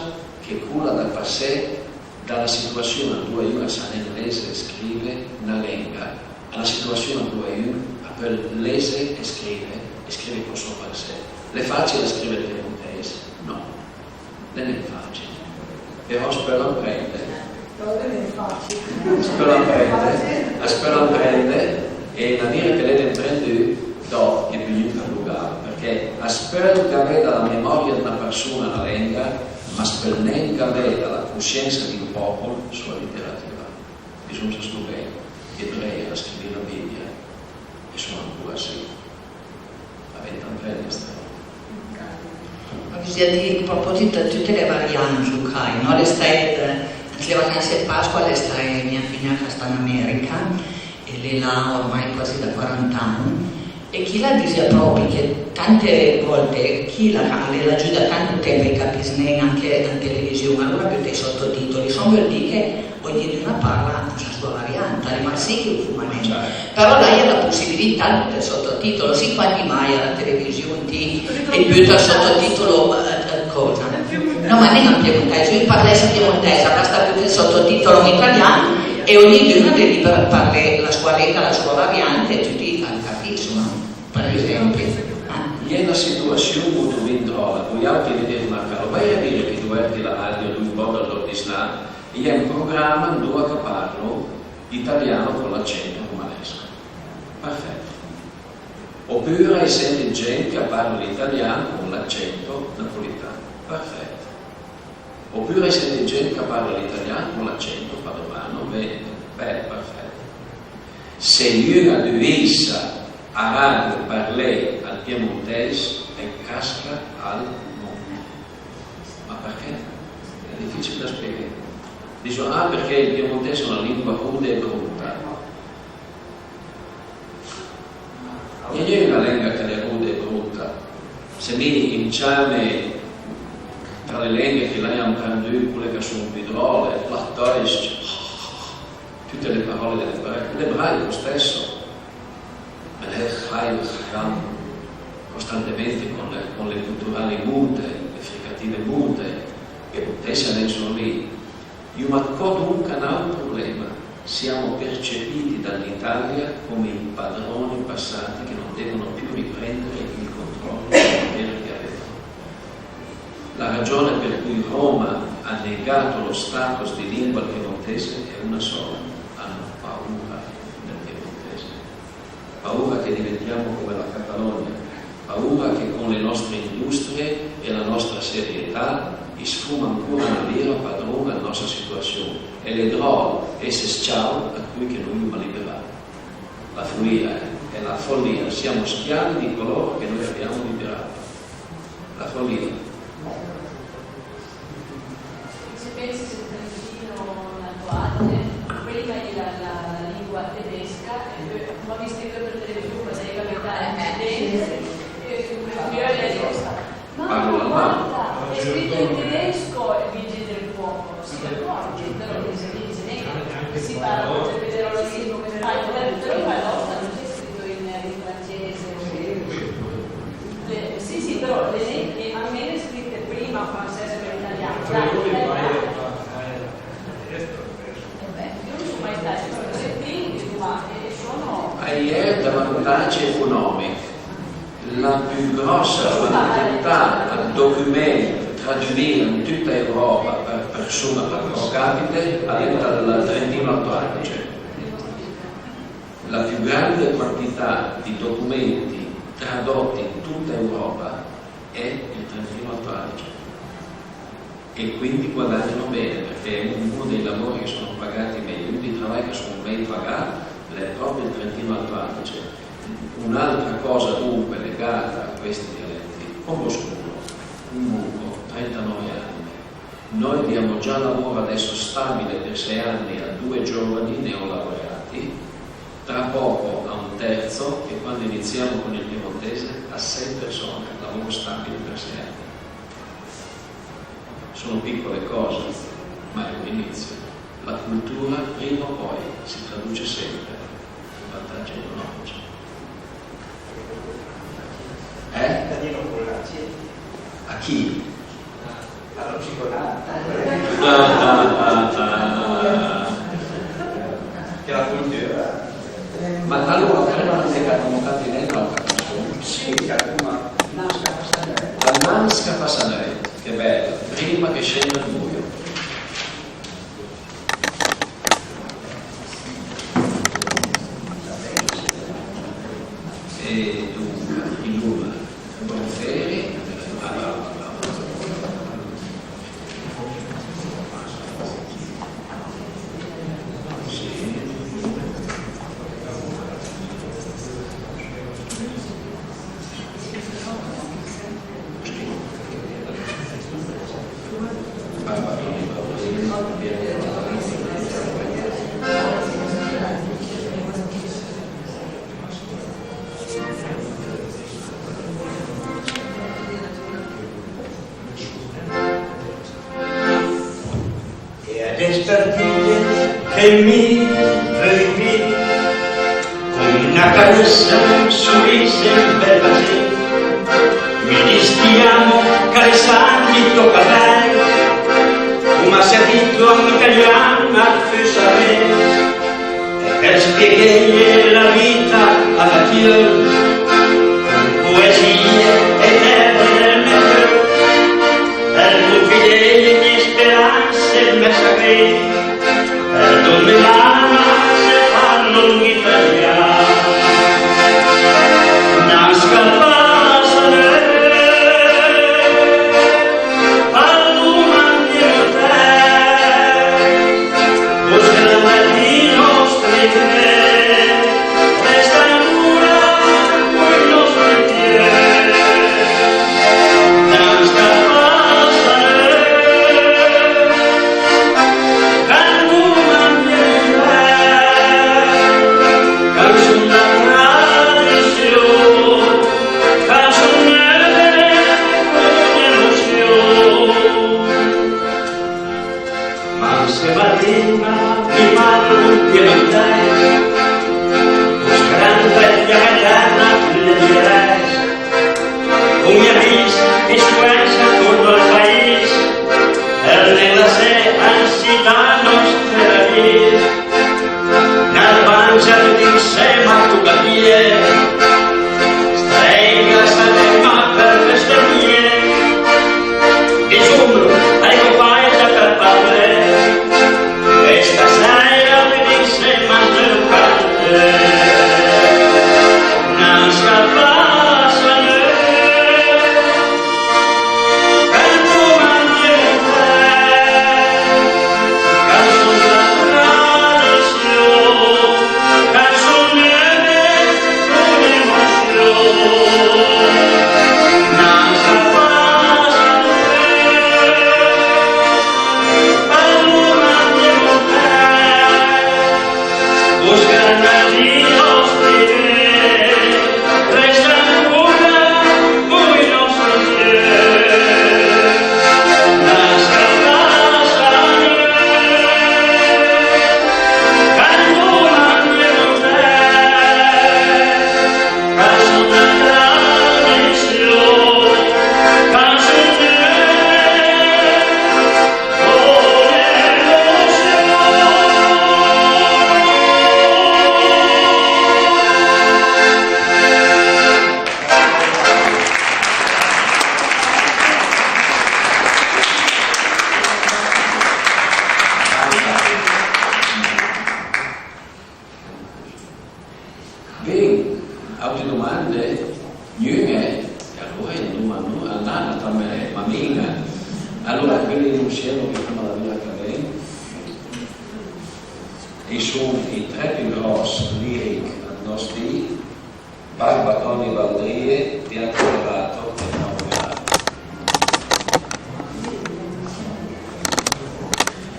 che cola da passé da la situassion andoa un a sa nen leze e scrive na lenga a la situassion andoa un a peul leze e scrive, e scrive co sò pensé. L'é fàcil a scrive ël piemontèis? No, nen l'é fàcil. Però as peul amprende. As peul amprende, as peul amprende, e na vira ch'a l'eve amprendù, dòp, a-i é pì gnun ch'a lo gava, përchè as peul gavé da la memòria ëd na përsona na lenga, ma as peul nen gavé da la cossensa di un pòpol soa literatura. Bisogna stobé, j'ebrei a l'han scrivì la Bibia e son ancora sì. A venta amprende sta ròba. Ma bisogna dì, a proposit ëd tute le variant locaj, no? L'é staje, eh, ant le vacanse ëd Pasqua, l'é staje mia figna ch'a sta an America, e l'é là ormai quasi da quaranta an, E chila a disìa pròpi che tante vòlte chila a l'é l'agiuda tant temp a-i capìs nen anche an television, alora a büta ij sottotitoli, sòn, a völ dì che ognidun a parla an sa soa varianta, rimach sì che u foma nen. Però daje la possibilità dël sottotitolo, sì, quandi maje a la television ti it büte ël sottotitolo, eh, eh, còsa? No, ma nen an piemontèis, ij parlèissa piemontèis, a basta büté ël sottotitolo an italian e ognidun a l'é liber ëd parlé la soa lenga, la soa varianta e tuti a capìsso, no? Për esempi. Ah. A-i é na situassion molto bin dròla, vojàutri i vëdde ëd marcalo, vaje a vëdde che duverti la radio doi vòlte al dòrn dë sirà, a-i é un programa andoa ch'a parlo l'italian con l'accento romanesco. Perfetto. Opura a-i sent ëd gent ch'a parlo l'italian con l'accento napolitan. Perfetto. Opura a-i sent ëd gent ch'a parlo l'italian con l'accento padovano, veneto. Beh, perfetto. Se un a duissa a radio parlé ël piemontèis, a-i casca al mond. Ma përchè? A l'é dificil da spieghé. Diso, ah, përchè ël piemontèis a l'é na lengua roda e bronta. A-i é nen na lenga ch'a l'é roda e bronta. Se mi i ciame tra le lenghe che l'hai amprendù, quelle ch'a son pì dròle, Plattdeutsch, tute le paròle dell'ebraico, l'ebraico stesso, ma l'é high, high, costantemente con le, con le gutturali mute, le fricative mute, e pòdrìa nen solo lì. Joma co donca n'àutr problema, siamo percepiti dall'Italia come i padroni passati che non devono più riprendere il controllo della terra che avevano. La ragione per cui Roma ha negato lo status di lingua piemontese è una sola: hanno paura del piemontese. Paura che diventiamo come la Catalogna, paura che con le nostre industrie e la nostra serietà i s'foma ancora na vira padron dla nòstra situassion. E l'é dròl esse s-ciau ëd coj che noi i oma liberà. La follia, eh? È la follia, siamo schiavi di coloro che noi abbiamo liberato. La follia. Se pensi se Trentino l'Alto Adige, prima i era la, la lingua tedesca, e pöi, come ho visto io per televisione, sai, capita, eh, eh, sì, sì, sì. E, e, e, e, ma guarda, è scritto in tedesco il Vigili del Fuoco, sì, d'accordo, però mi se dice, eh, si parla, cioè, però sì, come fai? Però in Valosta non c'è scritto in, in francese, o in Le, sì, sì, però le lengue a ven-e scrite prima an francese che an italian. Dai, l'italian. Eh beh, io non sono mai stata, però le lingue umane sono... A-i é d'avantage econòmich. La pì gròssa quantità ëd document tradùì an tuta Euròpa për persona, për pro capite, a l'é ël Trentino Alto Adige. La più grande quantità di documenti tradotti in tutta Europa è il Trentino Alto Adige. E quindi guadagnano bene, perché uno dei lavori che sono pagati meglio, uno dei travai ch'a son mej pagà, l'è pròpi ël Trentino Alto Adige. Un'altra cosa dunque legata a questi dialetti, con lo scuro, un buco, trentanove anime. Noi diamo già lavoro adesso stabile per sei anni a due giovani neolaureati, tra poco a un terzo e quando iniziamo con il piemontese a sei persone, lavoro stabile per sei anni. Sono piccole cose, ma è un inizio. La cultura prima o poi si traduce sempre in vantaggi economici. Eh? Danilo Pollacci. A chi? Parlo psicologo. Ah, ah, ah, ah. Che la cultura. Ma alora, prima non è che non canti nen l'autra canzone? Sì, ma Nasca passa nöit. Al Nasca passa nöit, che bel, prima che scenda ël buio. E dunque, i luma, proferi, E mi, veuj mi, con na caressa, un soris e un bel basé, mi dis ti amo, caressanti to cavèj, coma se dito an italian a fussa bel. E per spiegheje la vita a la tìo, con poesìe e versi del me ceur, per confideje mie speranse e me sagré. Perdonme l'anma se parlo in italian. Nasca pasa, parlo in piemontèis, vos grandà di nostri dé. Ma se va drin-a mi parlo piemontèis, cos granda e fiama etèrna dle mie rèis, con mie amis e scoènsa torno al pais, per ne lasé ansità nostre radis. N'arbangia tuti ansema a to capìe, strèiga sa de mà për feste mie, disomlo, a-i copàj za për parlé, e stasèira tuti ansema an sto canté. Nasca pasa, Ben, àutre domande? Gnun-e? E alora i andoma a l'àutr, ma mia. Alora, quindi anunsiemo che prima la vita che ven, i son i tre pì gròss lìrich dë nòst di, Barbatoni Baldrìe, Bianca Dorato e Mauro Galato.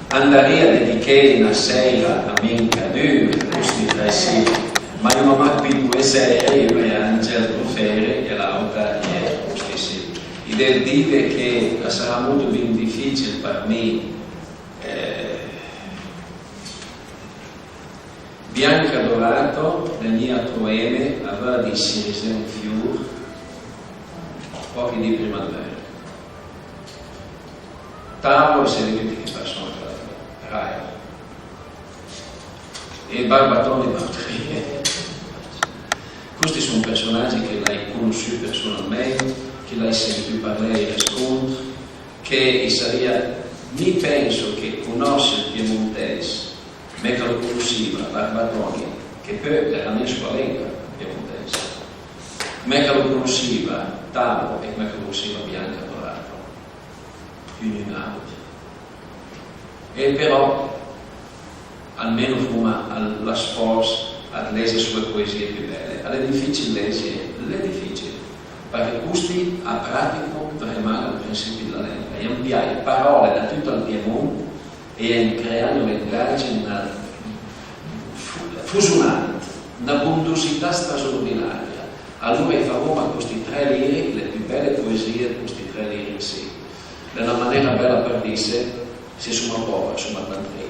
Andarìa dediché na sèira a mach a d'un, costi tre sì, ma i n'oma mach pì doe sèire, una a l'é Angel Ruferi e l'àutra a l'é costi sì. I dev dive che a sarà molto bin dificil për mi, eh, Bianca Dorato, le mia poeme, a veuj dì Sirisé un fior, pòchi di prima dë meuj. Tavo, se vede che persona che l'ha fat. Raia. E Barbatoni Baldrìe. Costi son përsonagi che l'hai conossù përsonalment, che l'hai sentù parlé ai rëscontr, che i sarìa, mi penso che conòsse ël piemontèis, mach a lo conossiva Barbatoni, che peui l'era nen scola lenga piemontèisa, mach a lo conossiva Tavo e mach a lo conossiva Bianca Dorato, più gnun àutr. E però, almeno foma al, l'a sfòrç dë lese sue poesìe pì bele. A l'é dificil lese, a l'é dificil, përchè costi a pratico vraiment ël prinsipi dla lenga, a-i an piaje paròle da tut ël Piemont e a-i an crea un lengatge, na fu-, fusonant, na bondosità strasordinaria. Alora i foma costi tre lìrich, le pì bele poesìe dë costi tre lìrich sì. L'é na manera bela për dise Se suma pòver, suma tranquil.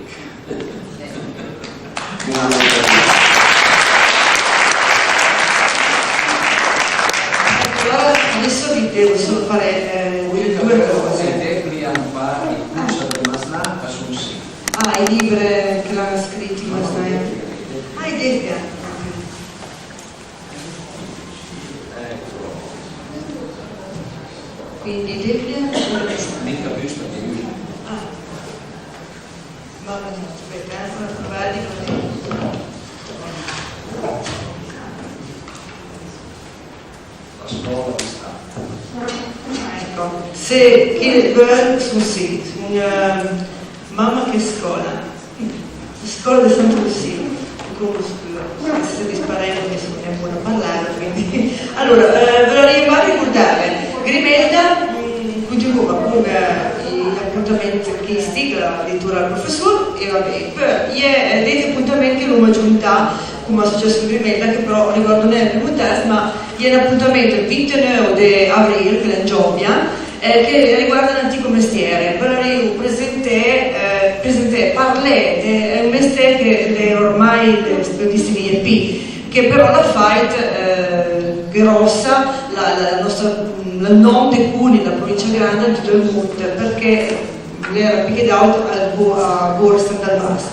Alora, adesso vi devo solo fare eh, due cose. Deplian fa i curs dë masnà a son sì. Ah, i libre che l'hanno scritti i masnai. Ah, i Deplian. Quindi Deplian. Mica giusto che io. Ah. Mamma mia, aspetta, eh, guardi così. La scola di Stato. Ecco, se chi völ sul sito, un, eh, mamma che scola, scola di Santa Lucia, conosco, se disparendo mi sono buona a parlare, quindi. Allora, eh, vorrei far ricordare Grimelda, mm, continuo con eh, gli appuntamenti artistici, la lettura al professor, e vabbè, poi gli è, eh, dei appuntamenti l'ho aggiunta come associazione Grimelda, che però ricordo non è il primo test, ma Al apuntament ël vinteneuv dë avril, che l'é an giòvia, eh, che riguarda l'antico mestiere. Veuria presenté, eh, presenté, parlé dë un mestier che l'é ormai, eh, se pöl dise, nen pì, che però l'ha fàit, eh, gròssa la, la, la nòstra, ël nòm dë Cuni, la provincia granda, an tut ël mond, përchè l'era pì che d'àutr a Borsa, a Borsa dal Mas.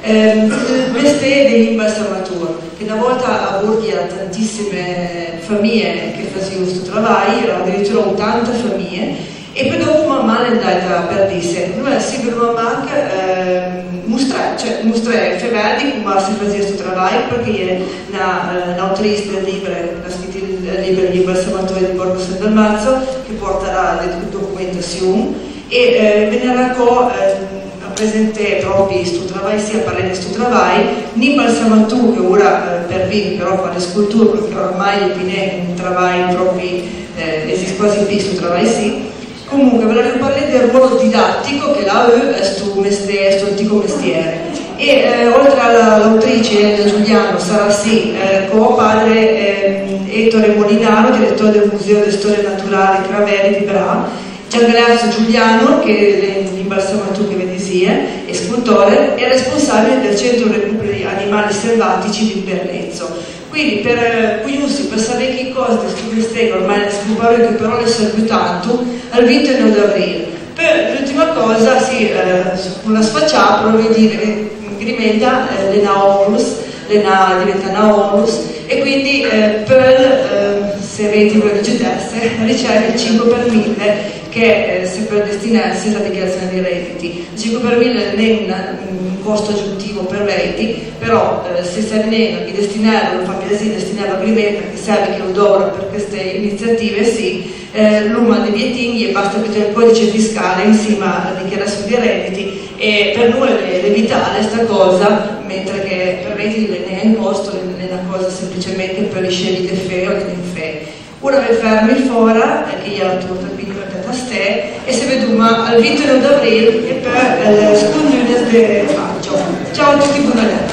Ehm, ël mestier dei imbalsamatori, che na vòlta a Borghi a era tantissime famije che fasìo sto travaj, a era adiritura otanta famije, e peui dòp man man a l'é andàit a përdise. Nol a sìa volùme mach, ehm, mostré, cioè, mostré, fé vëdde coma se fasìa sto travaj, përchè a-i é na, eh, n'autris dël liber, ch'a l'ha scrit ël liber Gli imbalsamatori di Borgo San Dalmazzo, che a pòrta la, la documentassion, e, eh, vegnerà co, ehm, a presenté pròpi sto travaj, sì, a parlé dë sto travaj, n'imbalsamatur che ora, eh, për vivi però fa le sculture, përchè ormai a l'é pì nen un travaj pròpi, eh, a esist quasi pì sto travaj sì. Comunque, veuria parlé dël ruolo didattico che l'ha avù sto mestier, sto antico mestiere. E, eh, oltre a la, l'autrice Elena Giuliano, sarà sì, eh, co pare, ehm, Ettore Molinaro, direttore del Museo di Storia Naturale Craveri di Bra, Giangalazzo Giuliano, che l'é un imbalsamatur che ve disìe, e scultore, e responsabile del Centro Recuperi Animali Selvatici di Bernezzo. Quindi për, eh, cognossi, për savé chicòsa dë sto mestier, ormai l'é scomparut, che però l'é servù tanto, al vinteneuv d'avril. Peui l'ùltima còsa, sì, eh, con la sfaccià, però veuj dì che Grimelda, eh, l'é na onlus, l'é na, diventà na onlus, e quindi, eh, peul, eh, se vedi veuj giudesse, riceve ël cinque per mille che, eh, se peul destiné a la dichiarazione dei redditi. Ël cinque per mille a l'é nen un, un còst agiuntiv për vëdde, però, eh, se s'a vnìa destiné, a fa piasì destiné a Grimelda, përchè serve che a dòvra për cheste iniziative, sì, eh, l'oma dë vietin, e basta buté ël codice fiscale an sima a la dichiarazione dei redditi, e për nol a l'é, a l'é vitale sta còsa, mentre che për vëdde a l'é nen un còst, a l'é na còsa semplicemente për riceve dë fé o dë nen fé. Ora ve fermi fòra, che a-i é la torta, quindi mettete a sté, e se vedoma al vinteneuv d'avril e peui, eh, al second lunes dë maggio. Ciao a tutti, bona giornata.